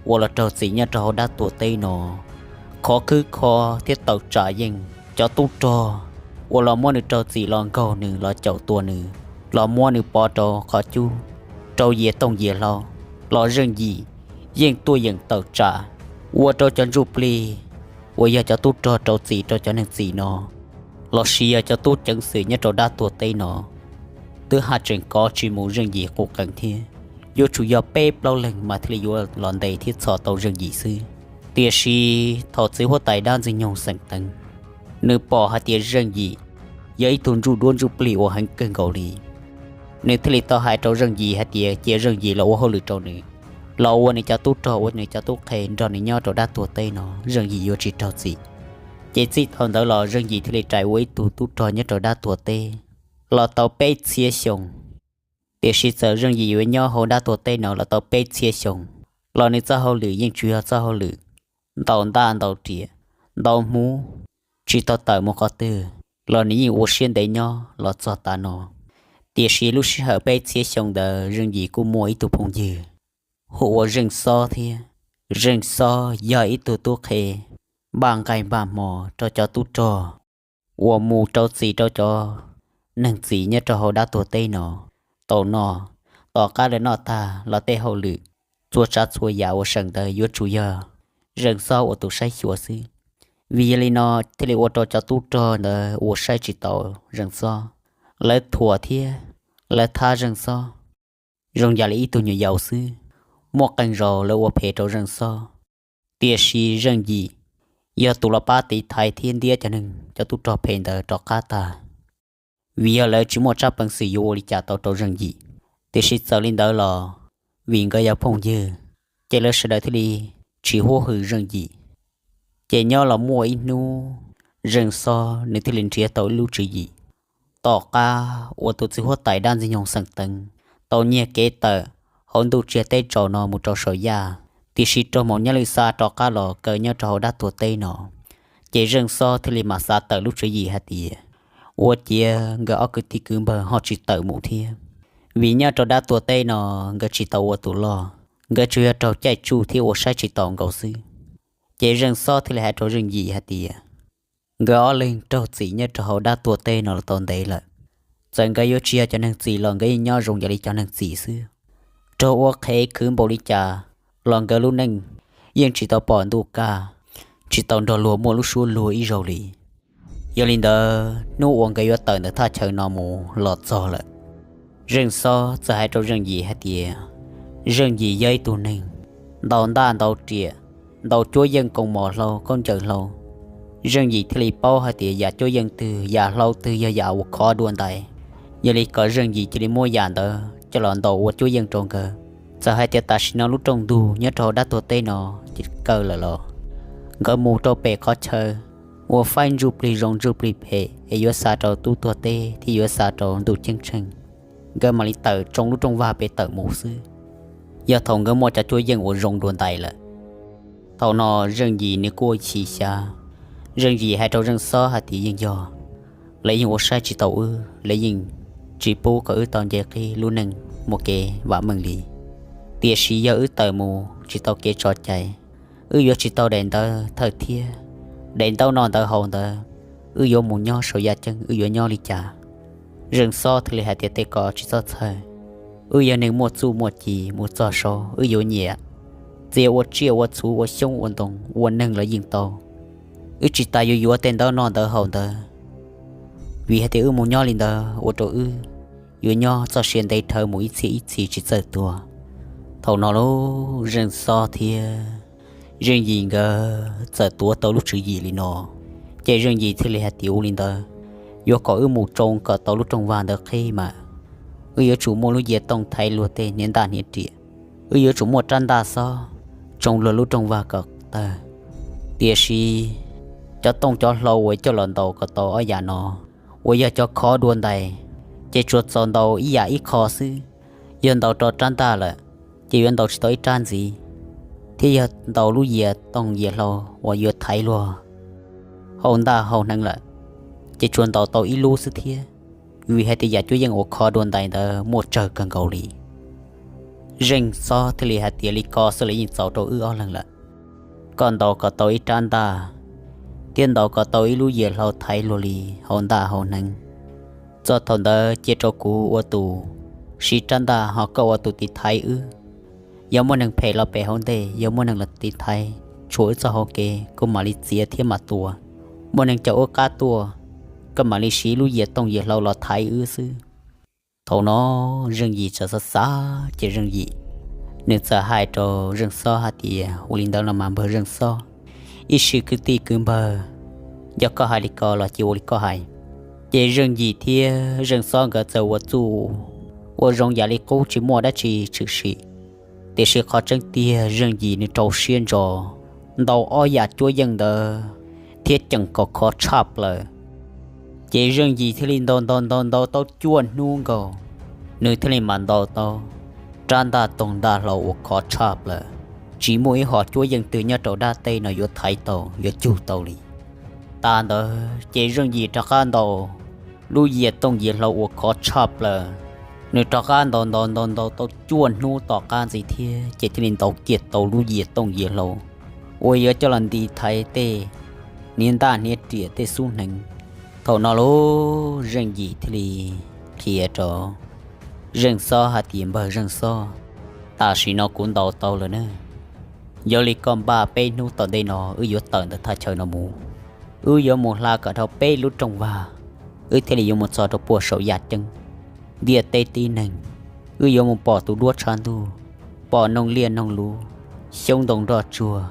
uas los raug txim nyob rau hauv dab tuag teb no khov khwb kho thiab tawm tsam yeej. Cov tub rog uas los muab nws raug txim los nkaug nws los caum tua nws, los muab nws pov rau qhov cub, rau yias tooj yias hlau, los Zeej Yim yeej tuaj yeem tawm tsam, ua rau cov ntsuj plig uas yog cov tub rog rau txim rau cov neeg txim no, los sis yog cov tub ceev xwm nyob rau dab tuag teb no, twb haj tseem kov tsis mus Zeej Yim quj qees thiab. yuav tsum yog peb plaub leeg mas thiaj li yuav los ntes thiab txhom tau Zeej Yim xwb. Tiam sis thaum txiv huab tais dab ntxwg nyoog xeem teev, nws pom hais tias Zeej Yim yog ib tug ntsuj duab ntsuj plig uas heev kawg nkaus li, nws thiaj li tau hais rau Zeej Yim hais tias cia Zeej Yim los ua hauj lwm rau nws, los ua nws cov tub rog ua nws cov tub qhe nrog nws nyob rau dab tuag teb no Zeej Yim yuav tsis raug txim. Ces txij thaum ntawd los Zeej Yim thiaj li rais ua ib tug tub rog nyob rau dab tuag teb los tau peb txhiab xyoo. Tiam sis txawm Zeej Yim yuav nyob hauv dab tuag teb no los tau peb txhiab xyoo, los nws txoj hauj lwm yeej tsuas yog txoj hauj lwm ntaus ntaj ntaus riam, ntaus hmuv, tsis tau tawm mus qhov twg, los nws yeej ua siab ntev nyob los txog tav no. Tiam sis lub sij hawm peb txhiab xyoo ntawd Zeej Yim kuj muaj ib tug phooj ywg hu ua Zeej Xob thiab. Zeej Xob yog ib tug tub qhe npaj nqaij npaj hmo rau cov tub rog uas mus rau txim rau cov neeg txim nyob rau hauv dab tuag teb no tau noj. Tom qab lawv noj tag los tej hauj lwm, txhua tsav txhua yam uas seem ntawd yuav tsum yog Zeej Xob ua tus saib xyuas xwb. Vim yog li no thiaj li ua rau cov tub rog ntawd uas saib tsis taus Zeej Xob, lawv thuam thiab lawv thab Zeej Xob zoo yam li ib tug nyuam yaus xwb. Muaj qee zaus lawv ua phem rau Zeej Xob, tiam sis Zeej Yim yog tus los pab tiv thaiv thiab ntiab cov neeg cov tub rog phem ntawd rov qab tag. Vim yog lawv tsis muaj tsab peev xwm yuav ua li cas tau rau Zeej Yim, tiam sis txawm li ntawd los vim nkawd yog phooj ywg, ces lawv sawv daws thiaj li tsis huab hwm Zeej Yim. Ces nyob los muaj ib hnub, Zeej Xob nws thiaj li nrhiav tau ib lub tswv yim. Tom qab uas tus txiv huab tais dab ntxwg nyoog xeem teev tau nyiag kev tawm hauv ntuj tsiaj teb tsaus no mus rau saum yaj, tiam sis raug maum nyab lwj xa rov qab los kaw nyob rau hauv dab tuag teb no, ces Zeej Xob thiaj li mam xav tawm lub tswv yim hais tias ua ciav nkawd ob kwv tij kwv npawg ho tsis tawm mus thiab. Vim nyob rau dab tuag teb no nkawd tsis tau ua tus loj, nkawd tsuas yog raug caij tsuj thiab ua saib tsis taus nkaus xwb. Ces Zeej Xob thiaj li hais rau Zeej Yim hais tias nkawd ob leeg raug txim nyob rau hauv dab tuag teb no los tau ntev lawm. Txawm nkawd yuav tsis yog cov neeg txim los nkawd yeej nyob zoo yam li cov neeg txim xwb. Raug ua qhev khwv npaum li cas los nkawd lub neej yeej tsis tau pom ntuj kaj, tsis tau nrog luag muaj lub suab luag ib zaug li. Yog li ntawd hnub uas nkawd yuav tawm ntawm thaj chaw no mus los txog lawm, Zeej Xob txawm hais rau Zeej Yim hais tias Zeej Yim yog ib tug neeg ntaus ntaj ntaus riam, ntaus cuab yeej koos mom hlau khaub ncaws hlau. Zeej Yim thiaj li paub hais tias yam cuab yeej twg yam hlau twg yog yam uas khov dua ntais. Yog li kom Zeej Yim cia li muab yam ntawd coj los ntaus ua cuab yeej rau nkawd. Txawm hais tias tam sim no lub rooj ntug nyob rau hauv dab tuag teb no ces kaw lawm los nkawd mus rau pem qhov chaw uas faib ntsuj plig zoo ntsuj plig phem es yuav xa rau tub tuag teb thiab yuav xa rau ntuj ceeb tsheej, nkawd mam li tawm tsoo lub rooj vag pem tawm mus xwb. Yog thaum nkawd muaj cov cuab yeej uas zoo dua ntais lawm. Thaum no Zeej Yim nws kuj ua xyem xyav. Zeej Yim hais rau Zeej Xob hais tias yeej yog lawv yeej ua saib tsis taus wb, lawv yeej tsis pub kom wb tau nce qib lub neej muaj kev vam meej li. Tiam sis yog wb tawm mus tsis tau kev tso cai, wb yuav tsis tau daim ntawv thawj thiab daim ntaub noj ntawv haus ntawd, wb yuav mus nyob saum yaj ceeb wb yuav nyob li cas? Zeej Xob thiaj li hais tias tej ko tsis txhob txhawj, wb yog neeg muaj txuj muaj ci mus txog saud wb yuav nyiam, txia ua tsiaj ua txhuv ua xyoob ua ntoo ua neeg los yeej tau. Wb tsis tas yuav yuav tej ntaub noj ntawv haus ntawd, vim hais tias wb mus nyob li ntawd ua rau wb yuav nyob txoj sia ntev dhawv mus ib txhiab ib txhis tsis txawj tuag. Thaum no lauj, Zeej Xob thiab Zeej Yim nkawd txawm tuav tau lub tswv yim li no, ces Zeej Yim thiaj li hais tias ua li ntawd, yuav kom wb mus tsoo kom tau lub rooj vag ntawd qhib mas wb yuav tsum muaj lub yias tooj thaiv luag tej hniav ntaj hniav riam, wb yuav tsum muaj rab ntaj xob tsoo luag lub rooj vag kom tawg. Tiam sis cov tooj cov hlau uas coj los ntaus kom tau ob yam no uas yog cov khov dua ntais, ces tsuas txaus ntaus ib yam ib qho xwb. Yog ntaus rau rab ntaj lawm, ces yuav ntaus tsis tau ib rab ntxiv, thiab yog ntaus lub yias tooj yias hlau uas yuav thaiv luag hau ntaj hau hneev lawm, ces tsuas ntaus tau ib lub xwb thiab, vim hais tias yam cuab yeej uas khov dua ntais ntawd muaj tsawg kawg nkaus li. Zeej Xob thiaj li hais tias li ko xwb los yeej txaus rau wb ob leeg lawm. Koj ntaus kom tau ib rab ntaj, thiab ntaus kom tau ib lub yias hlau thaiv luag li hau ntaj hau hneev. Txog thaum ntawd cia rau kuv ua tus siv rab ntaj ho koj ua tus tiv thaiv wb. Yog muaj neeg phem los pem hauv ntej, yog muaj neeg los tiv thaiv tshuam wb txoj hau kev, kuv mam li txiav thiab mam tua. Muaj neeg caum wb qab tuaj, koj mam li siv lub yias tooj yias hlau los thaiv wb xwb. Thaum no Zeej Yim txawm xav xav ces Zeej Yim Nws txawm hais rau Zeej Xob hais tias, Ua li ntawd los mas npawg Zeej Xob, ib sim kwv tij kwv npawg, yog koj hais li ko los cia ua li koj hais. Ces Zeej Yim thiab Zeej Xob nkawd txawm ua txuj ua zoo yam li qub tsis muaj dab tsi tshwm sim. Tiam sis qhov tseeb tiag Zeej Yim nws rau siab ntso ntaus ob yam cuab yeej ntawd thiab ceem kom khov tshaj plaws. Ces Zeej Yim thiaj li ntaus ntaus ntaus ntaus tau cuaj hnub nkaus, nws thiaj li mam ntaus tau rab ntaj toog ntaj hlau uas khov tshaj plaws, tsis muaj ib hom cuab yeej twg nyob rau dab teb no yuav thaiv tau yuav cug tau li. Tas ntawd ces Zeej Yim rov qab ntaus lub yias tooj yias hlau uas khov tshaj plaws. Nws rov qab ntaus ntaus ntaus ntaus tau cuaj hnub tom qab ntxiv thiab ces thiaj li ntaus kiag tau lub yias tooj yias hlau uas yuav coj los nti thaiv tej hniav ntaj hniav riam tej xub hneev. Thaum no lauj, Zeej Yim thiaj li qhia rau Zeej Xob hais tias, Npawg Zeej Xob, tam sim no kuv ntaus tau lawm na. Yog li koj npaj peb hnub tom ntej no wb yuav tawm ntawm thaj chaw no mus, wb yuav mus hla kom dhau peb lub rooj vag, wb thiaj li yuav mus txog rau puag saum yaj ceeb ntiaj teb tib neeg. Wb yuav mus pom tus duab tshav ntuj, pom noog liaj noog luv, xyoob ntoo nroj tsuag,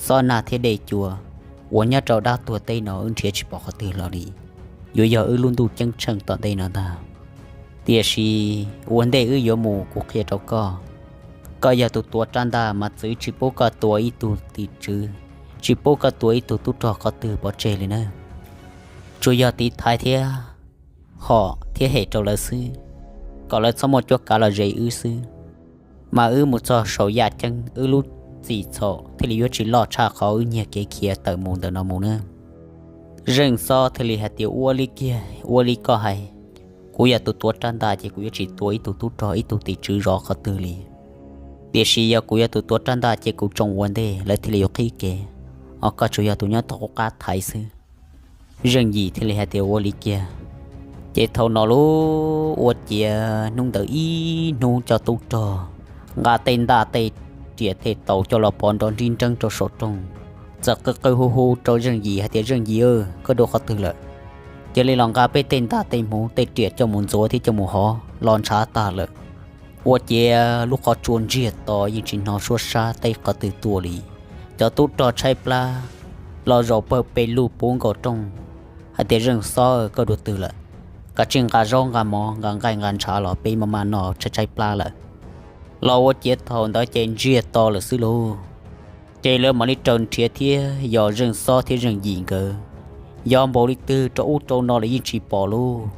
xob nag thiab dej cua uas nyob rau dab tuag teb no wb nrhiav tsis pom qhov twg los li, yuav yog wb lub ntuj ceeb tsheej tom ntej no ntag. Tiam sis ua ntej wb yuav mus kuv qhia rau koj, koj yog tus tuav rab ntaj mas txwv tsis pub koj tua ib tug tim tswv, tsis pub koj tua ib tug tub rog qhov twg pov tseg li na. Tsuas yog tiv thaiv thiab hom thiab hem rau lawv xwb, kom lawv txhob muaj cuab kav los ze wb xwb. Mas wb mus txog saum yaj ceeb wb lub txim txhaum thiaj li yuav tsis loj tshaj qhov wb nyiag kev khiav tawm mus ntawm no mus na. Zeej Xob thiaj li hais tias, Ua li kiag, ua li koj hais. Kuv yog tus tuav rab ntaj ces kuv yuav tsis tua ib tug tub rog ib tug tim tswv zov qhov twg li. Tiam sis yog kuv yog tus tuav rab ntaj ces kuv tsoo ua ntej lawv thiaj li yuav qhib kev, ho koj tsuas yog tus nyob tom qub qab thaiv xwb. Zeej Yim thiaj li hais tias, Ua li kiag. Ces thaum no lauj, ua ciav hnub ntawd ib hnub cov tub rog nqa tej ntaj tej riam tej taus coj los pov nrov nrib nreeb rau saum rooj, txawm qw qw hu hu rau Zeej Yim hais tias, Zeej Yim, koj dua qhov twg lawm? Cia li los nqa peb tej ntaj tej hmuv tej riam coj mus ntxuav thiab coj mus hov los ntshav tag lawm. Ua ciav lub qhov tsua ntsiag to yeej tsis hnov suab sab teb qhov twg tuaj li. Cov tub rog tshaib plab los zaum pawg pes lug puv nkaus rooj hais tias, Zeej Xob, koj dua twg lawm? Kav tsij nqa zaub nqa mov nqa nqaij nqa ntshav los peb maj maj noj tshaib tshaib plab lawm. Los ua ciav thaum ntawd ces ntsiag to lawm xwb lauj. Ces lawv mam li raws nrhiav thiab yog Zeej Xob thiab Zeej Yim nkawd yog npaum li twg rau ub rau no los yeej tsis pom lauj.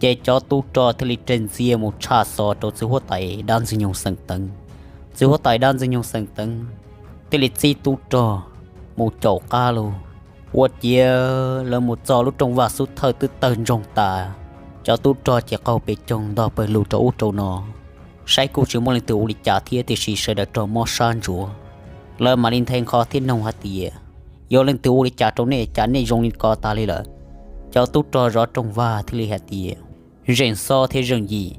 Ces cov tub rog thiaj li reg ntxiag mus tshaj xov rau txiv huab tais dab ntxwg nyoog xeem Teev. Txiv huab tais dab ntxwg nyoog xeem Teev thiaj li txib tub rog mus caum qab lauj. Ua ciav lawv mus txog lub rooj vag xub thawj twb tawg ntsoog tas. Cov tub rog ces qaug pes coog ntog pawg lug rau ub rau no, saib kuj tsis muaj leej twg ua li cas thiab tiam sis sawv daws raug mob sab ntsuav. Lawv mam li nthe nqho thiab noog hais tias, Yog leej twg ua li cas rau nej cas nej zoo li ko tas li lawm? Cov tub rog zov rooj vag thiaj li hais tias, Zeej Xob thiab Zeej Yim,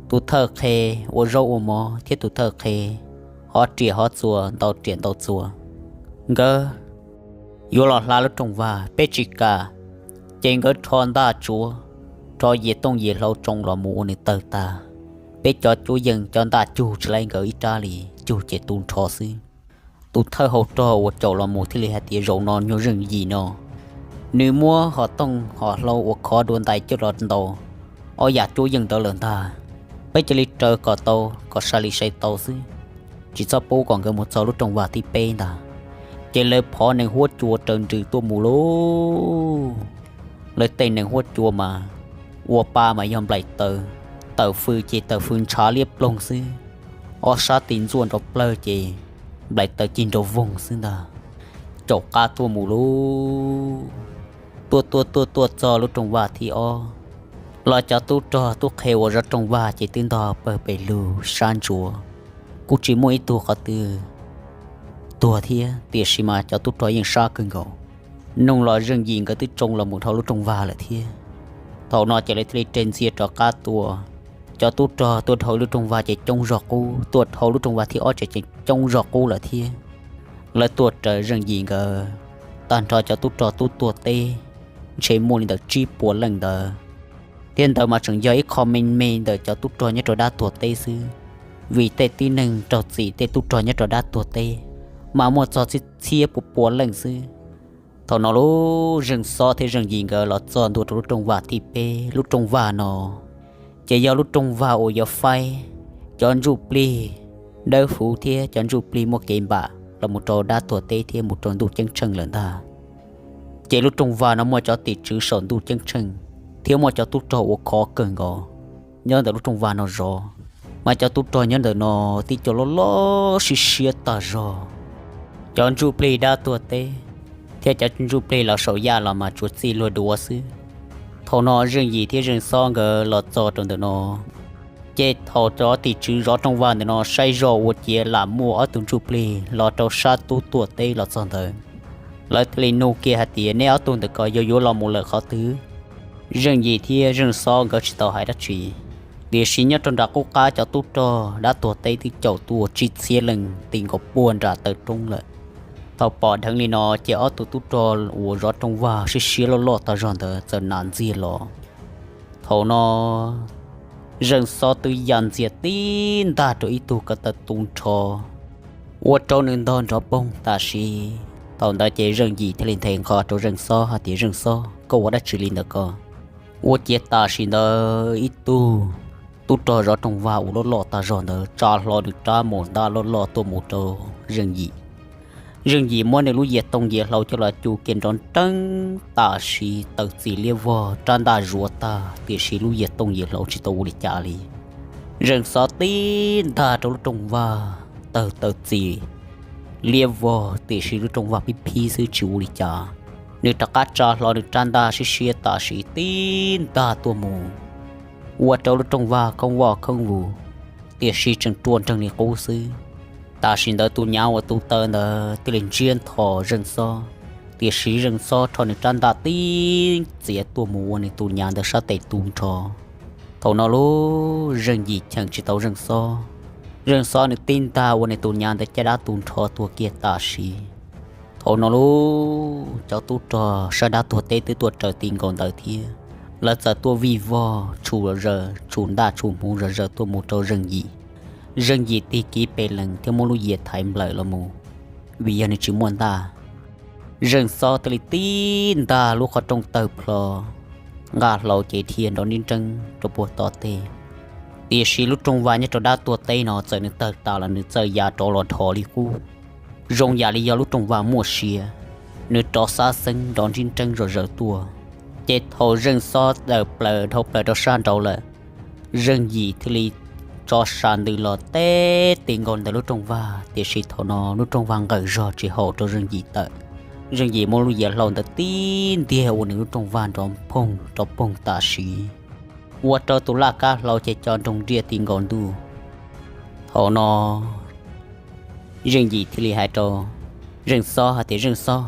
tus thawj qhe ua zaub ua mov thiab tus thawj qhe hov riam hov txuas ntau riam ntau txuas, nkawd yuav los hla lub rooj vag peb tsis kam. Ces nkawd rho ntaj tsuav, rho yias tooj yias hlau tsoo los mus ua nws tawg tag. Peb cov cuab yeej cov ntaj cug tsis laib nkawd ib rab li, cug ces tu nrho xwb. Tus thawj hau rog uas caum los mus thiaj li hais tias, Zaum no nyuag Zeej Yim no, nws muab hom tooj hom hlau uas khov dua ntais coj los ntaus ob yam cuab yeej ntawd lawm ntag. Peb cia li raws kom tau kom sai li sai tau xwb, tsis txhob pub kom nkawd mus txog lub rooj vag thib peb ntag. Ces lawv phov nees huab cua raws nrws tuaj mus lauj. Lawv tej nees huab cua mas ua pa mas yog nplaim taws, tawm fws ces tawm fws ntshav liab ploog xwb. Ob sab tis ntxuaj nrov plawg ces nplaim taws cig nrov voog xwb ntag. Caum qab tuaj mus lauj. Tuaj tuaj tuaj tuaj txog lub rooj vag thib ob los cov tub rog tub qhe uas zov rooj vag ces twb ntog pawg pes lug sab ntsuav, kuj tsis muaj ib tug qhov twg tuag thiab tiam sis mas cov tub rog yeej sab kawg nkaus. Noog los Zeej Yim nkawd twb tsoo los mus dhau lub rooj vag lawm thiab. Thaum no ces lawv thiaj li reg ntxiag rov qab tuaj. Cov tub rog tuaj dhau lub rooj vag ces coob zog qub, tuaj dhau lub rooj vag thib ob ces coob zog qub lawm thiab. Lawv tuaj raws Zeej Yim nkawd, tag nrho cov tub rog tub tuag teb ntshe muaj li ntawm tsib puas leej ntawd, thiab ntawd mas tseem yog ib qho me me ntawm cov tub rog nyob rau dab tuag teb xwb. vim tej tib neeg raug txim tej tub rog nyob rau dab tuag teb mas muaj txog txhiab txhiab pua pua leej xwb. Thaum no lub Zeej Xob thiab Zeej Yim nkawd los txog ntua rau lub rooj vag thib peb. Lub rooj vag no ces yog lub rooj vag uas yuav faib cov ntsuj plig dawb huv thiab cov ntsuj plig muaj kev npam los mus rau dab tuag teb thiab mus rau ntuj ceeb tsheej lawm ntag. Ces lub rooj vag no muaj cov tim tswv saum ntuj ceeb tsheej thiab muaj cov tub rog uas khov kawg nkaus nyob ntawm lub rooj vag no zov, mas cov tub rog nyob ntawm no tib co loj loj siab siab tag zog. Cov ntsuj plig dab tuag teb thiab cov ntsuj plig los saum yaj los mas tsuas txij luag duav xwb. Thaum no Zeej Yim thiab Zeej Xob nkawd los txog rau ntawm no, ces thaum cov tim tswv zov rooj vag ntawm no saib zog ua ciav lam muaj ob tug ntsuj plig los rau sab tub tuag teb los txog ntawd. Lawv thiaj li nug kiag hais tias, neb ob tug ntawm ko yog yuav los mus lawm qhov twg? Zeej Yim thiab Zeej Xob nkawd tsis tau hais dab tsi, tiam sis nyob rau nram qub qab cov tub rog dab tuag teb twb caum tuaj tsib txhiab leej ti nkaus puag nram taw roob lawm. Thaum pom dheev li no ces ob tug tub rog uas zov rooj vag siab siab loj loj tag zog ntawd txawm hnav ntxiag los. Thaum no Zeej Xob twb ya ntxias tib ntag rau ib tug ko taw tu nrho, ua rau nws ntog nrov poog tam sim. Thaum ntawd ces Zeej Yim thiaj li nthe nqho rau Zeej Xob hais tias, Zeej Xob, koj ua dab tsi li ntawm ko? Ua ciav tam sim ntawd ib tug tub rog zov rooj vag uas loj loj tag zog ntawd tsa hlo nws rab mus ntaj loj loj tuaj mus rau Zeej Yim. Zeej Yim muab nws lub yias tooj yias hlau coj los cu kiag nrov nreeb tam sim taw txim liab vog rab ntaj zuav tag tiam sis lub yias tooj yias hlau tsis tau ua li cas li. Zeej Xob tib ntag rau lub rooj vag tawg taw txim liab vog tiam sis lub rooj vag pib phib xwb tsis ua li cas. Nws rov qab tsa hlo nws rab ntaj siab siab tam sim tib ntag tuaj mus, ua rau lub rooj vag khoob voj khoob vus, tiam sis tseem rua nreeg li qub xwb. Tam sim ntawd tus nyav uas tu taw ntawd thiaj li ntsiab nthos Zeej Xob, tiam sis Zeej Xob rho nws rab ntaj tib txiav tuaj mus ua nws tus nyav ntawd sab tes tu nrho. Thaum no lub Zeej Yim cheem tsis tau Zeej Xob, Zeej Xob nws tib ntag ua nws tus nyav ntawd caj dab tu nrho tuag kiag tam sim. Thaum no lub cov tub rog sab dab tuag teb twb tuaj raws ti nkaus ntawd thiab, lawv txawm tuaj vij vog tshum zaws tshum ntaj tshum hmuv zom zaws tuaj mus rau Zeej Yim. Zeej Yim tig kiv pes lees thiab muab lub yias thaiv nplawm los mus, vim yog nws tsis muaj ntaj. Zeej Xob thiaj li tib ntag lub qhov rooj tawg plho, nqaj hlau ces dhia nrov nrib nreeb rau puag tom tej. Tiam sis lub rooj vag nyob rau dab tuag teb no txawm nws tawg tas los nws txawm ya rov los dhos li qub, zoo yam li yog lub rooj vag muaj sia. Nws rov xab xeeb nrov nrib nreeb zom zaws tuaj, ces thaum Zeej Xob tawm plaws dhau plaws rau sab nraud lawm, Zeej Yim thiaj li tso sam ntws los teb ti nkaus ntawm lub rooj vag, tiam sis thaum no lub rooj vag nqawm zog tsis haum rau Zeej Yim tawm. Zeej Yim muab lub yias hlau ntawd tib ntiag ua nws lub rooj vag nrov phoog rov phoog tam sim, ua rau tus laj kab hlau ces co nroo nriaj ti nkaus ntuj. Thaum no Zeej Yim thiaj li hais rau Zeej Xob hais tias, Zeej Xob,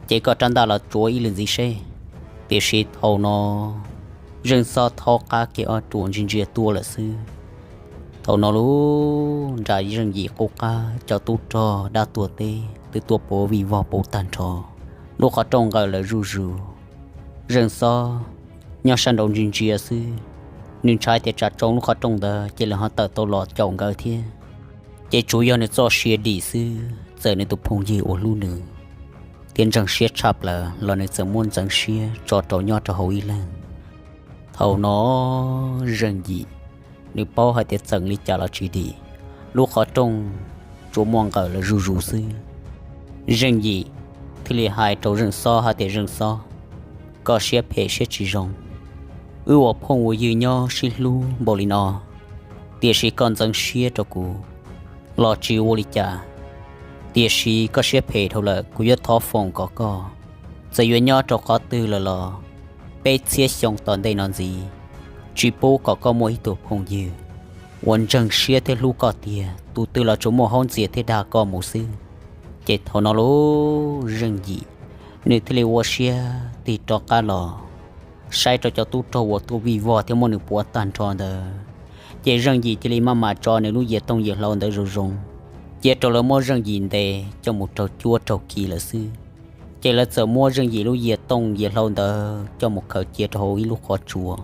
ces koj rab ntaj los tsuav ib lwm ntxiv seb. Tiam sis thaum no Zeej Xob thaub qab kiag ob ruam ntsia ntsia tuaj lawm xwb. Thaum no lub nram Zeej Yim qub qab cov tub rog dab tuag teb twb tuaj puav vij vog puv tag nrho, lub qhov rooj nqawm lawm zuj zus. Zeej Xob nyob sab nraud ntsia ntsia xwb, nws ntshai tias tsam tsoo lub qhov rooj ntawd ces lawv ho tawm tau los caum nkawd thiab. Ces tsuas yog nws txoj sia dim xwb, txawm nws tus phooj ywg uas hlub nws thiab ntseeg siab tshaj plaws los nws txawm muab ntxeev siab tso rau nyob rau hauv ib leeg. Thaum no Zeej Yim nws paub hais tias txeem li cas los tsis dim, lub qhov rooj tsuas muaj nqawm lawm zuj zus xwb. Zeej Yim thiaj li hais rau Zeej Xob hais tias, Zeej Xob, koj siab phem siab tsis zoo. Wb ua phooj ua ywg nyob sib hlub npaum li no, tiam sis koj ntxeev siab rau kuv los tsis ua li cas. Tiam sis koj siab phem dhau lawm, kuv yuav thov foom kom koj, txawm yuav nyob rau qhov twg lawm los peb txhiab xyoo tom ntej no ntxiv, tsis pub kom koj muaj ib tug phooj ywg uas ntseeg siab thiab hlub koj tiag, tus twg los tsuas muaj haub ntxias thiab dag koj mus xwb. Ces thaum no lub Zeej Yim nws thiaj li ua siab tig rov qab los, saib rau cov tub rog uas tuaj vij vog thiab muab nws puav tag nrho ntawd. Ces Zeej Yim cia li maj mam tso nws lub yias tooj yias hlau ntawd zoo zoo, cia rau lawv muab Zeej Yim ntes coj mus raug cuab raug khi lawm xwb. Ces lawv txawm muab Zeej Yim lub yias tooj yias hlau ntawd coj mus khaws cia rau hauv ib lub qhov tsua.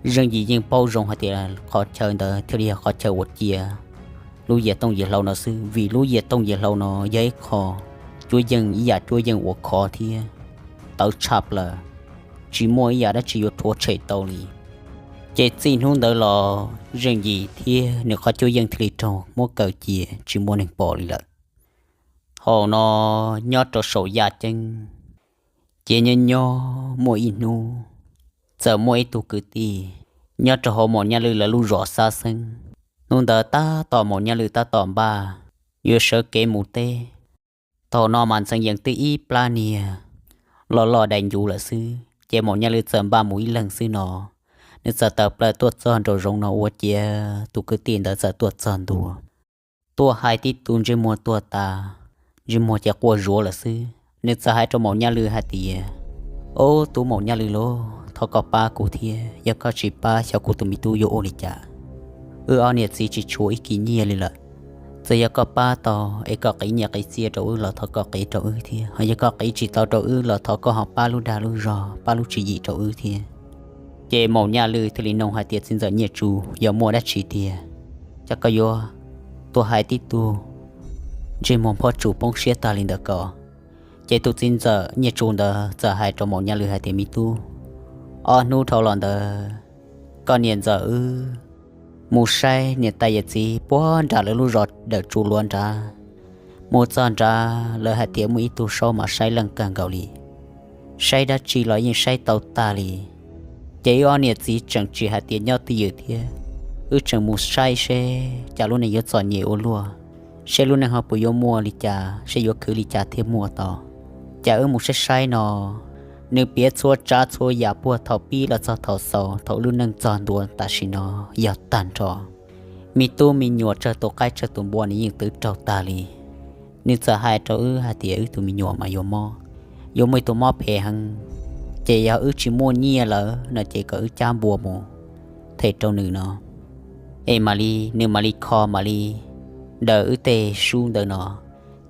Zeej Yim yeej paub zoo hais tias qhov chaw ntawd thiaj li yog qhov chaw uas cia lub yias tooj yias hlau no xwb, vim lub yias tooj yias hlau no yog ib qho cuab yeej ib yam cuab yeej uas khov thiab tawv tshaj plaws, tsis muaj ib yam dab tsi yuav rhuav tshem tau li. Ces txij hnub ntawd los Zeej Yim thiab nws qhov cuab yeej thiaj li raug muab kaw cia tsis muaj neeg pom li lawm. Thaum no nyob rau saum yaj ceeb, ces nyob nyob muaj ib hnub, txawm muaj ib tug kwv tij nyob rau hauv Maum Nyaj Lwj lawv lub zos Xab Xeeb. Hnub ntawd tab tom Maum Nyaj Lwj tab tom npaj yuav sawv kev mus teb. Thaum no mas Ntxhee Yees twb ib plab niag loj loj dai ncuv lawm xwb, ces Maum Nyaj Lwj txawm npaj mus ib leeg xwb no, nws txawm tawm plaws tuaj txog nraum zoov no ua ciav tus kwv tij ntawd txawm tuaj txog ntua. Tuaj hais tib tug ntsej muag tuag tas, ntsej muag ces quaj zuav lawm xwb. Nws txawm hais rau Maum Nyaj Lwj hais tias, Ob tub Maum Nyaj Lwj lauj, thov koj pab kuv thiab, yog koj tsis pab xyov kuv tus me tub yuav ua li cas. Wb ob niam txiv tsis tshuav ib kis nyiaj li lawm. Txawm yog koj pab tau es koj qiv nyiaj qiv txiaj rau wb los thov koj qiv rau wb thiab, ho yog koj qiv tsis tau rau wb los thov koj ho pab lub dag lub zog, pab lub tswv yim rau wb thiab. Ces Maum Nyaj Lwj thiaj li nug hais tias, Txiv ntxawm Nyiaj Tsu, yog muaj dab tsi tiag, cas koj yuav tuaj hais tib tug ntsej muag phob tsuas poob siab tag li ntawd ko? Ces tus txiv ntxawm Nyiaj Tsu ntawd txawm hais rau Maum Nyaj Lwj hais tias, Me tub, ob hnub dhau los ntawd koj niam ntxawm wb mus saib niam tais yawm txiv puag nram lawv lub zos Dawm Tsu Luav nrad. Mus txog nrad lawv hais tias muaj ib tug saub mas saib leej kawg nkaus li, saib dab tsi los yeej saib tau tag li. Ces wb ob niam txiv tseem tsis hais tias nyob twj ywm thiab, wb tseem mus saib seb cas lub neej yuav txom nyem ua luaj, seb lub neej ho puas yuav muaj li cas, seb yuav khwv li cas thiaj muaj tau. Cas wb mus saib saib no, nws piav txhua tsav txhua yam puag thaum pib los txog thaum xaus, thaum wb lub neej txog ntua tam sim no yog tag nrho. Me tub me nyuam tsawg tus qaib tsawg tus npua nws yeej twv raug tag li. Nws txawm hais rau wb hais tias wb tus me nyuam mas yuav mob, yuav muaj ib tug mob phem heev, ces yog wb tsis muaj nyiaj lawm no ces kom wb cab npua mus them rau nws no, es mam li nws mam li kho mam li daws wb tej sub ntawd no.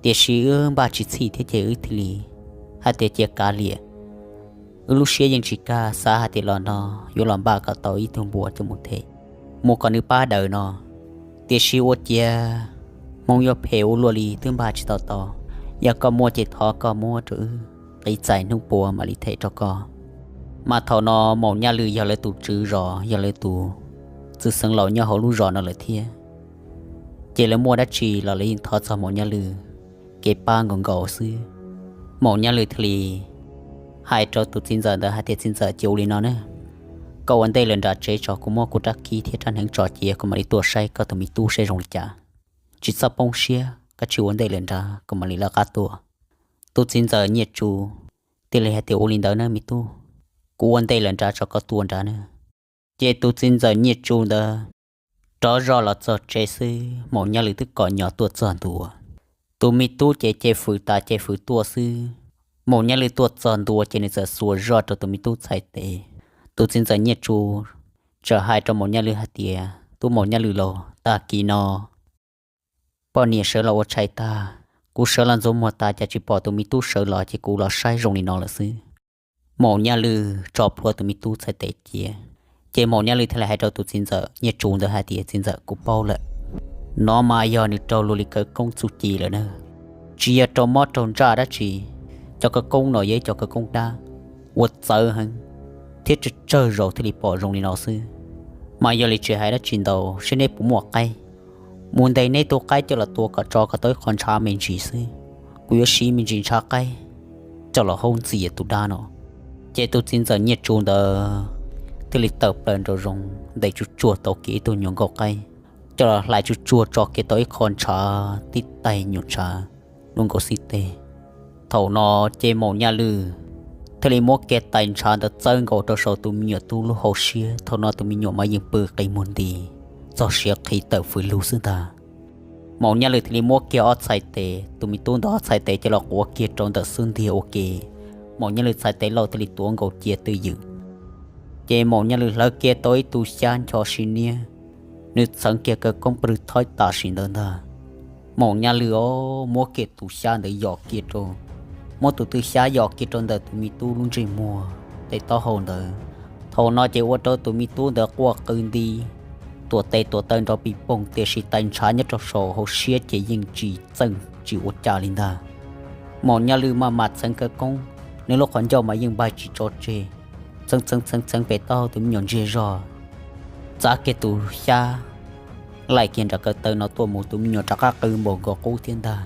Tiam sis wb npaj tsis txhij thiab ces wb thiaj li hais tias cia kav liam. Wb lub siab yeej tsis kaj xav hais tias los no yuav los npaj kom tau ib tug npua coj mus them, mus kom nws pab daws no. Tiam sis ua ciav hmoov yuav phem ua luaj li twb npaj tsis tau tau. Yog koj muaj ces thov koj muab rau wb, qiv txais hnub puav mam li them rau koj. Mas thaum no Maum Nyaj Lwj yog lawv tus tswv zos, yog lawv tus txwj xeev laus nyob hauv lub zos no lawm thiab. Ces lawv muaj dab tsi los lawv yeej thov txog Maum Nyaj Lwj kev pab nkaus nkaus xwb. Maum Nyaj Lwj thiaj li hais rau tus txiv ntxawm ntawd hais tias, Txiv ntxawm, cia ua li no na, koj ua ntej lawm nram tsev tso, kuv muab kuv rab kib thiab rab hneev tso cia kuv mam li tuaj saib koj tus me tub seb zoo li cas. Tsis txhob poob siab, koj cia ua ntej lawm nrad kuv mam li lawv qab tuaj. Tus txiv ntxawm Nyiaj Tsu thiaj li hais tias, Ua li ntawd na me tub, kuv ua ntej lawm nrad tso koj tuaj nrad na. Ces tus txiv ntxawm Nyiaj Tsu ntawd rov zoj los txog tsev xwb, Maum Nyaj Lwj twb kom nyom tuaj txog ntua. Tus me tub ces ces fwm tas ces fwm tuaj xwb. Maum Nyaj Lwj tuaj txog ntua ces nws txawm xuas zoj rau tus me tub txhais tes. Tus txiv ntxawm Nyiaj Tsu txawm hais rau Maum Nyaj Lwj hais tias, Tub Maum Nyaj Lwj lauj, tag kis no poj niam sawv los ua tshais tag, kuv sawv los ntxuav muag tas cas tsis pom tus me tub sawv los ces kuv los saib zoo li no lawm xwb. Maum Nyaj Lwj tso plhuav tus me tub txhais tes cia, ces Maum Nyaj Lwj thiaj li hais rau tus txiv ntxawm Nyiaj Tsu ntawd hais tias, Txiv ntxawm, kuv paub lawm, no mas yog nws raug luag li khawv koob txuj ci lawm na. Tsis yog raug mob raug ntsaj dab tsi, cov khawv koob no yog ib cov khawv koob dab uas txawv heev thiab tsawg tsawg zaus thiaj li pom zoo li no xwb. Mas yog li tsis hais dab tsi ntau, seb neb puas muaj qaib, mus ntes neb tus qaib coj los tua kom tso kom tau ib qho ntshav me ntsis xwb. Kuv yuav siv me ntsis ntshav qaib coj los haub ntxias tus dab no. Ces tus txiv ntxawm Nyiaj Tsu ntawd thiaj li tawm plaws nraum zoov ntes tsuj tsuag tau kiag ib tug nyuam nkauj qaib, coj los hlais tsuj tsuag tso kiag tau ib qho ntshav tib taig nyuam ntshav lub nkaus xib teg. Thaum no ces Maum Nyaj Lwj thiaj li muab kiag tais ntshav ntawd txawb nkaus rau saum tus me nyuam tub lub hauv siab. Thaum no tus me nyuam mas yeej pw qi muag nti, txog siav qhi tawm fws lug xwb ntag. Maum Nyaj Lwj thiaj li muab kiag ob txhais tes, tus me tub ntawd ob txhais tes coj los quav kiag rau ntawm xub ntiag ua ke. Maum Nyaj Lwj txhais tes lauj thiaj li tuav nkaus cia twj ywm. Ces Maum Nyaj Lwj hlawv kiag tau ib tug xyab ncho sib niab, nws txheev kiag khawv koob pw thawb tam sim ntawd ntag. Maum Nyaj Lwj os muab kiag tus xyab ntawd yos kiag rau, muab tus twj xyab yos kiag rau ntawm tus me tub lub ntsej muag tej taub hau ntawd, Thaum no ces ua rau tus me tub ntawd quaj qw nti, tuam tes tuam taw nrov pis poog, tiam sis tais ntshav nyob rau saum hauv siab ces yeej tsis txeej tsis ua cas li ntag. Maum Nyaj Lwj maj mam txheev khawv koob, nws lub qhov ncauj mas yeej npaig tsis tso tseg, txheev txheev txheev txheev pem taub hau tus me nyuam ntsiag zog, txav kiag tus xyab laij kiag nram ko taw no tuaj mus, tus me nyuam rov qab qw npaum nkaus qub thiab ntag.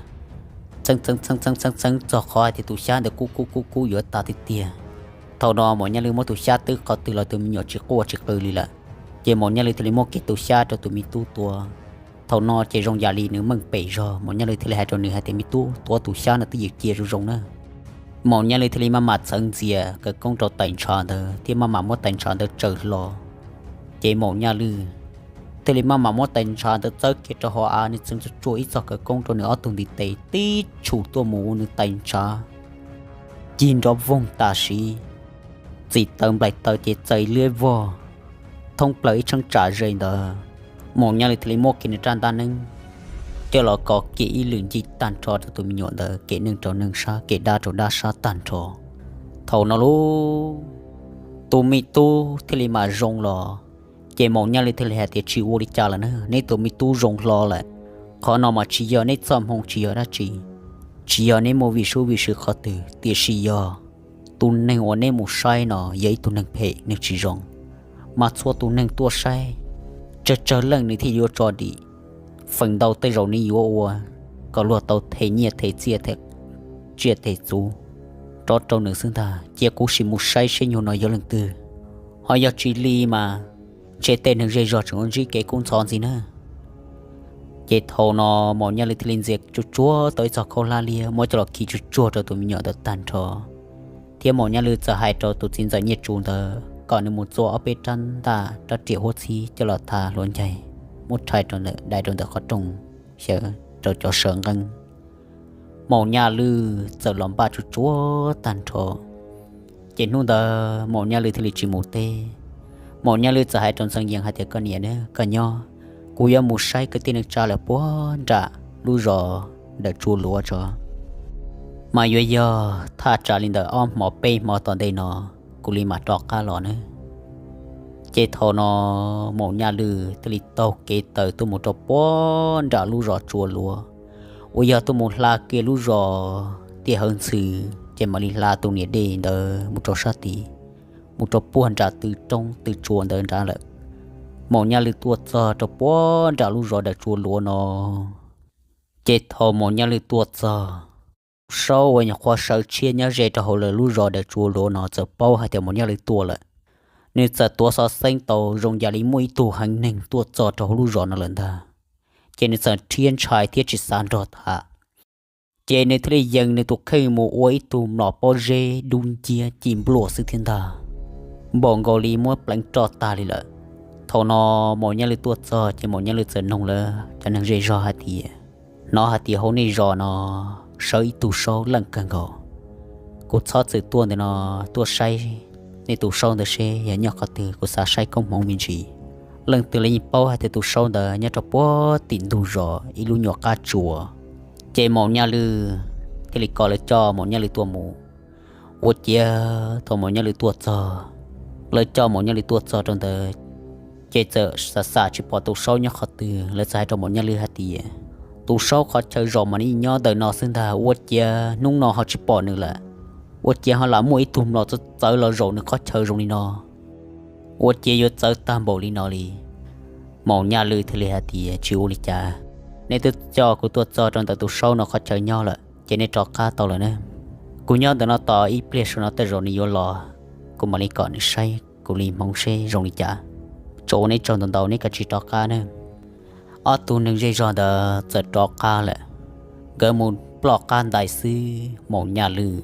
Txheev txheev txheev txheev txheev txheev txog qhov hais tias tus xyab ntawd kub kub kub kub yuav tag tiag tiag. Thaum no Maum Nyaj Lwj muab tus xyab twb qhov twg los tus me nyuam tsis quaj tsis qw li lawm. Ces Maum Nyaj Lwj thiaj li muab kiag tus xyab rau tus me tub tuav. Thaum no ces zoo yam li nws meej pem zog, Maum Nyaj Lwj thiaj li hais rau nws hais tias, me tub, tuav tus xyab no twj ywm cia zoo zoo na. Maum Nyaj Lwj thiaj li maj mam txheev ntxias khawv koob rau tais ntshav ntawd thiab maj mam muab tais ntshav ntawd tsaws hlo. Ces Maum Nyaj Lwj thiaj li maj mam muab tais ntshav ntawd txawb kiag rau hauv av, nws txheev tsuag tsuag ib txoj khawv koob rau nws ob tug ntiv tes tib tshum tuaj mus ua nws tais ntshav cig nrov voog tam sim, txim taws nplaim taws ces txais liab vog thoob plaws ib cheeb tsam ze ntawd. Maum Nyaj Lwj thiaj li muab kiag nws rab ntaj neeb coj los kov kiag ib lwm ncig tag nrho rau tus me nyuam ntawd, kev neeg rau neeg sab, kev dab rau dab sab tag nrho. Thaum no lauj, tus me tub thiaj li mam zoo los. Ces Maum Nyaj Lwj thiaj li hais tias, tsis ua li cas lawm na, neb tus me tub zoo hlo lawm. Qhov no mas tsis yog neb txoj hmoo tsis yog dab tsi, tsis yog neb muaj vim sub vim sw qhov twg, tiam sis yog tus neeg uas neb mus saib no yog ib tug neeg phem neeg tsis zoo, mas txhua tus neeg tuaj saib tsawg tsawg leej nws thiaj yuav tso dim. Feem ntau tej zaum nws yuav ua kom luag tau them nyiaj them txiaj them tsiaj them txhu rov rau nws xwb ntag. Cia kuv sim mus saib seb nyuag no yog leej twg, ho yog tsis li mas ntshe tej neeg zej zog tseem yuav ntsib kev kub ntxhov ntxiv na. Ces thaum no Maum Nyaj Lwj thiaj li ntxias tsuag tsuag tau ib txoj khaub hlab liab muab coj los khi tsuag tsuag rau tus me nyuam ntawd tag nrho, thiab Maum Nyaj Lwj txawm hais rau tus txiv ntxawm Nyiaj Tsu ntawd kom nws mus txua ob peb rab ntaj rab riam huab txhib coj los tha hluav ncaig, muab rhais rau ntawm, dai rau ntawm qhov rooj xyawv rau cov saw nqeeb. Maum Nyaj Lwj txawm los npaj tsuag tsuag tag nrho. Ces hnub ntawd Maum Nyaj Lwj thiaj li tsis mus teb. Maum Nyaj Lwj txawm hais rau Ntxhee Yees hais tias, koj niam na, koj nyob, kuv yuav mus saib kwv tij neej tsa lawm puag nram lub zos Dawm Tsua Luav tso, mas yuav yog thaj tsam li ntawm ob hmo peb hmo tom ntej no kuv li mam rov qab los na. Ces thaum no Maum Nyaj Lwj thiaj li taug kev taw tuaj mus rau puag nram lub zos Tsua Luav, uas yog tuaj mus hla kiag lub zos Tiaj Hawv Ntxhw, ces mam li hla tus niam dej ntawd mus rau sab tid, mus rau puag nram tw roob tw tsua ntawd nrad lawm. Maum Nyaj Lwj tuaj txog rau puag nram lub zos Dawm Tsua Luav no, ces thaum Maum Nyaj Lwj tuaj txog, Saub uas nyuam qhuav sawv tshiab nyob ze rau hauv lawv lub zos Dawm Tsua Luav no txawm paub hais tias Maum Nyaj Lwj tuaj lawm. Nws txawm tuav xov xeeb tau zoo yam li muaj ib tug heev neeg tuaj txog rau hauv lub zos no lawm ntag. Ces nws txawm rhiab ntshai thiab tsis xav nrog tham. Ces nws thiaj li yees nws tus kheej mus ua ib tug mlom pob zeb dub nciab ci npluaj xwb thiab ntag, npaum nkaus li muab pleev roj tag li lawm. Thaum no Maum Nyaj Lwj tuaj txog ces Maum Nyaj Lwj txawm noog lawv cov neeg zej zog hais tias, hnov hais tias hauv nej zos no sawv ib tug saub leej kawg nkaus. Kuv txhob txwm tuaj ntawm no tuaj saib nej tus saub ntawd seb yog nyob qhov twg, kuv xav saib koob hmoov me ntsis. Leej twg los yeej paub hais tias tus saub ntawd nyob rau puag tim ntug zos ib lub nyuam qab tsua. Ces Maum Nyaj Lwj thiaj li kom lawv coj Maum Nyaj Lwj tuaj mus. Ua ciav thaum Maum Nyaj Lwj tuaj txog, lawv coj Maum Nyaj Lwj tuaj txog rau ntawd, ces txawm xam xam tsis pom tus saub nyob qhov twg. Lawv txawm hais rau Maum Nyaj Lwj hais tias, tus saub qhov chaw zaum mas nws yeej nyob ntawm no xwb ntag, ua ciav hnub no ho tsis pom nws lawm. Ua ciav ho lam muaj ib tug mlom txawv txawv los zaum nws qhov chaw zoo li no. Ua ciav yuav txawv tag npaum li no li. Maum Nyaj Lwj thiaj li hais tias, tsis ua li cas, nej twb coj kuv tuaj txog rau ntawm tus saub no qhov chaw nyob lawm ces nej rov qab tau lawm na. Kuv nyob ntawm no tos ib pliag, saum no tej zaum nws yuav los, kuv mam li kom nws saib kuv li hmoov seb zoo li cas. Tsuas ua nej tsaug ntau ntau, nej kav tsij rov qab na. Ob tug neeg zej zog ntawd txawm rov qab lawm. Nkawd mus ploj qab ntais xwb, Maum Nyaj Lwj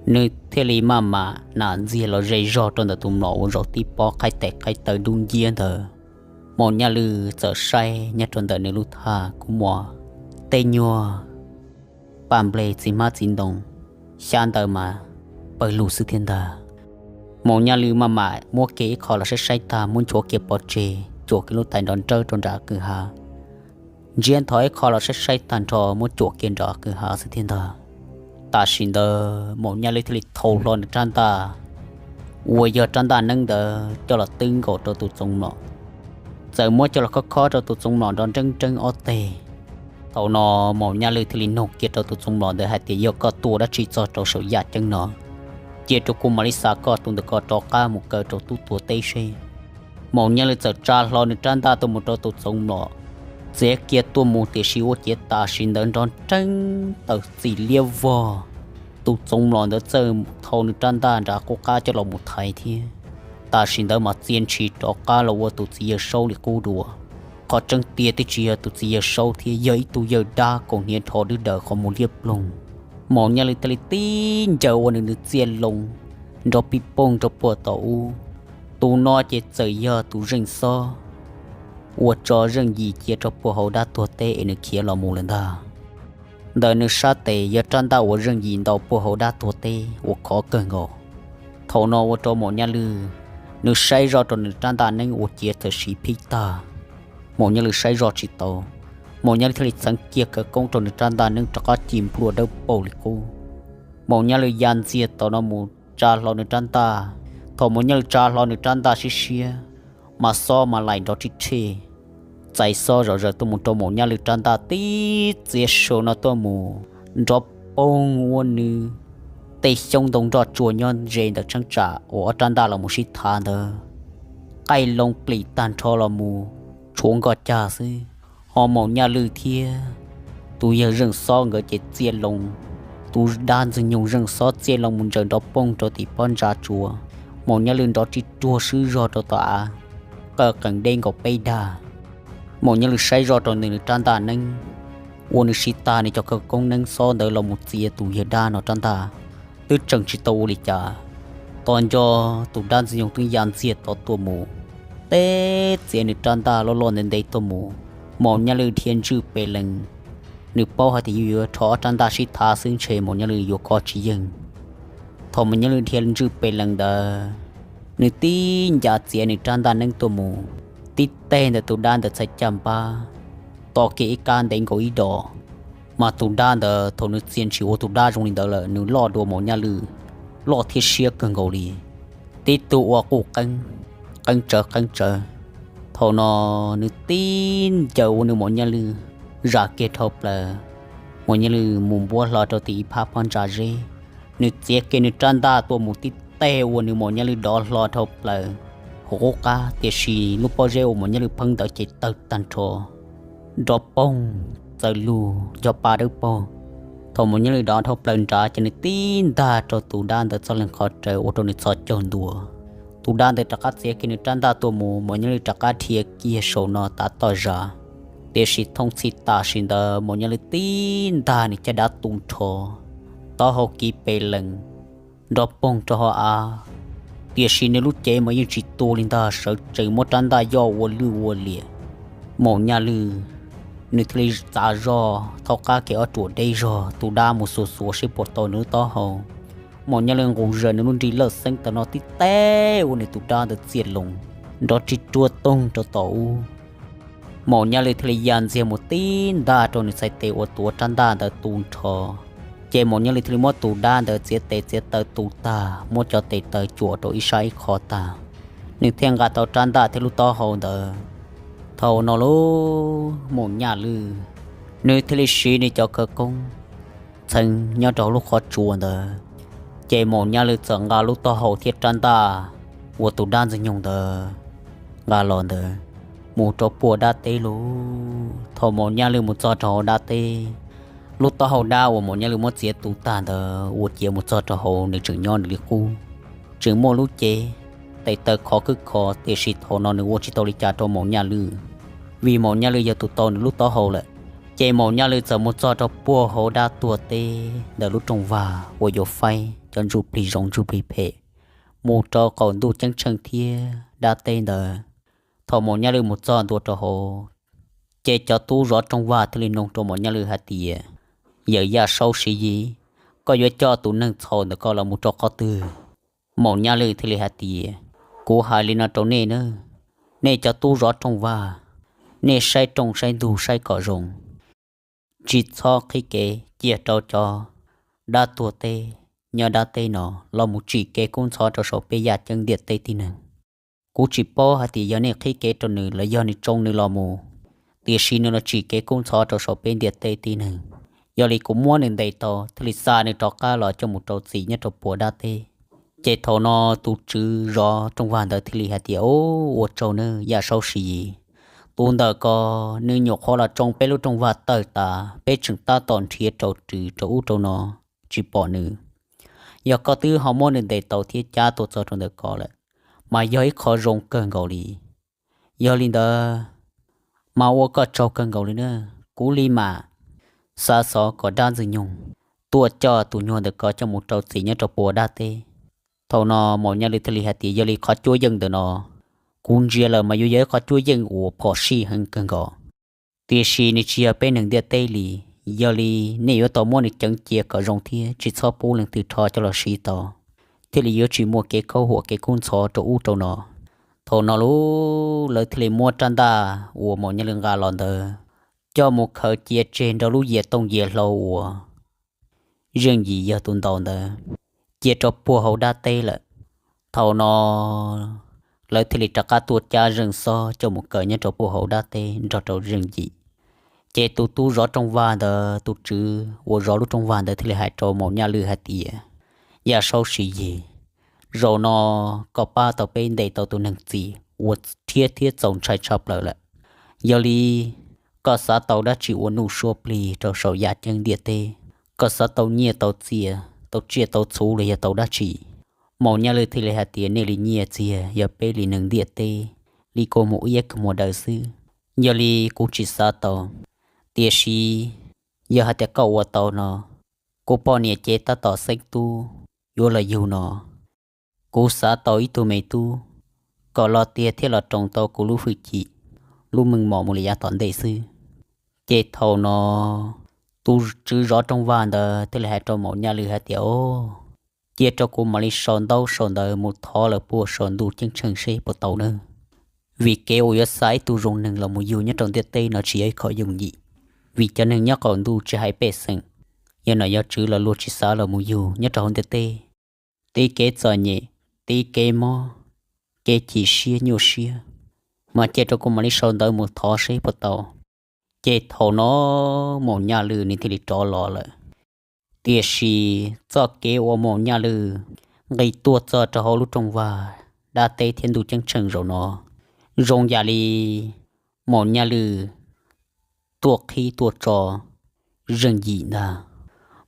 nws thiaj li maj mam nam ntxiag los zej zog rau ntawm tus mlom uas zaum tib pob qhaib tes qhaib taw dub nciab ntawd. Maum Nyaj Lwj txawm saib nyob rau ntawm nws lub thaj kub muag, tej nyuag paj nplej txiv hmab txiv ntoo, xyab ntawv mas pawg lug xwb thiab ntag. Maum Nyaj Lwj maj mam muab kiag ib qho los saib saib tag, muab nchuav kiag pov tseg, cuam kiag lub tais nrov nrawb rau nram kwj ha. Ntsiab ntho ib qho los saib saib tag nrho, muab cuam kiag nram kwj ha xwb thiab ntag. Tam sim ntawd Maum Nyaj Lwj thiaj li thau hlo nws rab ntaj, uas yog rab ntaj neeb ntawd coj los twb nkaus rau tus txoov mlom, txawm muab coj los khob khob rau tus txoov mlom nrov nreeb nreeb ob teg. Thaum no Maum Nyaj Lwj thiaj li nug kiag rau tus txoov mlom ntawd hais tias, Yog koj tuaj dab tsi txog rau saum yaj ceeb no? Cia rau kuv mam li xa koj tus ntawm ko rov qab mus kaw rau tub tuag teb seb. Maum Nyaj Lwj txawm tsa hlo nws rab ntaj tuaj mus rau tus txoov mlom, txiav kiag tuaj mus tiam sis ua ciav tam sim ntawd nrov nreeb tawm txim liab vog. Tus txoov mlom ntawd txawm thau nws rab ntaj nrad qub qab coj los mus thaiv thiab. Tam sim ntawd mas txia ntshis rov qab los ua tus txiv yawg saub li qub dua. Qhov tseeb tiag twb tsis yog tus txiv yawg saub thiab, yog ib tug yawg dab kaus hniav dhos dwb daws qhov muag liab ploog. Maum Nyaj Lwj thiaj li tib ncaws ua nws nws txiaj loo nrov pij poog rau puag tom ub. Tus no ces txawm yog tus zeej xob uas tso zeej yim cia rau puag hauv dab tuag teb es nws khiav los mus lawm ntag. Ntawm nws sab tes yog rab ntaj uas zeej yim ntaus puag hauv dab tuag teb uas khov kawg nkaus. Thaum no ua rau Maum Nyaj Lwj, nws saib zoj rau nws rab ntaj neeb ua ciav txawm siv phib tag. Maum Nyaj Lwj saib zoj tsis tau, Maum Nyaj Lwj thiaj li txheev kiag khawv koob rau nws rab ntaj neeb rov qab ci nplua dawb paug li qub. Maum Nyaj Lwj ya ntxiag tom no mus tsa hlo nws rab ntaj. Thaum Maum Nyaj Lwj tsa hlo nws rab ntaj siab siab, mas xob mas laim nrov rib rhej, txais xob zom zaws tuaj mus rau Maum Nyaj Lwj rab ntaj tib txiav saum no tuaj mus, nrov poog ua nws tej xyoob ntoo nroj tsuag nyob ze ntawm cheeb tsam uas ob rab ntaj los mus sib thav ntawd, qaij loo plim tag nrho los mus tshuav nkoj cag xwb. Ho Maum Nyaj Lwj thiab tus yawg zeej xob nkawd ces txiaj loo, tus dab ntxwg nyoog zeej xob txiaj loo mus ntsaws nrov poog rau tim pob ntsa tsuas. Maum Nyaj Lwj nrov rib ruag swb zog rau tom av, qawj qees deb nkaus peb dag. Maum Nyaj Lwj saib zoj rau nws nws rab ntaj neeb, ua nws siv tag nws cov khawv koob neeb xob ntawd los mus txiav tus yawg dab no rab ntaj, twb tseem tsis tau ua li cas, tos nco tus dab ntxwg nyoog twb ya ntxiag tod tuaj mus, teb txiav nws rab ntaj loj loj ntev ntev tuaj mus. Maum Nyaj Lwj dhia ntswj pes lees, nws paub hais tias yus yuav rho ob rab ntaj sib thav xwb ntshe Maum Nyaj Lwj yuav kov tsis yeej. Thaum Maum Nyaj Lwj dhia ntswj pes lees ntawd, nws tib ncav txiav nws rab ntaj neeb tuaj mus, tib teg ntawm tus dab ntawd txhais caj npab, to kiag ib kab ntev nkaus ib dos. Mas tus dab ntawd thaum nws txia ntshis ua tus dab zoo li ntawd lawm nws loj dua Maum Nyaj Lwj, loj thiab siab kawg nkaus li, tib tug ua quj qeeb, qeeb tsawv qeeb tsawv. Thaum no nws tib ncaws ua nws Maum Nyaj Lwj zam kiag dhau plaws, Maum Nyaj Lwj mus npuab hlo rau tim ib phab pob ntsa zeb. Nws txiav kiag nws rab ntaj tuaj mus tib teg ua nws Maum Nyaj Lwj dov hlo dhau plaws hauv qub qab, tiam sis lub pob zeb uas Maum Nyaj Lwj pheeb ntawd ces tawg tag nrho, nrov poog, txawm lug cov pa dawb paug. Thaum Maum Nyaj Lwj dov dhau plaws nrad ces nws tib ntag rau tus dab ntawd txoj leeg qhov rawv ua rau nws txhos caug ntua. Tus dab ntawd rov qab txiav kiag nws rab ntaj tuaj mus, Maum Nyaj Lwj rov qab dhia kiag saum no tav toj zam. Tiam sis thooj txhij tam sim ntawd Maum Nyaj Lwj tib ntag nws caj dab tu nrho, taub hau kiv pes lees, nrov poog rau hauv av. Tiam sis nws lub cev mas yeej tsis tu li ntag, sawv tsees muab rab ntaj yoj ua lwj ua liam. Maum Nyaj Lwj nws thiaj li txav zog thaub qab kiag ob ruam deb zog tus dab mus xuas xuas seb puas tau nws lub taub hau. Maum Nyaj Lwj nqus zaws nws lub nrig lawj xeeb tam no tib teg ua nws tus dab ntawd txiaj loo, nrov rig ruag toog rau tom ub. Maum Nyaj Lwj thiaj li ya ntxiag mus tib ntag rau nws txhais tes uas tuav rab ntaj ntawd tu nrho. Ces Maum Nyaj Lwj thiaj li muab tus dab ntawd txiav tes txiav taw tu tag, muab cov tes taw cuam rau ib sab ib qho tag, nws thiaj nqa tau rab ntaj thiab lub taub hau ntawd. Thaum no lauj, Maum Nyaj Lwj nws thiaj li siv nws cov khawv koob txheev nyob rau hauv lub qhov tsua ntawd, ces Maum Nyaj Lwj txawm nqa lub taub hau thiab rab ntaj uas tus dab ntxwg nyoog ntawd nqa los ntawd mus rau puag dab teb lauj. Thaum Maum Nyaj Lwj mus txog rau hauv dab teb, lub taub hau dab uas Maum Nyaj Lwj muab txiav tu tag ntawd ua ciav mus txog rau hauv nws tseem nyob nws li qub, tseem muaj lub cev, tes taw khov khwb kho, tiam sis thaum no nws ua tsis tau li cas rau Maum Nyaj Lwj, vim Maum Nyaj Lwj yog tus tau nws lub taub hau lawm. Ces Maum Nyaj Lwj txawm mus txog rau puag hauv dab tuag teb ntawm lub rooj vag uas yuav faib cov ntsuj plig zoo ntsuj plig phem mus rau qaum ntuj ceeb tsheej thiab dab teb ntawd. Thaum Maum Nyaj Lwj mus txog ntua rau hauv, ces cov tub zov rooj vag thiaj li nug rau Maum Nyaj Lwj hais tias, Yawm Yaj Saub Siv Yis, koj yuav coj tus neeg txhaum ntawm ko los mus rau qhov twg? Maum Nyaj Lwj thiaj li hais tias, Kuv hais li no rau nej nawb, nej cov tub zov rooj vag, nej saib rooj saib ntug saib kom zoo, tsis txhob qhib kev cia rau cov dab tuag teb nyob dab teb no los mus tsim kev kub ntxhov rau saum peb yaj ceeb ntiaj teb tib neeg. Kuv tsis paub hais tias yog nej qhib kev rau nws los yog nws tsoo nws los mus, tiam sis nws los tsim kev kub ntxhov rau saum peb ntiaj teb tib neeg. Yog li kuv muab nws ntes tau thiaj li xa nws rov qab los coj mus rau txim nyob rau puag dab teb. Ces thaum no tus tswv zov rooj vag ntawd thiaj li hais tias, Ub, ua tsaug nawb Yaj Saub Siv Yis, tus ntawm ko nws nyuam qhuav los tsoo peb lub rooj vag tawg tas, peb tseem tab tom nrhiav rau rws rau ub rau no tsis pom nws. Yog koj twb ho muab nws ntes tau thiab cab tuaj txog rau ntawm ko lawm, mas yog ib qho zoo kawg nkaus li. Yog li ntawd, mas ua koj tsaug kawg nkaus li na. Kuv li mam xa xov kom dab ntxwg nyoog tuaj coj tus nyuag ntawm ko coj mus rau txim nyob rau puag dab teb. Thaum no Maum Nyaj Lwm thiaj li hais tias, Yog li qhov cuab yeej ntawm no, kuv ntsia lawm mas yuav yog ib qhov cuab yeej uas phom sij heev kawg nkaus, tiam sis nws tsis yog peb neeg ntiaj teb li. Yog li nej yuav tau muab nws ceev cia kom zoo thiab tsis txhob pub leej twg rho coj los siv tau, thiaj li yuav tsis muaj kev khaub huam kev kub ntxhov rau ub rau no. Thaum no lawv thiaj li muab rab ntaj uas Maum Nyaj Lwm nqa los ntawd coj mus khaws cia tseg nrog lub yias tooj yias hlau uas Zeej Yim yog tus ntaus ntawd cia rau puag hauv dab teb lawm. Thaum no lawv thiaj li rov qab tuaj cab Zeej Xob coj mus kaw nyob rau puag hauv dab teb nrog rau Zeej Yim. Ces tus tub zov rooj vag ntawd, tus tswv uas zov lub rooj vag ntawd thiaj li hais rau Maum Nyaj Lwm hais tias, Yaj Saub Siv Yis, zaum no koj pab tau peb ntes tau tus neeg txim uas rhiab thiab txaus ntshai tshaj plaws lawm. Yog li koj xav tau dab tsi ua nuj sua plig rau saum yaj ceeb ntiaj teb? Koj xav tau nyiaj tau txiaj, tau tsiaj tau txhuv los yog tau dab tsi? Maum Nyaj Lwm thiaj li hais tias, Nej li nyiaj txiag yog peb li neeg ntiaj teb li kua muag iab kua muag daw xwb, yog li kuv tsis xav tau. Tiam sis yog hais tias koj ua tau no, kuv poj niam ces tab tom xeeb tub yuav los yug no, kuv xav tau ib tug me tub kom los tiag thiab los roos tau kuv lub hwj chim, lub meej mom mus li yav tom ntej xwb. Ces thaum no tus tswv zov rooj vag ntawd thiaj li hais rau Maum Nyaj Lwm hais tias, Cia rau kuv mam li sau ntaub sau ntawv mus thov lawv puag saum ntuj ceeb tsheej seb puas tau nawb. Vim kev uas yuav xa ib tug zoo neeg los mus yug nyob rau ntiaj teb no tsis yog ib qho yooj yim, vim cov neeg nyob qaum ntuj tsis hais pej xeem, yog nom yog tswv los luag tsis xav los mus yug nyob rau hauv ntiaj teb. Tib kev txom nyem, tib kev mob, kev chim siab nyuaj siab, mas cia rau kuv mam li sau ntawv mus thov seb puas tau. Ces thaum no Maum Nyaj Lwm nws thiaj li rov los lawm. Tiam sis txoj kev uas Maum Nyaj Lwm nqis tuaj txog rau hauv lub rooj vag dab teb thiab ntuj ceeb tsheej zaum no, zoo yam li Maum Nyaj Lwm tuaj qhib tuaj tso Zeej Yim ntag.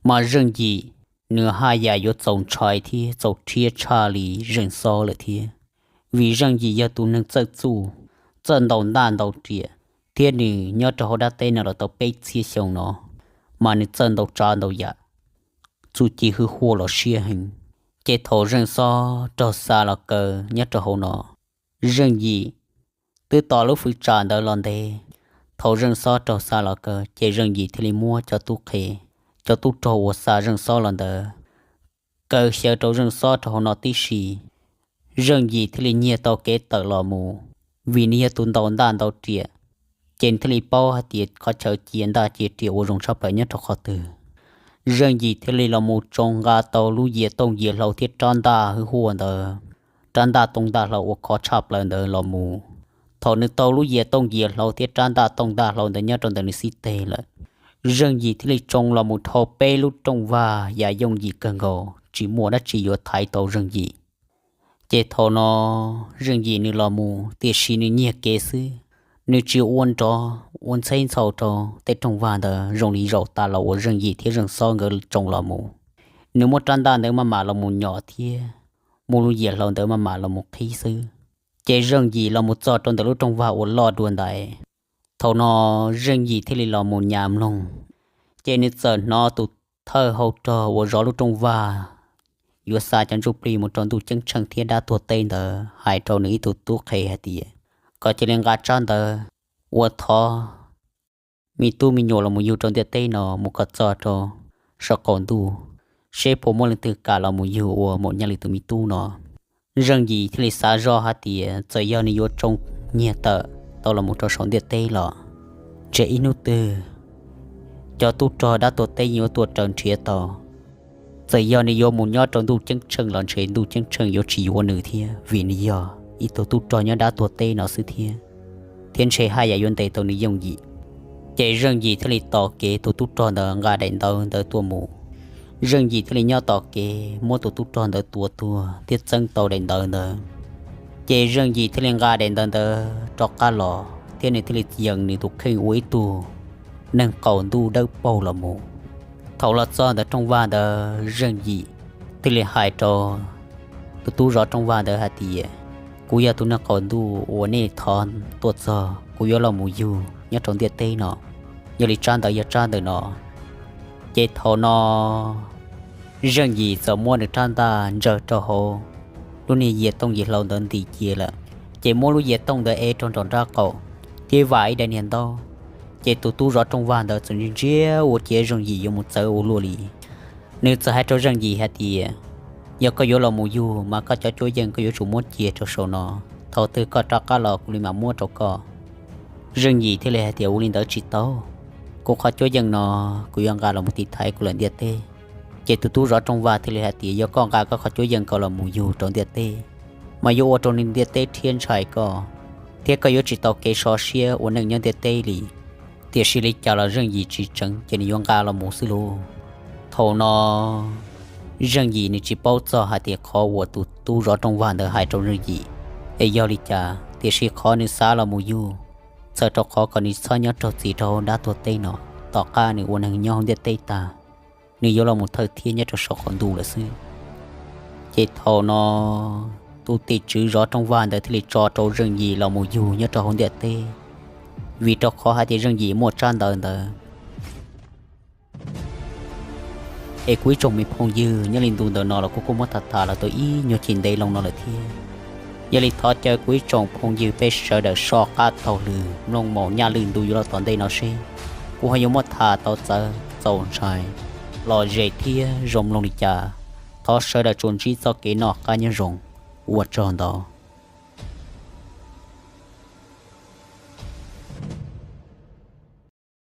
Mas Zeej Yim nws haj yam yuav txaus ntshai thiab txaus rhiab tshaj li Zeej Xob lawm thiab. Vim Zeej Yim yog tus neeg txawj txuj, txawj ntaus ntaj ntaus riam, thiab nws nyob rau hauv dab teb no los tau peb txhiab xyoo no, mas nws txawj ntau tsav ntau yam, txuj ci hwj huaj los siab heev. Ces thaum Zeej Xob raug xa los kaw nyob rau hauv no, Zeej Yim twb tos lub fwv tsam ntawd los ntev. Thaum Zeej Xob raug xa los kaw ces Zeej Yim thiaj li muab cov tub qhe, cov tub rog uas xa Zeej Xob los ntawd kaw xyaw rau Zeej Xob rau hauv no tib si. Zeej Yim thiaj li nyiag tau kev tawm los mus, vim nws yog tus ntaus ntaj ntaus riam, ces nws thiaj li paub hais tias qhov chaw cia ntaj cia riam ua zoo tshaj plaws nyob rau qhov twg. Zeej Yim thiaj li los mus tsoo nqa tau lub yias tooj yias hlau thiab rab ntaj hwj huaj ntawd, rab ntaj tooj ntaj hlau uas khov tshaj plaws ntawd los mus. Thaum nws tau lub yias tooj yias hlau thiab rab ntaj tooj ntaj hlau ntawd nyob rau ntawm nws xib teg lawm, Zeej Yim thiaj li tsoo los mus dhau peb lub rooj vag yam yooj yim kawg nkaus, tsis muaj dab tsi yuav thaiv tau Zeej Yim. Ces thaum no Zeej Yim nws los mus tiam sis nws nyiag kev xwb, nws tsis ua nrov ua ntxheb ntxhau rau tej rooj vag ntawd zoo li zaum tas los uas Zeej Yim thiab Zeej Xob nkawd tsoo los mus. Nws muab rab ntaj ntawd maj mam los mus nyom thiab muab lub yias hlau ntawd maj mam los mus qhib xwb. Ces Zeej Yim los mus txog rau ntawm lub rooj vag uas loj dua ntais. Thaum no Zeej Yim thiaj li los mus nyas mloog, ces nws txawm hnov tus thawj hau rog uas zov lub rooj vag yuav xa cov ntsuj plig mus rau ntuj ceeb tsheej thiab dab tuag teb ntawd hais rau nws ib tug tub qhe hais tias kom cia li nqa tsab ntawv uas thov me tub me nyuam los mus yug rau ntiaj teb no mus kom txog rau saum qaum ntuj, seb puas muaj leej twg kam los mus yug ua Maum Nyaj Lwm tus me tub no. Zeej Yim thiaj li xav zoj hais tias txawm yog nws yuav tsoo nyiag tawm tau los mus rau saum ntiaj teb los ntshe ib hnub twg cov tub rog dab tuag teb yuav tuaj raws nrhiav tau, Txawm yog nws yuav mus nyob rau ntuj ceeb tsheej los ntshe ntuj ceeb tsheej yuav tsis yuav nws thiab, vim nws yog ib tug tub rog nyob dab tuag teb no xwb thiab, thiab ntshe haj yam yuav ntes tau nws yooj yim. Ces Zeej Yim thiaj li tos kev tus tub rog ntawd nqa daim ntawv ntawd tuaj mus. Zeej Yim thiaj li nyob tos kev muab tus tub rog ntawd tua tuag thiab txeeb tau daim ntawv ntawd. Ces Zeej Yim thiaj li nqa daim ntawv ntawd rov qab los thiab nws thiaj li yees nws tus kheej ua ib tug neeg qaum ntuj dawb paug los mus. Thaum los txog ntawm rooj vag ntawd, Zeej Yim thiaj li hais rau tus tub zov rooj vag ntawd hais tias, kuv yog tus neeg qaum ntuj uas nej thov tuaj txog, kuv yuav los mus yug nyob rau ntiaj teb no. Yog li tsab ntawv yog tsab ntawm no. Ces thaum no Zeej Yim txawm muab nws rab ntaj ntsaws rau hauv lub niag yias tooj yias hlau ntawd ntim cia lawm, ces muab lub yias tooj ntawd ev rau nram nraub qaum thiab vam ib daim niag ntaub. Ces tus tub zov rooj vag ntawd txawm ntsia ntsia ua ciav Zeej Yim yuav mus txawv ua luaj li. Nws txawm hais rau Zeej Yim hais tias, yog koj yuav los mus yug mas koj cov cuab yeej koj yuav tsum muab cia rau saum no, thaum twg koj rov qab los kuv li mam muab rau koj. Zeej Yim thiaj li hais tias, ua li ntawd tsis tau, kuv qhov cuab yeej no kuv yuav nqa los mus tiv thaiv kuv lawm ntiaj teb. Ces tus tub zov rooj vag thiaj li hais tias, yog koj nqa koj qhov cuab yeej ko los mus yug rau ntiaj teb, mas yuav ua rau ntiaj teb rhiab ntshai koj, thiab koj yuav tsis tau kev so siab ua neej nyob ntiaj teb li. Tiam sis li cas los Zeej Yim tsis tseev, ces nws yuav nqa los mus xwb lauj. Thaum no Zeej Yim nws tsis paub txog hais tias qhov uas tus tub zov rooj vag ntawd hais rau Zeej Yim es yog li cas, tiam sis qhov nws xav los mus yug, txhawm rau qhov kom nws txhob nyob raug txim rau hauv dab tuag teb no, tom qab nws ua neeg nyob hauv ntiaj teb tag, nws yuav los mus thawj thiab nyob rau saum qaum ntuj lawm xwb. Ces thaum no tus tim tswv zov rooj vag ntawd thiaj li tso rau Zeej Yim los mus yug nyob rau hauv ntiaj teb, vim rau qhov hais tias Zeej Yim muaj tsab ntawv ntawd. Es kuv ib tsoom me phooj ywg, nyob li ntu ntawm no los kuv kuj muab tham tham los tau ib nyuag chim ntev loo no lawm thiab. Yog li thov caw kuv ib tsoom phooj ywg peb sawv daws soj qab taug lw mloog mus nyaj lwm ntu yuav los tom ntej no seb kuv ho yuav muab tham tau txawv txaus ntshai los zem thiab zoo mloog li cas. Thov sawv daws tsuas ntsib txoj kev noj qab nyob zoo, ua tsaug ntau.